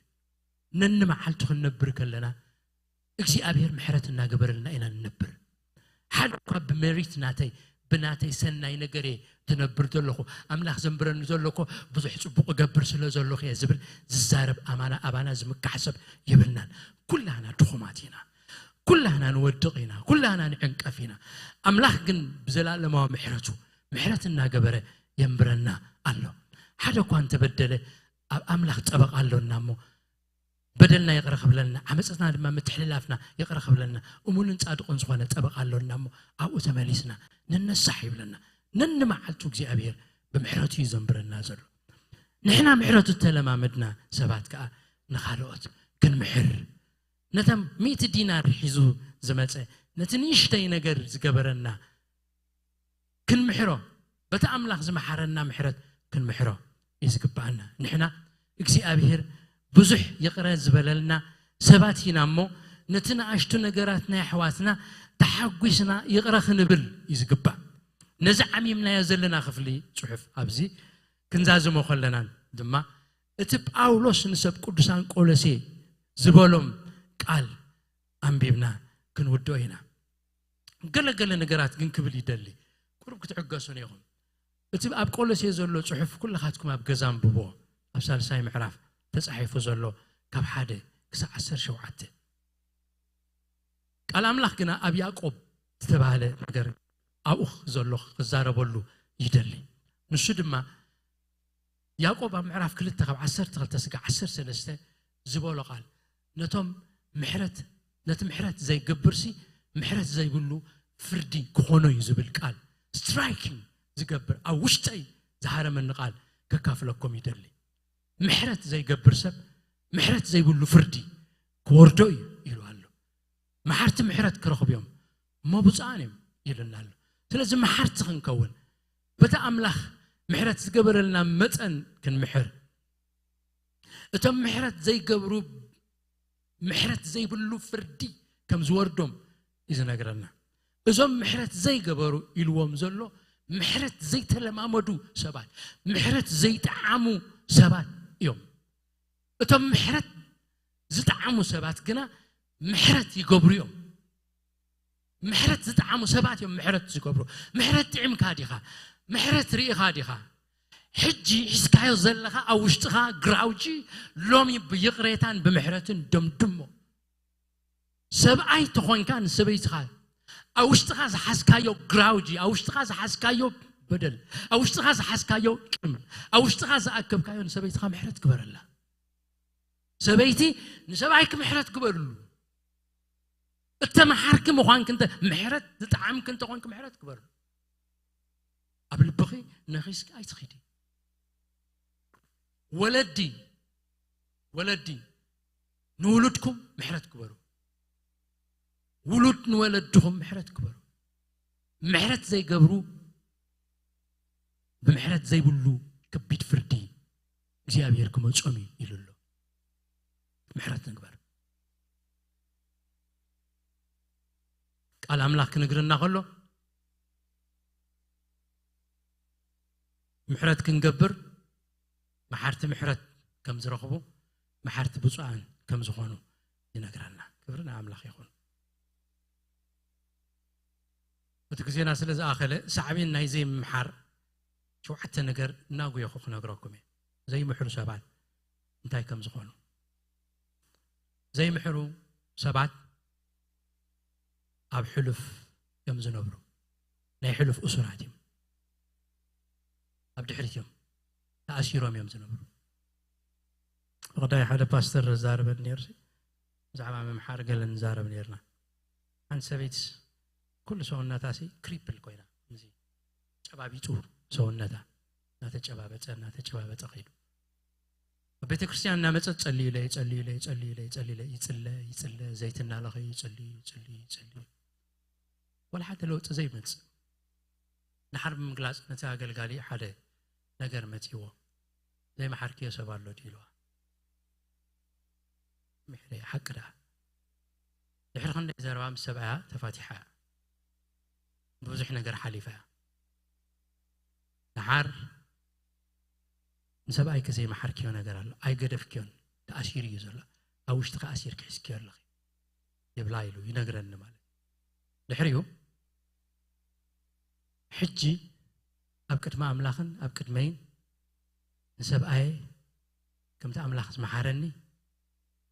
ነንመዓልቱ ክንነብር ከለና እግዚኣብሔር ምሕረት እናገበረልና ኢና ንነብር። ሓደ እኳ ብሜሪት ናተይ ብናተይ ሰናይ ነገር እየ ዝነብር ዘለኹ። ኣምላኽ ዘንብረኒ ዘሎ እኮ ብዙሕ ጽቡቕ እገብር ስለ ዘለኹ እየ ዝብል ዝዛረብ ኣማና ኣባና ዝምካሕ ሰብ የብልናን። ኩላህና ድኹማት ኢና። ኩላህና ንወድቕ ኢና። ኩላህና ንዕንቀፍ ኢና። ኣምላኽ ግን ብዘላለማዊ ምሕረቱ ምሕረት እናገበረ የንብረና ኣሎ። ሓደ እኳ እንተበደለ ኣብ ኣምላኽ ጠበቓ ኣሎና እሞ በደልና ይቕረ ክብለልና ዓመፅና ድማ ምትሕልላፍና ይቕረ ክብለልና እሙንን ጻድቕን ዝኾነ ጠበቓ ኣሎና እሞ ኣብኡ ተመሊስና ንነሳሕ ይብለና። ነንመዓልቱ እግዚኣብሔር ብምሕረቱ እዩ ዘንብረና ዘሎ። ንሕና ምሕረቱ እተለማመድና ሰባት ከዓ ንኻልኦት ክንምሕር ነተም ሚእቲ ዲናር ሒዙ ዝመፀ ነቲ ንእሽተይ ነገር ዝገበረና ክንምሕሮ በቲ ኣምላኽ ዝመሓረና ምሕረት ክንምሕሮ እዩ ዝግብኣና። ንሕና እግዚኣብሔር ብዙሕ ይቕረ ዝበለልና ሰባት ኢና እሞ ነቲ ንኣሽቱ ነገራት ናይ ኣሕዋትና ተሓጒስና ይቕረ ክንብል እዩ ዝግባእ። ነዚ ዓሚምናዮ ዘለና ክፍሊ ጽሑፍ ኣብዚ ክንዛዝሞ ከለና ድማ እቲ ጳውሎስ ንሰብ ቅዱሳን ቆሎሴ ዝበሎም ቃል ኣንቢብና ክንውድኦ ኢና። ገለገለ ነገራት ግን ክብል ይደሊ። ቁሩብ ክትዕገሱን ኢኹም። እቲ ኣብ ቆሎሴ ዘሎ ጽሑፍ ኩልኻትኩም ኣብ ገዛ ኣንብቦ። ኣብ ሳልሳይ ምዕራፍ ተጻሒፉ ዘሎ ካብ ሓደ ክሳብ ዓሰርተ ሸውዓተ። ቃል ኣምላኽ ግና ኣብ ያዕቆብ ዝተባህለ ነገር ኣብኡ ዘሎ ክዛረበሉ ይደሊ። ንሱ ድማ ያዕቆብ ኣብ ምዕራፍ ክልተ ካብ ዓሰርተ ክልተ ስጋ ዓሰርተ ሰለስተ ዝበሎ ቃል፣ ነቶም ምሕረት ነቲ ምሕረት ዘይገብርሲ ምሕረት ዘይብሉ ፍርዲ ክኾኖ እዩ ዝብል ቃል ስትራይኪንግ ዝገብር ኣብ ውሽጠይ ዝሃረመኒ ቃል ከካፍለኩም ይደሊ። ምሕረት ዘይገብር ሰብ ምሕረት ዘይብሉ ፍርዲ ክወርዶ እዩ ኢሉ ኣሎ። መሓርቲ ምሕረት ክረኽቡ እዮም እሞ ብፁዓን እዮም ኢሉና ኣሎ። ስለዚ መሓርቲ ክንከውን በቲ ኣምላኽ ምሕረት ዝገበረልና መጠን ክንምሕር፣ እቶም ምሕረት ዘይገብሩ ምሕረት ዘይብሉ ፍርዲ ከም ዝወርዶም እዩ ዝነግረና። እዞም ምሕረት ዘይገበሩ ኢልዎም ዘሎ ምሕረት ዘይተለማመዱ ሰባት፣ ምሕረት ዘይጠዓሙ ሰባት እዮም። እቶም ምሕረት ዝጠዓሙ ሰባት ግና ምሕረት ይገብሩ እዮም። ምሕረት ዝጠዓሙ ሰባት እዮም ምሕረት ዝገብሩ። ምሕረት ጥዒምካ ዲኻ? ምሕረት ርኢኻ ዲኻ? ሕጂ ሒዝካዮ ዘለኻ ኣብ ውሽጥኻ ግራውጂ ሎሚ ብይቕሬታን ብምሕረትን ደምድሞ። ሰብኣይ ተኾንካ ንሰበይትኻ ኣብ ውሽጥኻ ዝሓዝካዮ ግራውጂ፣ ኣብ ውሽጥኻ ዝሓዝካዮ በደል፣ ኣብ ውሽጥኻ ዝሓዝካዮ ቂም፣ ኣብ ውሽጥኻ ዝኣከብካዮ ንሰበይትኻ ምሕረት ግበረላ። ሰበይቲ ንሰብኣይኪ ምሕረት ግበርሉ። እተመሓርኪ ምዃንኪ እንተ ምሕረት ዝጠዓምኪ እንተኾንኪ ምሕረት ግበርሉ። ኣብ ልብኺ ነኺስኪ ኣይትኺዲ። ወለዲ ወለዲ ንውሉድኩም ምሕረት ግበሩ። ውሉድ ንወለድኹም ምሕረት ግበሩ። ምሕረት ዘይገብሩ ብምሕረት ዘይብሉ ከቢድ ፍርዲ እግዚኣብሔር ክመጾም እዩ ኢሉ ኣሎ። ምሕረት ንግበር። ቃል ኣምላኽ ክንግርና ከሎ ምሕረት ክንገብር መሓርቲ ምሕረት ከም ዝረኽቡ መሓርቲ ብፁዓን ከም ዝኾኑ ይነግረና። ክብሪ ንኣምላኽ ይኹን። እቲ ግዜና ስለ ዝኣኸለ ሳዕቤን ናይ ዘይምምሓር ሸውዓተ ነገር እናጉየኹ ክነግረኩም እየ። ዘይምሕሩ ሰባት እንታይ ከም ዝኾኑ። ዘይምሕሩ ሰባት ኣብ ሕሉፍ እዮም ዝነብሩ። ናይ ሕሉፍ እሱራት እዮም። ኣብ ድሕሪት እዮም ተኣሲሮም እዮም ዝነብሩ። ወዳይ ሓደ ፓስተር ዛረበን ነይሩ። ብዛዕባ ምምሓር ገለ ንዛረብ ነርና። ሓንቲ ሰበይትስ ኩሉ ሰውነታ ሲ ክሪፕል ኮይና እዚ ጨባቢጡ ሰውነታ እናተጨባበጠ እናተጨባበጠ ከይዱ ኣብ ቤተ ክርስቲያን እናመጸ ጸልዩለ ጸልዩለ ጸልዩለ ጸልዩለ ይጽለ ይጽለ ዘይትና ለኸ ይጽልዩ ይጽልዩ ይጽልዩ ወላ ሓደ ለውጢ ዘይመጽእ። ንሓር ብምግላጽ ነቲ ኣገልጋሊ ሓደ ነገር መጺዎ ዘይመሓርክዮ ሰብ ኣሎ ድዩ ኢልዋ። ምሕረ ሓቂ ደኣ ድሕሪ ክንደይ ዘረባ ምስ ሰብኣያ ተፋቲሓ እያ። ብዙሕ ነገር ሓሊፋ እያ። ደሓር ንሰብኣይኪ ዘይመሓርክዮ ነገር ኣሎ ኣይገደፍክዮን። ተኣሲሩ እዩ ዘሎ። ኣብ ውሽጥኺ ኣሲርኪ ሒዝክዮ ኣለኺ ይብላ ኢሉ ይነግረኒ ማለት እዩ። ድሕሪኡ ሕጂ ኣብ ቅድሚ ኣምላኽን ኣብ ቅድመይን ንሰብኣየ ከምቲ ኣምላኽ ዝመሓረኒ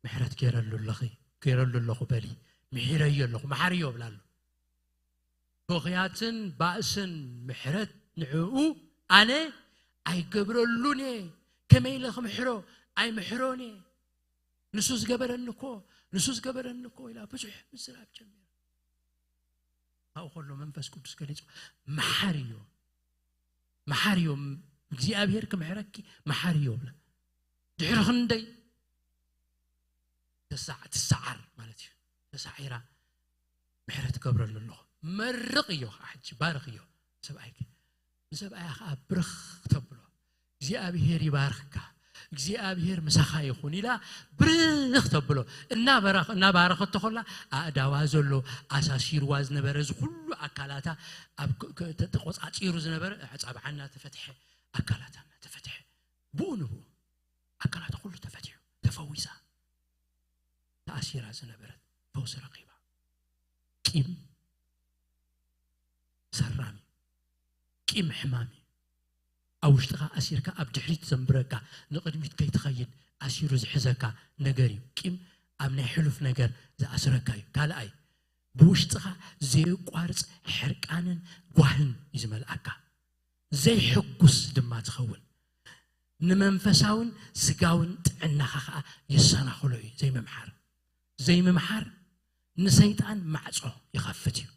ምሕረት ገይረሉ ኣለኺ ገይረሉ ኣለኹ በሊ ምሒረዮ ኣለኹ መሓርዮ እብላ ኣሎ። ብኽያትን ባእስን ምሕረት ንዕኡ ኣነ ኣይገብረሉን እየ። ከመይ ኢለ ክምሕሮ ኣይምሕሮን እየ። ንሱ ዝገበረኒ እኮ ንሱ ዝገበረኒ እኮ ኢላ ብዙሕ ምዝራብ ጀሚራ። ኣብኡ ከሎ መንፈስ ቅዱስ ገሊጹ መሓርዮ መሓርዮ እግዚኣብሔር ክምሕረኪ መሓርዮ ብላ ድሕሪ ክንደይ ተሳዕ- ትሰዓር ማለት እዩ። ተሳዒራ ምሕረት ገብረሉ ኣለኹ። መርቕ እዮ ከዓ ሕጂ ባርኽ እዮ ሰብኣይኪ። ንሰብኣያ ከዓ ብርኽ ተብሎ እግዚኣብሔር ይባርኽካ እግዚኣብሔር ምሳኻ ይኹን ኢላ ብርኽ ተብሎ እናበረኽ- እናባረኸቶ ከላ ኣእዳዋ ዘሎ ኣሳሲርዋ ዝነበረ እዚ ኩሉ ኣካላታ ኣብ ክ- ክ- ተ- ተቆጻጺሩ ዝነበረ ኣዕጻብዓ እናተፈትሐ ኣካላታ እናተፈትሐ ብኡ ንብኡ ኣካላታ ኩሉ ተፈቲሑ፣ ተፈዊሳ። ተኣሲራ ዝነበረት ፈውሲ ረኺባ። ቂም ሰራሚ፣ ቂም ሕማሚ። ኣብ ውሽጥኻ ኣሲርካ ኣብ ድሕሪት ዘንብረካ፣ ንቕድሚት ከይትኸይድ ኣሲሩ ዝሕዘካ ነገር እዩ። ቂም ኣብ ናይ ሕሉፍ ነገር ዝኣስረካ እዩ። ካልኣይ፣ ብውሽጥኻ ዘየቋርጽ ሕርቃንን ጓህን እዩ ዝመልኣካ። ዘይሕጉስ ድማ ትኸውን። ንመንፈሳውን ስጋውን ጥዕናኻ ኸዓ የሰናኽሎ እዩ። ዘይምምሓር ዘይምምሓር ንሰይጣን ማዕጾ ይኸፍት እዩ።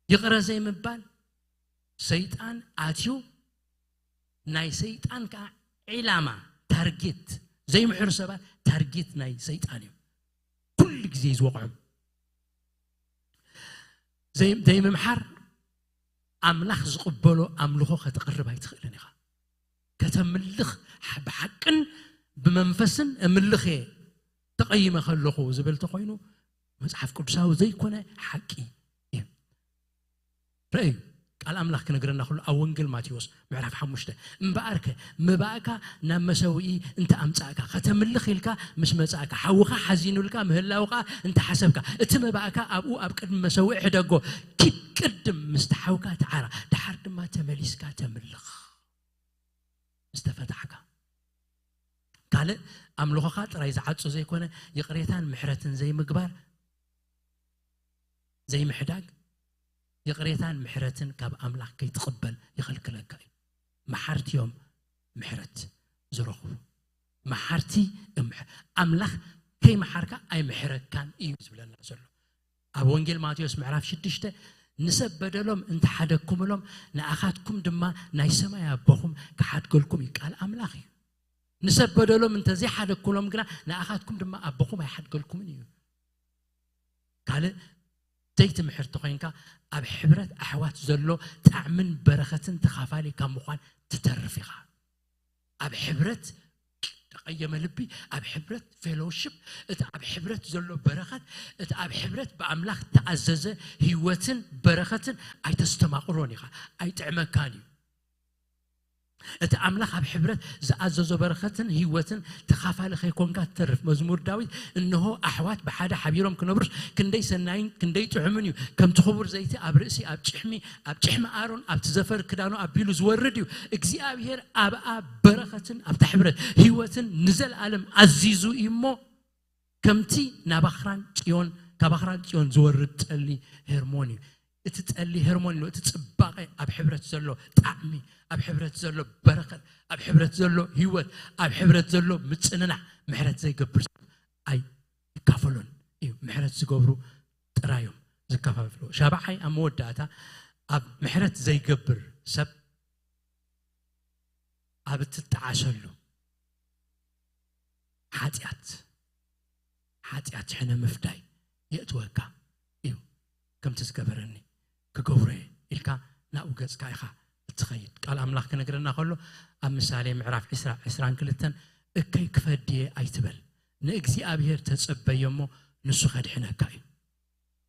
ይቕረ ዘይምባል ሰይጣን ኣትዩ፣ ናይ ሰይጣን ከዓ ዒላማ፣ ታርጌት፣ ዘይምሕሩ ሰባት ታርጌት ናይ ሰይጣን እዩ። ኩሉ ግዜ እዩ ዝወቕዖም። ዘይምምሓር ኣምላኽ ዝቕበሎ ኣምልኾ ከተቕርብ ኣይትኽእልን ኢኻ። ከተምልኽ፣ ብሓቅን ብመንፈስን እምልኽ እየ፣ ተቐይመ ከለኹ ዝብል ተኾይኑ፣ መጽሓፍ ቅዱሳዊ ዘይኮነ ሓቂ እዩ። ረእዩ፣ ቃል ኣምላኽ ክነግረና ከሎ ኣብ ወንጌል ማቴዎስ ምዕራፍ ሓሙሽተ፣ እምበኣርከ መባእካ ናብ መሰውኢ እንተ ኣምጻእካ፣ ከተምልኽ ኢልካ ምስ መጻእካ፣ ሓውኻ ሓዚኑልካ ምህላውካ እንተ ሓሰብካ፣ እቲ መባእካ ኣብኡ ኣብ ቅድሚ መሰውኢ ሕደጎ። ኪድ ቅድም ምስቲ ሓውካ ተዓራ፣ ደሓር ድማ ተመሊስካ ተምልኽ። ዝተፈታሕካ። ካልእ ኣምልኾኻ ጥራይ ዝዓጹ ዘይኮነ፣ ይቕሬታን ምሕረትን ዘይምግባር፣ ዘይምሕዳግ፣ ይቕሬታን ምሕረትን ካብ ኣምላኽ ከይትቕበል ይኸልክለካ እዩ። መሓርቲ እዮም ምሕረት ዝረኽቡ። መሓርቲ እዮም ምሕ-፣ ኣምላኽ ከይመሓርካ ኣይምሕረካን እዩ ዝብለና ዘሎ። ኣብ ወንጌል ማቴዎስ ምዕራፍ ሽዱሽተ፣ "ንሰብ በደሎም እንተሓደግኩምሎም፣ ንኣኻትኩም ድማ ናይ ሰማይ ኣቦኹም ክሓድገልኩም እዩ" ቃል ኣምላኽ እዩ። "ንሰብ በደሎም እንተዘይሓደግኩሎም ግና፣ ንኣኻትኩም ድማ ኣቦኹም ኣይሓድገልኩምን እዩ።" ካልእ ዘይትምሕር ተኾይንካ፣ ኣብ ሕብረት ኣሕዋት ዘሎ ጣዕምን በረኸትን ተኻፋሊ ካብ ምዃን ትተርፍ ኢኻ። ኣብ ሕብረት ተቐየመ ልቢ፣ ኣብ ሕብረት ፌሎውሺፕ፣ እቲ ኣብ ሕብረት ዘሎ በረኸት፣ እቲ ኣብ ሕብረት ብኣምላኽ ተኣዘዘ ህይወትን በረኸትን ኣይተስተማቕሮን ኢኻ፣ ኣይጥዕመካን እዩ። እቲ ኣምላኽ ኣብ ሕብረት ዝኣዘዞ በረኸትን ህይወትን ተኻፋሊ ከይኮንካ ትተርፍ። መዝሙር ዳዊት፣ "እንሆ ኣሕዋት ብሓደ ሓቢሮም ክነብሩስ ክንደይ ሰናይን ክንደይ ጥዑምን እዩ። ከምቲ ክቡር ዘይቲ ኣብ ርእሲ፣ ኣብ ጭሕሚ፣ ኣብ ጭሕሚ ኣሮን፣ ኣብቲ ዘፈር ክዳኑ ኣቢሉ ዝወርድ እዩ። እግዚኣብሔር ኣብኣ በረኸትን ኣብታ ሕብረት ህይወትን ንዘለኣለም ኣዚዙ እዩ እሞ፣ ከምቲ ናብ ኣኽራን ጽዮን፣ ካብ ኣኽራን ጽዮን ዝወርድ ጠሊ ሄርሞን እዩ።" እቲ ጠሊ ሄርሞን እዩ፣ እቲ ጽባቐ፣ ኣብ ሕብረት ዘሎ ጣዕሚ፣ ኣብ ሕብረት ዘሎ በረኸት፣ ኣብ ሕብረት ዘሎ ህይወት፣ ኣብ ሕብረት ዘሎ ምጽንናዕ። ምሕረት ዘይገብር ሰብ ኣይካፈሎን እዩ። ምሕረት ዝገብሩ ጥራይ እዮም ዝከፋፍሉ። ሻብዓይ፣ ኣብ መወዳእታ፣ ኣብ ምሕረት ዘይገብር ሰብ ኣብ እትጠዓሰሉ ሓጢኣት፣ ሓጢኣት ሕነ ምፍዳይ የእትወካ እዩ። "ከምቲ ዝገበረኒ ክገብሮ እየ" ኢልካ ናብኡ ገጽካ ኢኻ እትኸይድ። ቃል ኣምላኽ ክነግረና ከሎ፣ ኣብ ምሳሌ ምዕራፍ ዕስራ፣ ዕስራን ክልተን፣ "እከይ ክፈድየ ኣይትበል፣ ንእግዚኣብሔር ተጸበዮ እሞ ንሱ ከድሕነካ እዩ።"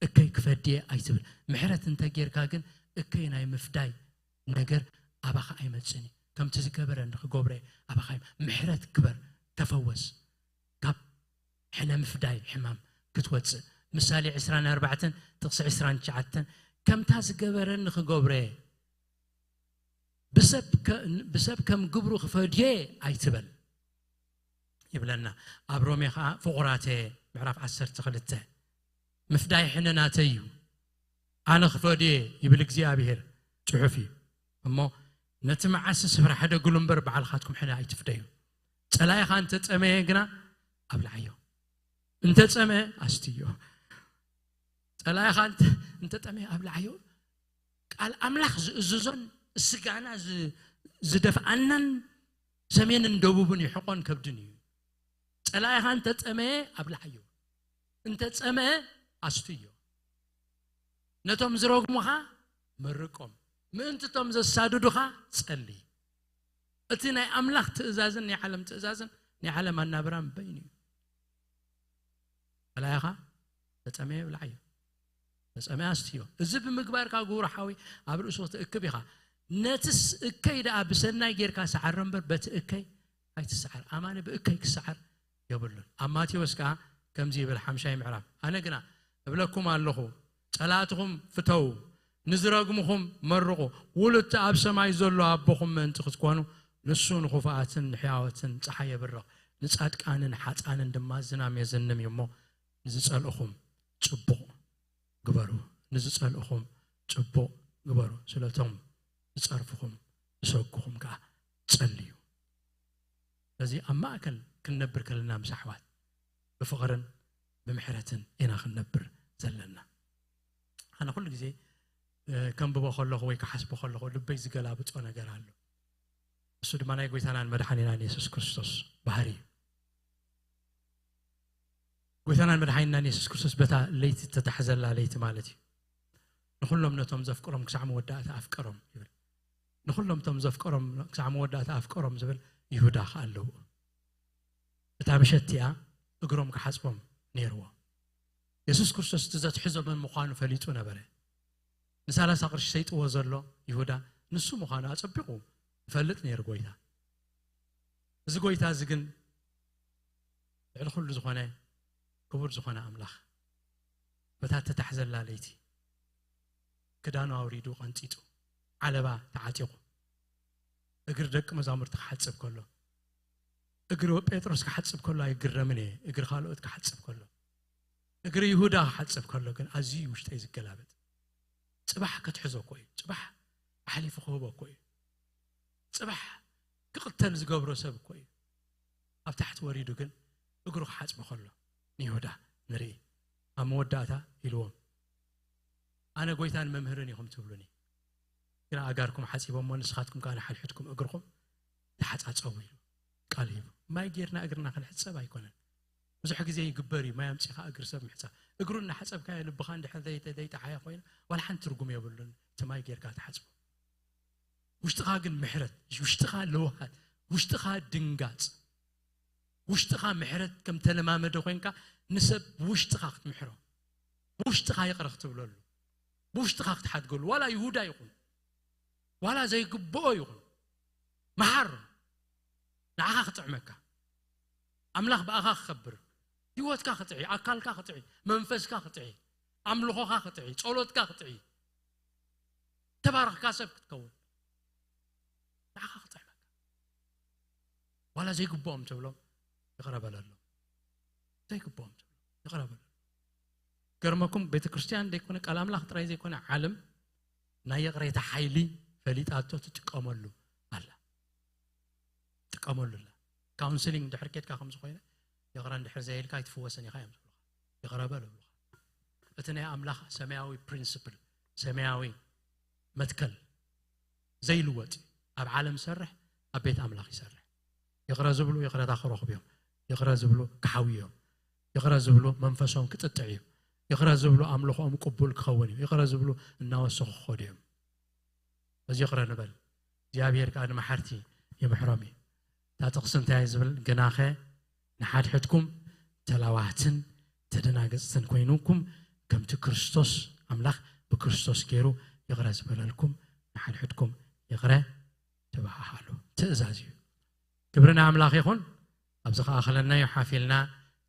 እከይ ክፈድየ ኣይትብል። ምሕረት እንተ ጌርካ ግን፣ እከይ ናይ ምፍዳይ ነገር ኣባኻ ኣይመጽእን እዩ። "ከምቲ ዝገበረኒ ክገብሮ እየ ኣባኻ እየ።" ምሕረት ግበር፣ ተፈወስ፣ ካብ ሕነ ምፍዳይ ሕማም ክትወጽእ። ምሳሌ ዕስራን ኣርባዕተን ጥቕሲ ዕስራን ትሽዓተን፣ "ከምታ ዝገበረኒ ክገብሮ እየ፣ ብሰብ ከ-፣ ብሰብ ከም ግብሩ ክፈድዮ እየ ኣይትበል" ይብለና። ኣብ ሮሜ ኸዓ፣ "ፍቑራተ" ምዕራፍ ዓሰርተ ክልተ፣ "ምፍዳይ ሕነ ናተይ እዩ፣ ኣነ ክፈድዮ እየ" ይብል እግዚኣብሔር፣ ጽሑፍ እዩ። እሞ ነቲ መዓሲ ስፍራ ሕደግሉ እምበር፣ ባዕልኻትኩም ሕነ ኣይትፍደዩ። ጸላኢኻ እንተ ጠመየ ግና ኣብልዓዮ፣ እንተ ጸመ ኣስትዮ። ጸላኢኻ እንተ፣ እንተ ጠመየ ኣብልዓዮ። ቃል ኣምላኽ ዝእዝዞን ስጋና ዝ-፣ ዝደፍኣናን ሰሜንን ደቡብን እዩ፣ ሕቖን ከብድን እዩ። ጸላኢኻ እንተ ጠመየ ኣብልዓዮ፣ እንተ ጸመ ኣስትዮ። ነቶም ዝረግሙኻ መርቆም፣ ምእንቲ እቶም ዘሳድዱኻ ጸሊ። እቲ ናይ ኣምላኽ ትእዛዝን ናይ ዓለም ትእዛዝን ናይ ዓለም ኣናብራን በይኑ እዩ። ጸላኢኻ ተጸመየ ብልዓዮ፣ ተጸመየ ኣስትዮ። እዚ ብምግባርካ ግብሩ ሓዊ ኣብ ርእሱ ክትእክብ ኢኻ። ነትስ እከይ ደኣ ብሰናይ ጌርካ ሰዓሮ እምበር፣ በቲ እከይ ኣይትሰዓር። ኣማኒ ብእከይ ክሰዓር የብሉን። ኣብ ማቴዎስ ከኣ ከምዚ ይብል፣ ሓምሻይ ምዕራፍ፣ ኣነ ግና እብለኩም ኣለኹ፣ ጸላእትኹም ፍተዉ፣ ንዝረግምኹም መርቑ፣ ውሉድ እቲ ኣብ ሰማይ ዘሎ ኣቦኹም ምእንቲ ክትኮኑ፣ ንሱ ንኽፉኣትን ንሕያዎትን ጸሓይ የብርቕ፣ ንጻድቃንን ሓጥኣንን ድማ ዝናም የዝንም እዩ እሞ፣ ንዝጸልእኹም ጽቡቕ ግበሩ፣ ንዝጸልእኹም ጽቡቕ ግበሩ፣ ስለቶም ዝጸርፍኹም ዝሰጉኹም ከኣ ጸልዩ። ስለዚ ኣብ ማእከል ክንነብር ከለና ምስ ኣሕዋት ብፍቕርን ብምሕረትን ኢና ክንነብር ዘለና። ኣነ ኩሉ ግዜ፣ እ፣ ከንብቦ ከለኹ ወይ ክሓስቦ ከለኹ ልበይ ዝገላብጦ ነገር ኣሎ። እሱ ድማ ናይ ጎይታናን መድሓኒናን የሱስ ክርስቶስ ባህሪ እዩ። ጎይታናን መድሓኒናን የሱስ ክርስቶስ በታ ለይቲ እተታሕዘላ ለይቲ ማለት እዩ። ንኹሎም ነቶም ዘፍቅሮም ክሳዕ መወዳእታ ኣፍቀሮም ይብል። ንኹሎም እቶም ዘፍቀሮም ክሳዕ መወዳእታ ኣፍቀሮም ዝብል ይሁዳ ከኣ ኣለዎ። እታ ምሸት እቲኣ እግሮም ክሓጽቦም ነይርዎ። የሱስ ክርስቶስ እቲ ዘትሕዞ መን ምዃኑ ፈሊጡ ነበረ። ንሳላሳ ቅርሺ ሸይጥዎ ዘሎ ይሁዳ ንሱ ምዃኑ ኣጸቢቑ ይፈልጥ ነይሩ ጎይታ። እዚ ጎይታ እዚ ግን ልዕሊ ኩሉ ዝኾነ ክቡር ዝኾነ ኣምላኽ በታ እተታሕዘላ ለይቲ ክዳኑ ኣውሪዱ ቀንጢጡ፣ ዓለባ ተዓጢቑ፣ እግሪ ደቂ መዛሙርቲ ክሓጽብ ከሎ፣ እግሪ ጴጥሮስ ክሓጽብ ከሎ ኣይግረምን እየ፣ እግሪ ካልኦት ክሓጽብ ከሎ፣ እግሪ ይሁዳ ክሓጽብ ከሎ ግን ኣዝዩ ውሽጠይ ዝገላበጥ። ጽባሕ ከትሕዞ እኮ እዩ፣ ጽባሕ ኣሕሊፉ ክህቦ እኮ እዩ፣ ጽባሕ ክቕተል ዝገብሮ ሰብ እኮ እዩ። ኣብ ታሕቲ ወሪዱ ግን እግሩ ክሓጽቦ ከሎ ንይሁዳ ንርኢ። ኣብ መወዳእታ ኢልዎም፣ ኣነ ጎይታን መምህርን ኢኹም ትብሉኒ፣ ግን ኣእጋርኩም ሓጺቦ እሞ ንስኻትኩም ከኣ ንሓድሕድኩም እግርኹም ተሓጻጸቡ ኢሉ ቃል ሂቡ። ማይ ጌርና እግርና ክንሕጸብ ኣይኮነን። ብዙሕ ግዜ ይግበር እዩ፣ ማይ ኣምጺኻ እግሪ ሰብ ምሕጻብ። እግሩ እናሓጸብካዮ ልብኻ እንድሕር ዘይ-፣ ዘይጠሓየ ኮይኑ ዋላ ሓንቲ ትርጉም የብሉን፣ እቲ ማይ ጌርካ ትሓጽቦ። ውሽጥኻ ግን ምሕረት፣ ውሽጥኻ ለውሃት፣ ውሽጥኻ ድንጋጽ፣ ውሽጥኻ ምሕረት ከም ተለማመደ ኮይንካ ንሰብ ብውሽጥኻ ክትምሕሮ፣ ብውሽጥኻ ይቕረ ክትብለሉ፣ ብውሽጥኻ ክትሓድገሉ፣ ዋላ ይሁዳ ይኹን፣ ዋላ ዘይግብኦ ይኹን፣ መሓር፣ ንዓኻ ክጥዕመካ፣ ኣምላኽ ብኣኻ ክኸብር፣ ህይወትካ ክጥዒ፣ ኣካልካ ክጥዒ፣ መንፈስካ ክጥዒ፣ ኣምልኾኻ ክጥዒ፣ ጸሎትካ ክጥዒ፣ ተባረኽካ ሰብ ክትከውን፣ ንዓኻ ክጥዕመካ። ዋላ ዘይግብኦም ትብሎም ይቕረ በለሎም። ዘይግብኦም ትብሎም ይቕረ በለሎም። ገርመኩም፣ ቤተ ክርስቲያን ዘይኮነ፣ ቃል ኣምላኽ ጥራይ ዘይኮነ፣ ዓለም ናይ ይቕሬታ ሓይሊ ፈሊጣቶ ትጥቀመሉ ኣላ። ጥቀመሉ ኣላ። ካውንስሊንግ እንድሕር ኬድካ ከም ዝኾይነ፣ ይቕረ እንድሕር ዘየልካ ኣይትፍወስን ኢኻ እዮም ዝብሉኻ። ይቕረ በል ይብሉኻ። እቲ ናይ ኣምላኽ ሰማያዊ ፕሪንስፕል፣ ሰማያዊ መትከል ዘይልወጥ እዩ። ኣብ ዓለም ዝሰርሕ ኣብ ቤት ኣምላኽ ይሰርሕ። ይቕረ ዝብሉ ይቕረታ ክረኽቡ እዮም። ይቕረ ዝብሉ ክሓውዩ እዮም። ይቕረ ዝብሉ መንፈሶም ክጥጥዕ እዩ። ይቕረ ዝብሉ ኣምልኾኦም ቅቡል ክኸውን እዩ። ይቕረ ዝብሉ እናወሰኹ ክኸዱ እዮም። በዚ ይቕረ ንበል። እግዚኣብሔር ከኣ ንመሓርቲ ይምሕሮም እዩ። እታ ጥቕሲ እንታይ ዝብል? ግናኸ ንሓድሕድኩም ተላዋህትን ተደናገጽትን ኮይንኩም፣ ከምቲ ክርስቶስ ኣምላኽ ብክርስቶስ ገይሩ ይቕረ ዝበለልኩም፣ ንሓድሕድኩም ይቕረ ተበሃሃሉ። ትእዛዝ እዩ። ክብሪ ንኣምላኽ ይኹን። ኣብዚ ኸኣ ኸለናዮ ሓፊልና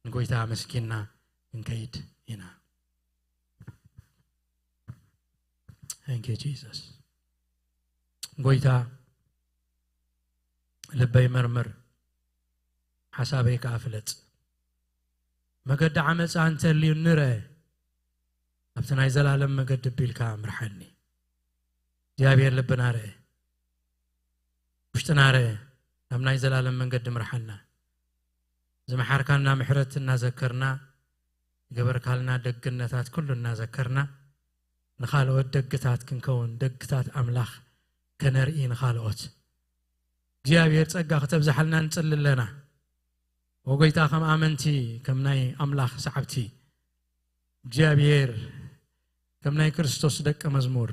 ንጎይታ ኣመስጊንና ክንከይድ ኢና። Thank you, Jesus። ጎይታ፣ ልበይ መርምር፣ ሓሳበይ ከኣ ፍለጥ። መገዲ ዓመፃ እንተልዩ ንረ፣ ኣብቲ ናይ ዘላለም መገዲ ቢልካ ምርሓኒ። እግዚኣብሔር ልብና ርአ፣ ውሽጥና ርአ፣ ናብ ናይ ዘላለም መንገዲ ምርሓና። ዝመሓርካና ምሕረት እናዘከርና፣ ዝገበርካልና ደግነታት ኩሉ እናዘከርና፣ ንኻልኦት ደግታት ክንከውን፣ ደግታት ኣምላኽ ከነርኢ ንኻልኦት እግዚኣብሔር ጸጋ ክተብዝሓልና ንጽሊ ኣለና። ወጎይታ፣ ከም ኣመንቲ፣ ከም ናይ ኣምላኽ ሰዓብቲ እግዚኣብሔር፣ ከም ናይ ክርስቶስ ደቀ መዝሙር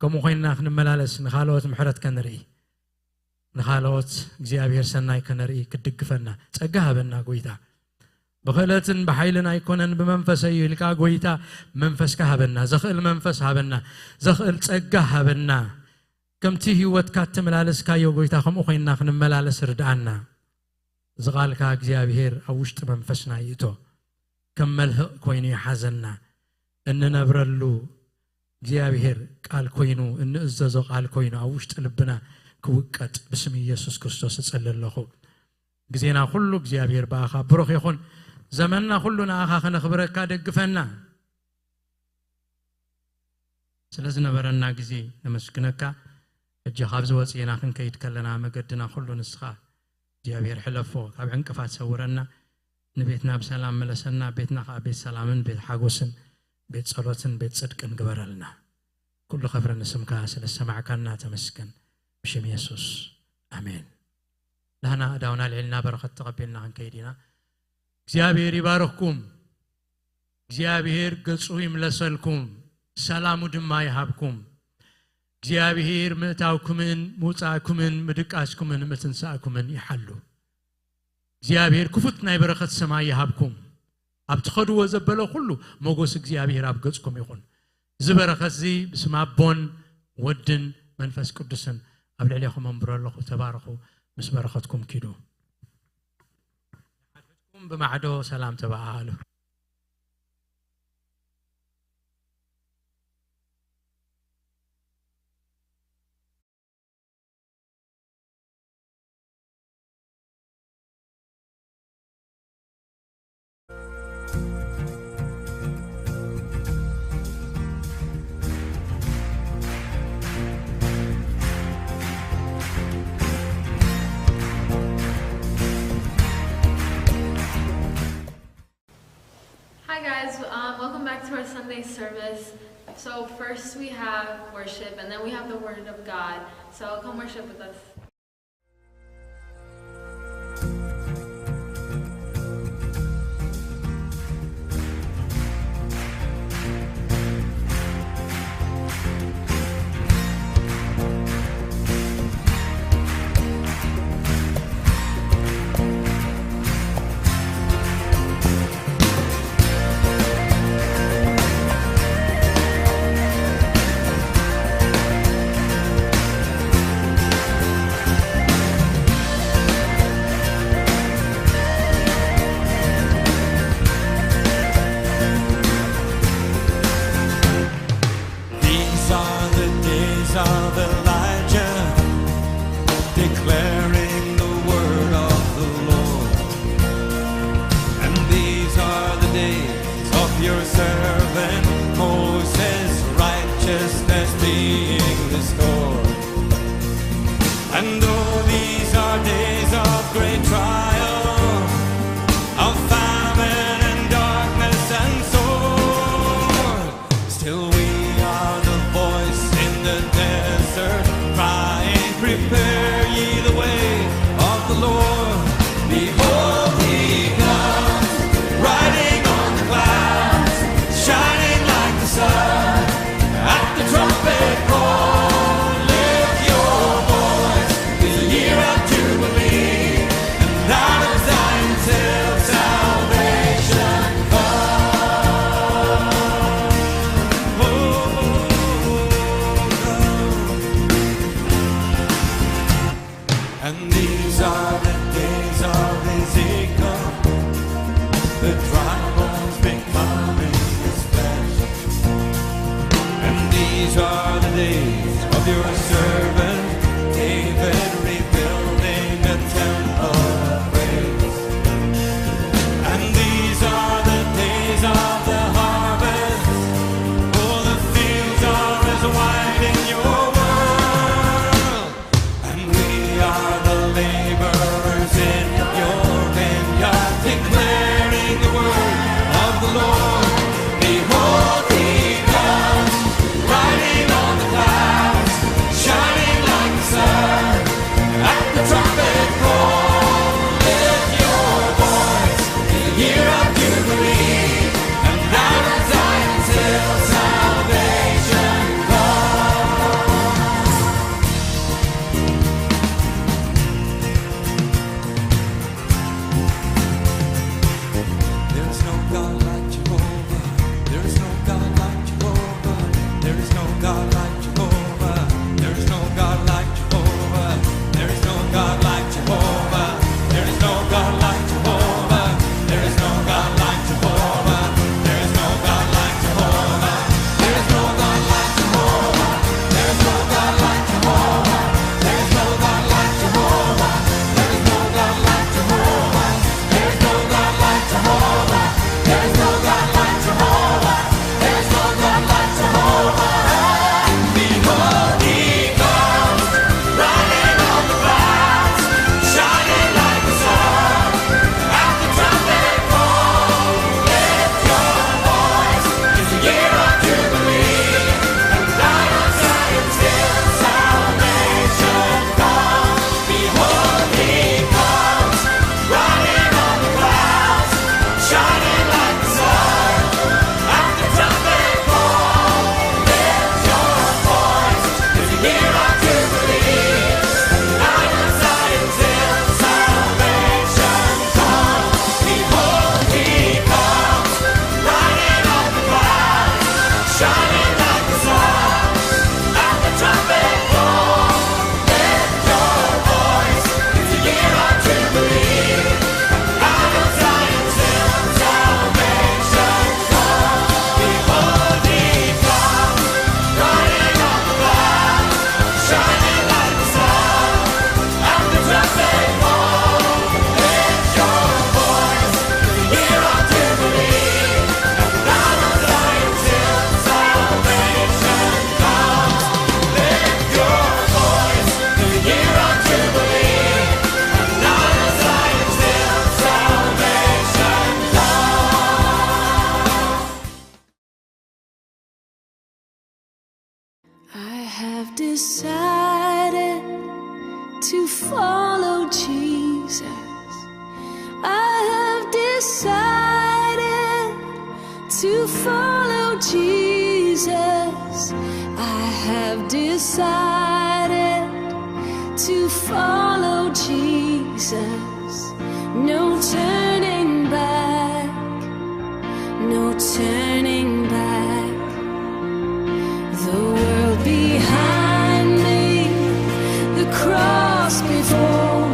ከምኡ ኮይንና ክንመላለስ፣ ንኻልኦት ምሕረት ከንርኢ፣ ንኻልኦት እግዚኣብሔር ሰናይ ከነርኢ ክትድግፈና ጸጋ ሃበና ጎይታ። ብኽእለትን ብሓይልን ኣይኮነን ብመንፈሰይ እዩ ኢልካ ጎይታ፣ መንፈስካ ሃበና፣ ዘኽእል መንፈስ ሃበና፣ ዘኽእል ጸጋ ሃበና። ከምቲ ህይወትካ እተመላለስካዮ ጎይታ፣ ከምኡ ኮይንና ክንመላለስ ርድኣና። እዚ ቃልካ እግዚኣብሔር ኣብ ውሽጢ መንፈስና ይእቶ። ከም መልህቕ ኮይኑ ይሓዘና። እንነብረሉ እግዚኣብሔር ቃል ኮይኑ፣ እንእዘዞ ቃል ኮይኑ ኣብ ውሽጢ ልብና ክውቀጥ ብስም ኢየሱስ ክርስቶስ እጸሊ ኣለኹ። ግዜና ኩሉ እግዚኣብሔር ብኣኻ ብሩኽ ይኹን። ዘመንና ኩሉ ንኣኻ ከነኽብረካ ደግፈና። ስለ ዝነበረና ግዜ ነመስግነካ። ሕጂ ካብዚ ወፂእና ክንከይድ ከለና መገድና ኩሉ ንስኻ እግዚኣብሔር ሕለፎ፣ ካብ ዕንቅፋት ሰውረና፣ ንቤትና ብሰላም መለሰና፣ ቤትና ከዓ ቤት ሰላምን ቤት ሓጎስን ቤት ጸሎትን ቤት ጽድቅን ግበረልና። ኩሉ ኸብሪ ንስምካ ስለ ዝሰማዕካና ተመስገን። ብሽም የሱስ ኣሜን። ዳህና እዳውና ልዕልና በረኸት ተቐቢልና ክንከይድ ኢና። እግዚኣብሔር ይባርኽኩም። እግዚኣብሔር ገጹ ይምለሰልኩም፣ ሰላሙ ድማ ይሃብኩም። እግዚኣብሔር ምእታውኩምን ምውጻእኩምን ምድቃስኩምን ምትንሳእኩምን ይሓሉ። እግዚኣብሔር ክፉት ናይ በረኸት ሰማይ ይሃብኩም። ኣብ ትኸድዎ ዘበለ ኩሉ ሞጎስ እግዚኣብሔር ኣብ ገጽኩም ይኹን። እዚ በረኸት እዚ ብስም ኣቦን ወድን መንፈስ ቅዱስን ኣብ ልዕሌኹም ኣንብሮ ኣለኹ። ተባረኹ። ምስ በረኸትኩም ኪዱ። ብማዕዶ ሰላም ተበሃሃሉ። Hi guys, um, welcome back to our Sunday service. So first we have worship and then we have the Word of God. So come worship with us. These are the days of Elijah, declaring the word of the Lord. And these are the days of your servant Moses, righteousness being restored. And though these are days of great trial, of famine and darkness and sword, still we are the voice in the desert, crying, "Prepare ye the way of the Lord." Behold, he comes, riding on the clouds, shining like the sun. At the trumpet call, lift your voice, the year of Jubilee, and out of Zion till salvation comes. Oh, oh, oh, oh. Decided to follow Jesus. I have decided to follow Jesus. I have decided to follow Jesus. No turning back, no turning back. The world behind me, the cross before.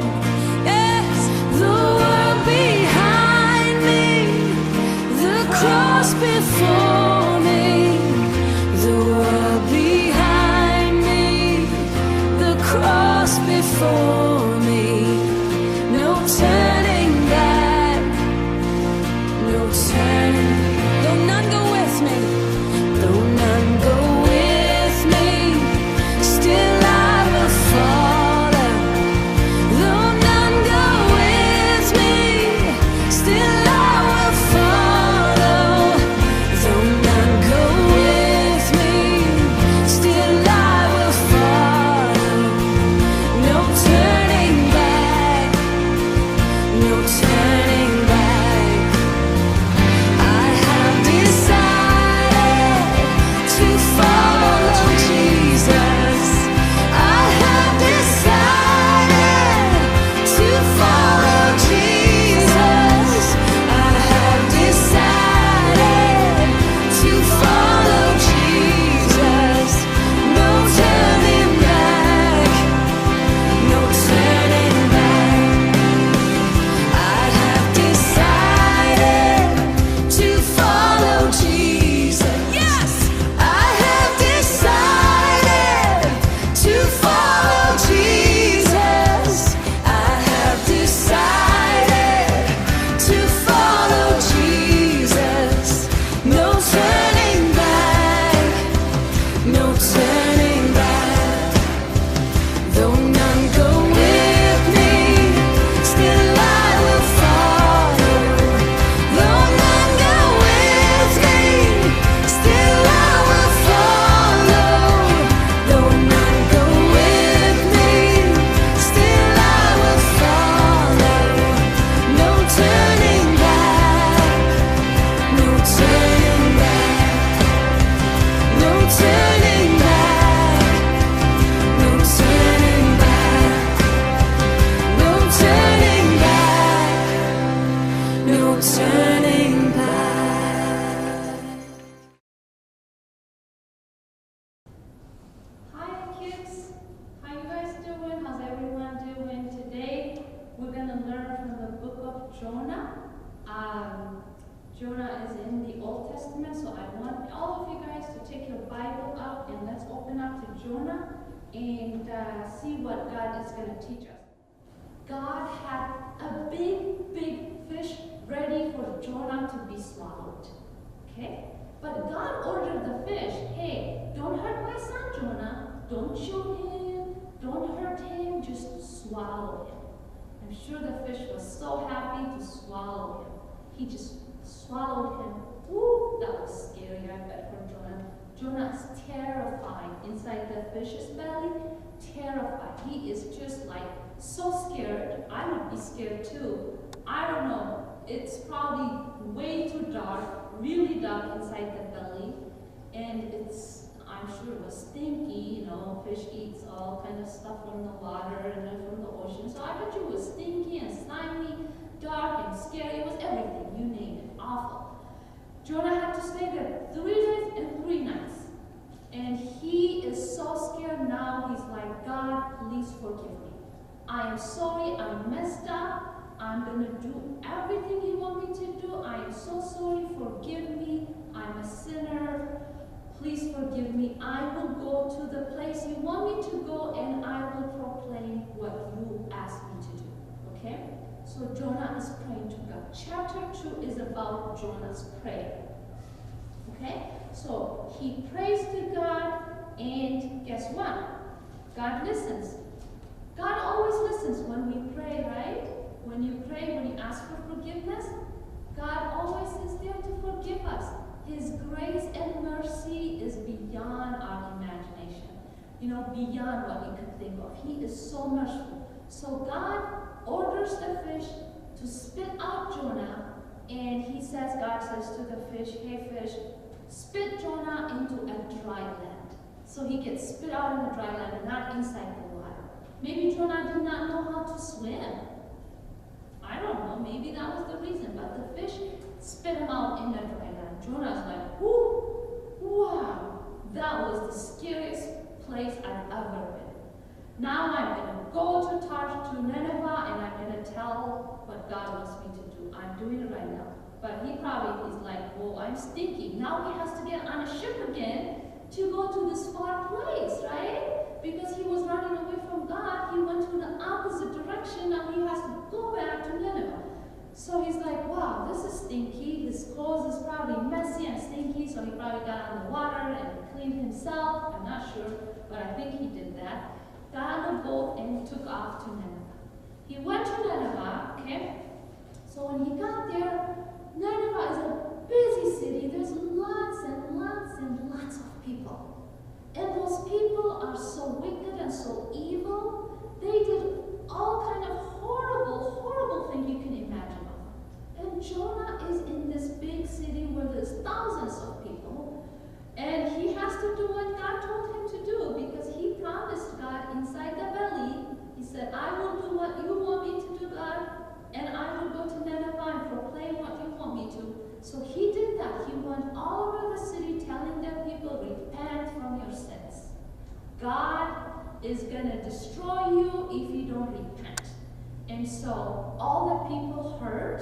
Yes, the world behind me, the cross before me, the world behind me, the cross before me. No turning back, no turn. Though none go with me, though none go with me, still I will follow. Though none go with me, still I will follow. Though none go with me, still I will follow. No turning back, no turning back. I have decided to follow Jesus. I have decided to follow Jesus. I have decided to follow Jesus. No turning back, no turning back. I have decided to follow Jesus. Yes, I have decided to follow Jesus. I have decided to follow Jesus. No turning back, no turning back. Though none go with me, still I will follow. Though none go with me, still I will follow. Though none go with me, still I will follow. No turning back, no turning back, no turning back, no turning back, no turning back, no turning back. Hi kids, how you guys doing? How's everyone doing? Today we're gonna learn from the book of Jonah. Um, Jonah is in the Old Testament, so I want all of you guys to take your Bible out and let's open up to Jonah and uh, see what God is gonna teach us. God had a big, big fish ready for Jonah to be swallowed. Okay? But God ordered the fish, "Hey, don't hurt my son Jonah. Don't shoot him. Don't hurt him. Just swallow him." I'm sure the fish was so happy to swallow him. He just swallowed him. Ooh, that was scary, I bet, for Jonah. Jonah is terrified inside the fish's belly. Terrified. He is just, like, so scared. I would be scared too. I don't know. It's probably way too dark, really dark inside the belly. And it's, I'm sure it was stinky, you know, fish eats all kind of stuff from the water and then from the ocean. So I bet you it was stinky and slimy, dark and scary. It was everything, you name it. Awful. Jonah had to stay there three days and three nights. And he is so scared now. He's like, "God, please forgive me. I am sorry. I messed up. I'm gonna do everything you want me to do. I am so sorry. Forgive me. I'm a sinner. Please forgive me. I will go to the place you want me to go and I will proclaim what you asked me to do." Okay? So Jonah is praying to God. Chapter two is about Jonah's prayer. Okay? So he prays to God, and guess what? God listens. God always listens when we pray, right? When you pray, when you ask for forgiveness, God always is there to forgive us. His grace and mercy is beyond our imagination. You know, beyond what you could think of. He is so merciful. So God orders the fish to spit out Jonah, and he says, God says to the fish, "Hey fish, spit Jonah into a dry land." So he gets spit out in a dry land, not inside the water. Maybe Jonah did not know how to swim. I don't know, maybe that was the reason, but the fish spit him out in the dry land. Jonah's like, "Whoo, wow, that was the scariest place I've ever been. Now I'm gonna go to Tarshish, to Nineveh, and I'm gonna tell what God wants me to do. I'm doing it right now." But he probably is like, "Well, I'm stinky." Now he has to get on a ship again to go to this far place, right? Because he was running away from God, he went to the opposite direction. Now he has to go back to Nineveh. So he's like, "Wow, this is stinky." His clothes is probably messy and stinky, so he probably got on the water and cleaned himself. I'm not sure, but I think he did that. Got on the boat and took off to Nineveh. He went to Nineveh, okay? So when he got there, Nineveh is a busy city. There's lots and lots and lots of people. And those people are so wicked and so evil. They did all kind of horrible, horrible thing you can imagine of. And Jonah is in this big city where there's thousands of people. And he has to do what God told him to do because he promised God inside the belly. He said, "I will do what you want me to do, God, and I will go to Nineveh and proclaim what you want me to." So he did that. He went all over the city telling the people, "Repent from your sins. God is going to destroy you if you don't repent." And so all the people heard,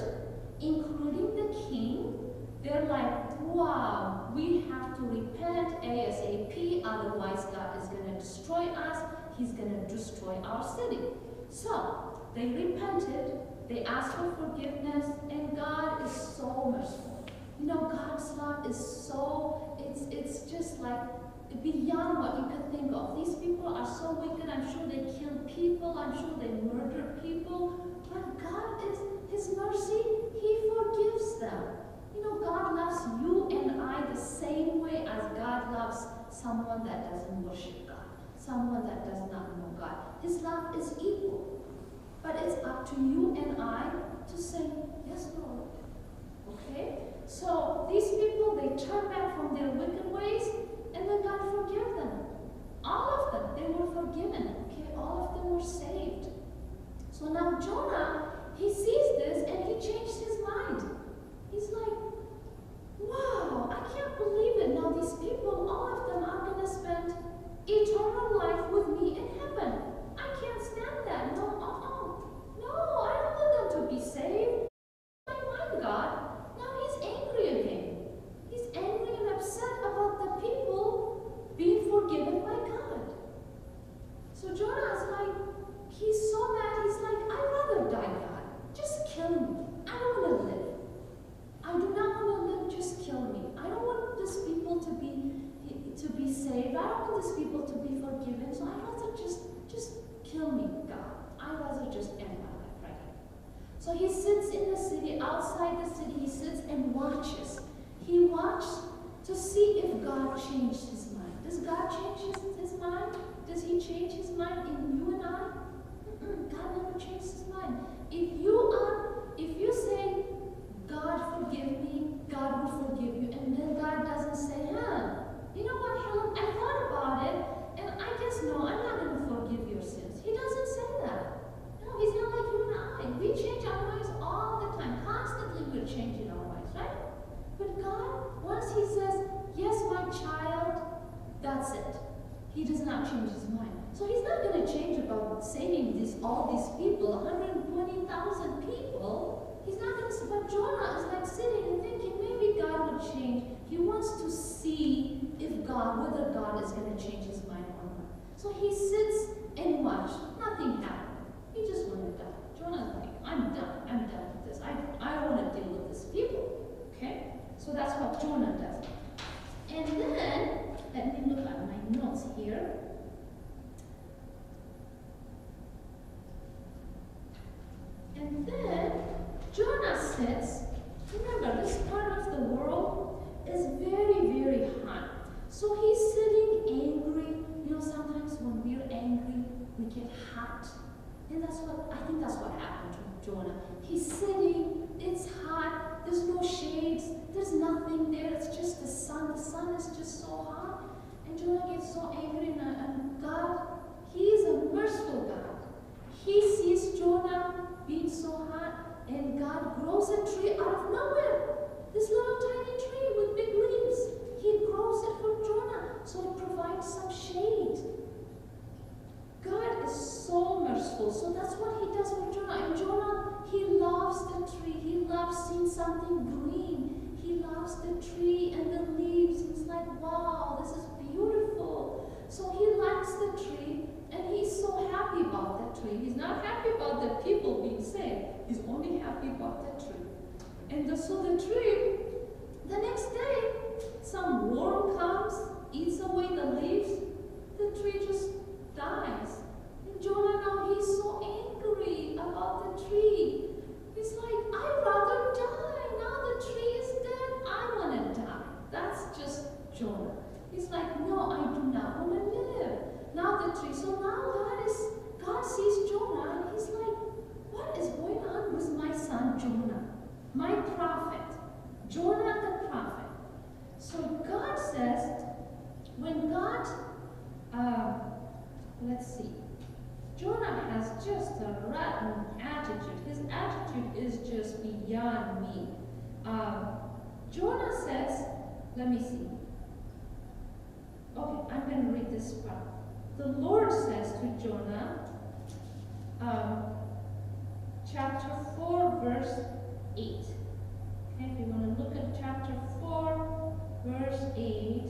including the king. They're like, "Wow, we have to repent ASAP, otherwise God is going to destroy us. He's going to destroy our city." So they repented, they asked for forgiveness, and God is so merciful. You know, God's love is so, it's, it's just like beyond what you could think of. These people are so wicked. I'm sure they kill people. I'm sure they murder people. But God is, His mercy, He forgives them. You know, God loves you and I the same way as God loves someone that doesn't worship God, someone that does not know God. His love is equal. But it's up to you and I to say, "Yes, Lord." Okay? So these people, they turned back from their wicked ways, and then God forgave them. All of them, they were forgiven. Okay? All of them were saved. So now Jonah, he sees this and he changed his mind. He's like, "Wow, I can't believe it. Now these people, all of them are going to spend eternal life with me in heaven. I can't stand that. No, uh-uh. No, I don't want them to be saved." My mind, God. Now he's angry again. He's angry and upset about the people being forgiven by God. So Jonah is like, he's so mad, he's like, "I'd rather die, God. Just kill me. I don't want to live. I do not want to live, just kill me. I don't want these people to be, to be saved. I don't want these people to be forgiven. So I'd rather just, just kill me, God. I'd rather just end my life right here." So he sits in the city, outside the city, he sits and watches. He watched to see if God changed his mind. Does God change his, his mind? Does he change his mind in you and I? Mm-mm, God never changed his mind. If you are, if you say, "God forgive me," God will forgive you. And then God doesn't say, "Huh, you know what, Helen, I thought about it, and I guess no, I'm not going to forgive your sins." He doesn't say that. No, he's not like you and I. We change our minds all the time. Constantly we're changing our minds, right? But God, once he says, "Yes, my child," that's it. He does not change his mind. So he's not going to change about saving these, all these people, one hundred twenty thousand people. He's not going to, but Jonah is like sitting and thinking, "Maybe God would change." He wants to see if God, whether God is going to change his mind or not. So he sits and watches. Nothing happened. He just wanted to die. Jonah's like, "I'm done. I'm done with this. I, I don't want to deal with these people." Okay? So that's what Jonah does. And then, let me look at my notes here. And then Jonah sits. Remember, this part of the world is very, very hot. So he's sitting angry. You know, sometimes get hot. And that's what, I think that's what happened to Jonah. He's sitting, it's hot, there's no shades, there's nothing there, it's just the sun. The sun is just so hot. And Jonah gets so angry, and, and God, He is a merciful God. He sees Jonah being so hot, and God grows a tree out of nowhere. This little tiny tree with big leaves. He grows it for Jonah, so it provides some shade. God is so merciful. So that's what He does with Jonah. And Jonah, he loves the tree. He loves seeing something green. He loves the tree and the leaves. He's like, wow, this is beautiful. So he likes the tree, and he's so happy about the tree. He's not happy about the people being saved. He's only happy about the tree. And the, so the tree, the next day, some worm comes, eats away the leaves. The tree just dies. And Jonah now, he's so angry about the tree. He's like, I'd rather die. Now the tree is dead. I want to die. That's just Jonah. He's like, no, I do not want to live. Now the tree. So now God is, God sees Jonah, and He's like, what is going on with my son Jonah? My prophet. Jonah the prophet. So God says, when God, uh, let's see, Jonah has just a rotten attitude. His attitude is just beyond me. Um, Jonah says, let me see. Okay, I'm going to read this part. The Lord says to Jonah, um, chapter four, verse eight. Okay, if you want to look at chapter four, verse eight,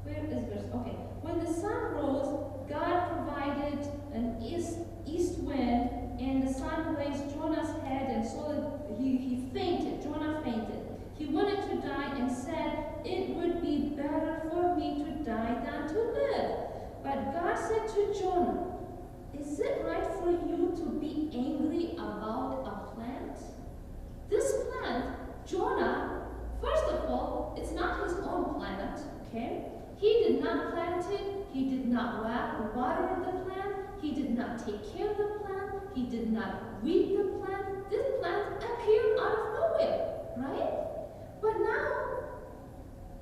where is verse? Okay, when the sun rose, God provided an east, east wind, and the sun grazed Jonah's head, and so he, he fainted. Jonah fainted. He wanted to die and said, it would be better for me to die than to live. But God said to Jonah, is it right for you to be angry about a plant? This plant, Jonah, first of all, it's not his own plant, okay? He did not plant it, he did not wa- water the plant, he did not take care of the plant, he did not weed the plant. This plant appeared out of nowhere, right? But now,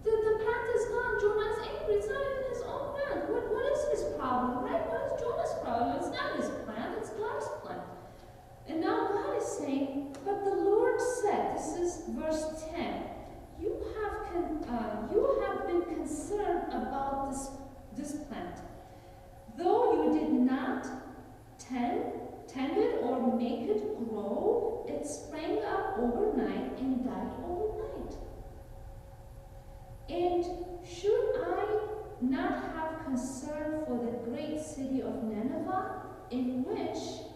the, the plant is gone. Jonah is angry. It's not even his own plant. What, what is his problem, right? What is Jonah's problem? It's not his plant. It's God's plant. And now God is saying, but the Lord said, this is verse ten, you have, con- uh, you have been concerned about this, this plant. Though you did not tend, tend it or make it grow, it sprang up overnight and died overnight. And should I not have concern for the great city of Nineveh, in which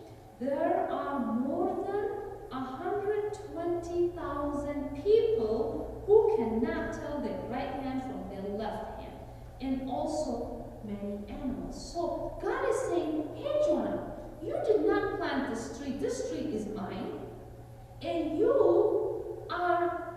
there are more than a hundred twenty thousand people who cannot tell their right hand from their left hand, and also many animals? So God is saying, hey Jonah, you did not plant this tree. This tree is mine. And you are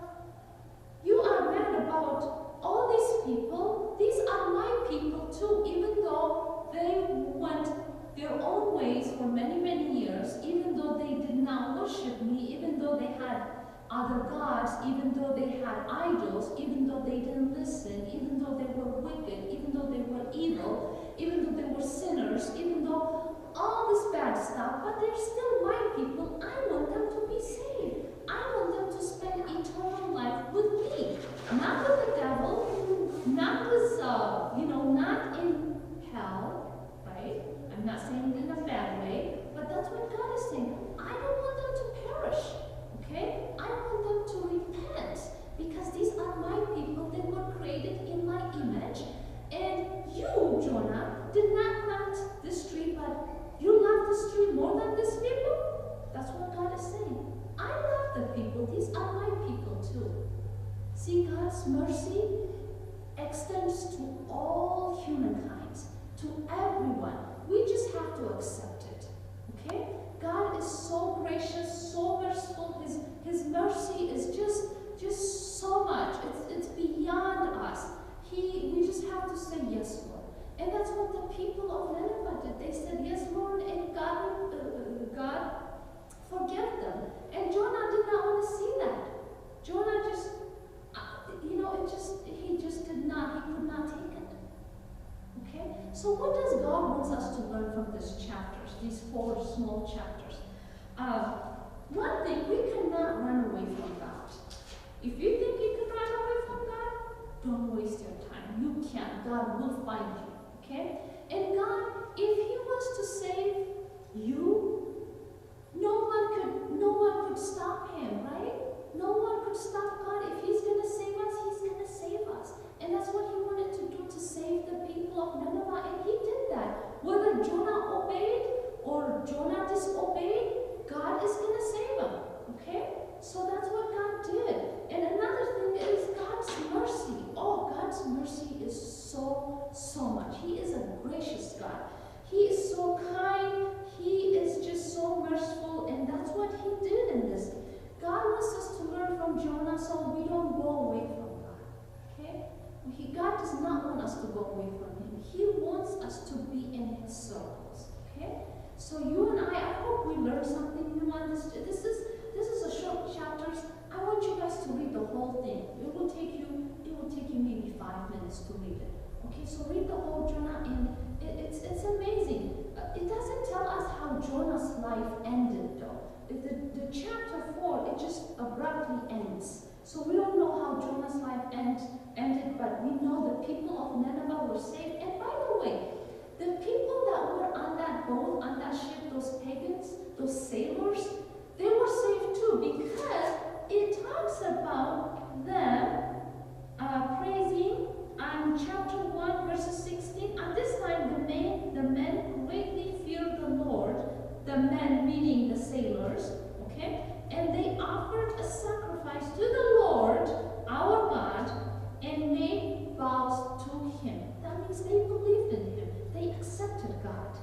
you are mad about all these people. These are my people too, even though they went their own ways for many, many years, even though they did not worship me, even though they had other gods, even though they had idols, even though they didn't listen, even though they were wicked, even though they were evil, even though they were sinners, even though all this bad stuff, but they're still my people. I want them to be saved. I want them to spend eternal life with me. Not with the devil, not with, uh, you know, not in hell, right? I'm not saying it in a bad way, but that's what God is saying. I don't want them to perish, okay? I want them to repent because these are my people. They were created in my image. And you, Jonah, did not plant this tree, but you love this tree more than this people? That's what God is saying. I love the people. These are my people too. See, God's mercy extends to all humankind, to everyone. We just have to accept it. Okay? God is so gracious, so merciful. His, his these four small chapters. Uh, one thing, we cannot run away from God. If you think you can run away from God, don't waste your time. You can't. God will find you. Okay? And God, if He wants to save you, no one could no one could stop him, right? No one could stop God. If he's gonna save us, he's gonna save us. And that's what he wanted to do to save the people of Nineveh. And he did that. Whether Jonah obeyed or Jonah disobeyed, God is gonna save him. Okay? So that's what God did. And another thing is God's mercy. Oh, God's mercy is so, so much. He is a gracious God. He is so kind. He is just so merciful. And that's what he did in this. God wants us to learn from Jonah so we don't go away from God. Okay? He, God does not want us to go away from him. He wants us to be in his circles. Okay? So you and I, I hope we learned something new on this. This is this is a short chapters. I want you guys to read the whole thing. It will take you it will take you maybe five minutes to read it. Okay, so read the whole Jonah, and it, it's it's amazing. Uh, it doesn't tell us how Jonah's life ended though. It, the, the chapter four, it just abruptly ends. So we don't know how Jonah's life end, ended, but we know the people of Nineveh were saved. And by the way, the people that were on that boat, on that ship, those pagans, those sailors, they were saved too because it talks about them uh, praising on chapter one, verses sixteen. At this time, the men, the men greatly feared the Lord, the men meaning the sailors, okay? And they offered a sacrifice to the Lord, our God, and made vows to him. That means they believed in him. They accepted God.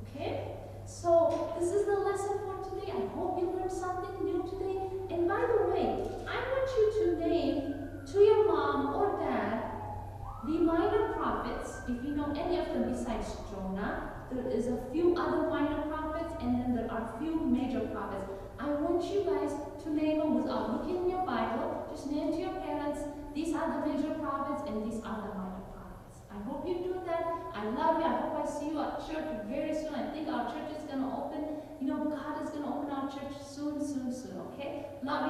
Okay? So this is the lesson for today. I hope you learned something new today. And by the way, I want you to name to your mom or dad the minor prophets, if you know any of them besides Jonah. There is a few other minor prophets, and then there are few major prophets. I want you guys to name them without looking in your Bible. Just name to your parents, these are the major prophets and these are the minor prophets. I hope you do that. I love you. I hope I see you at church very soon. I think our church is going to open. You know, God is going to open our church soon, soon, soon, okay? Love you.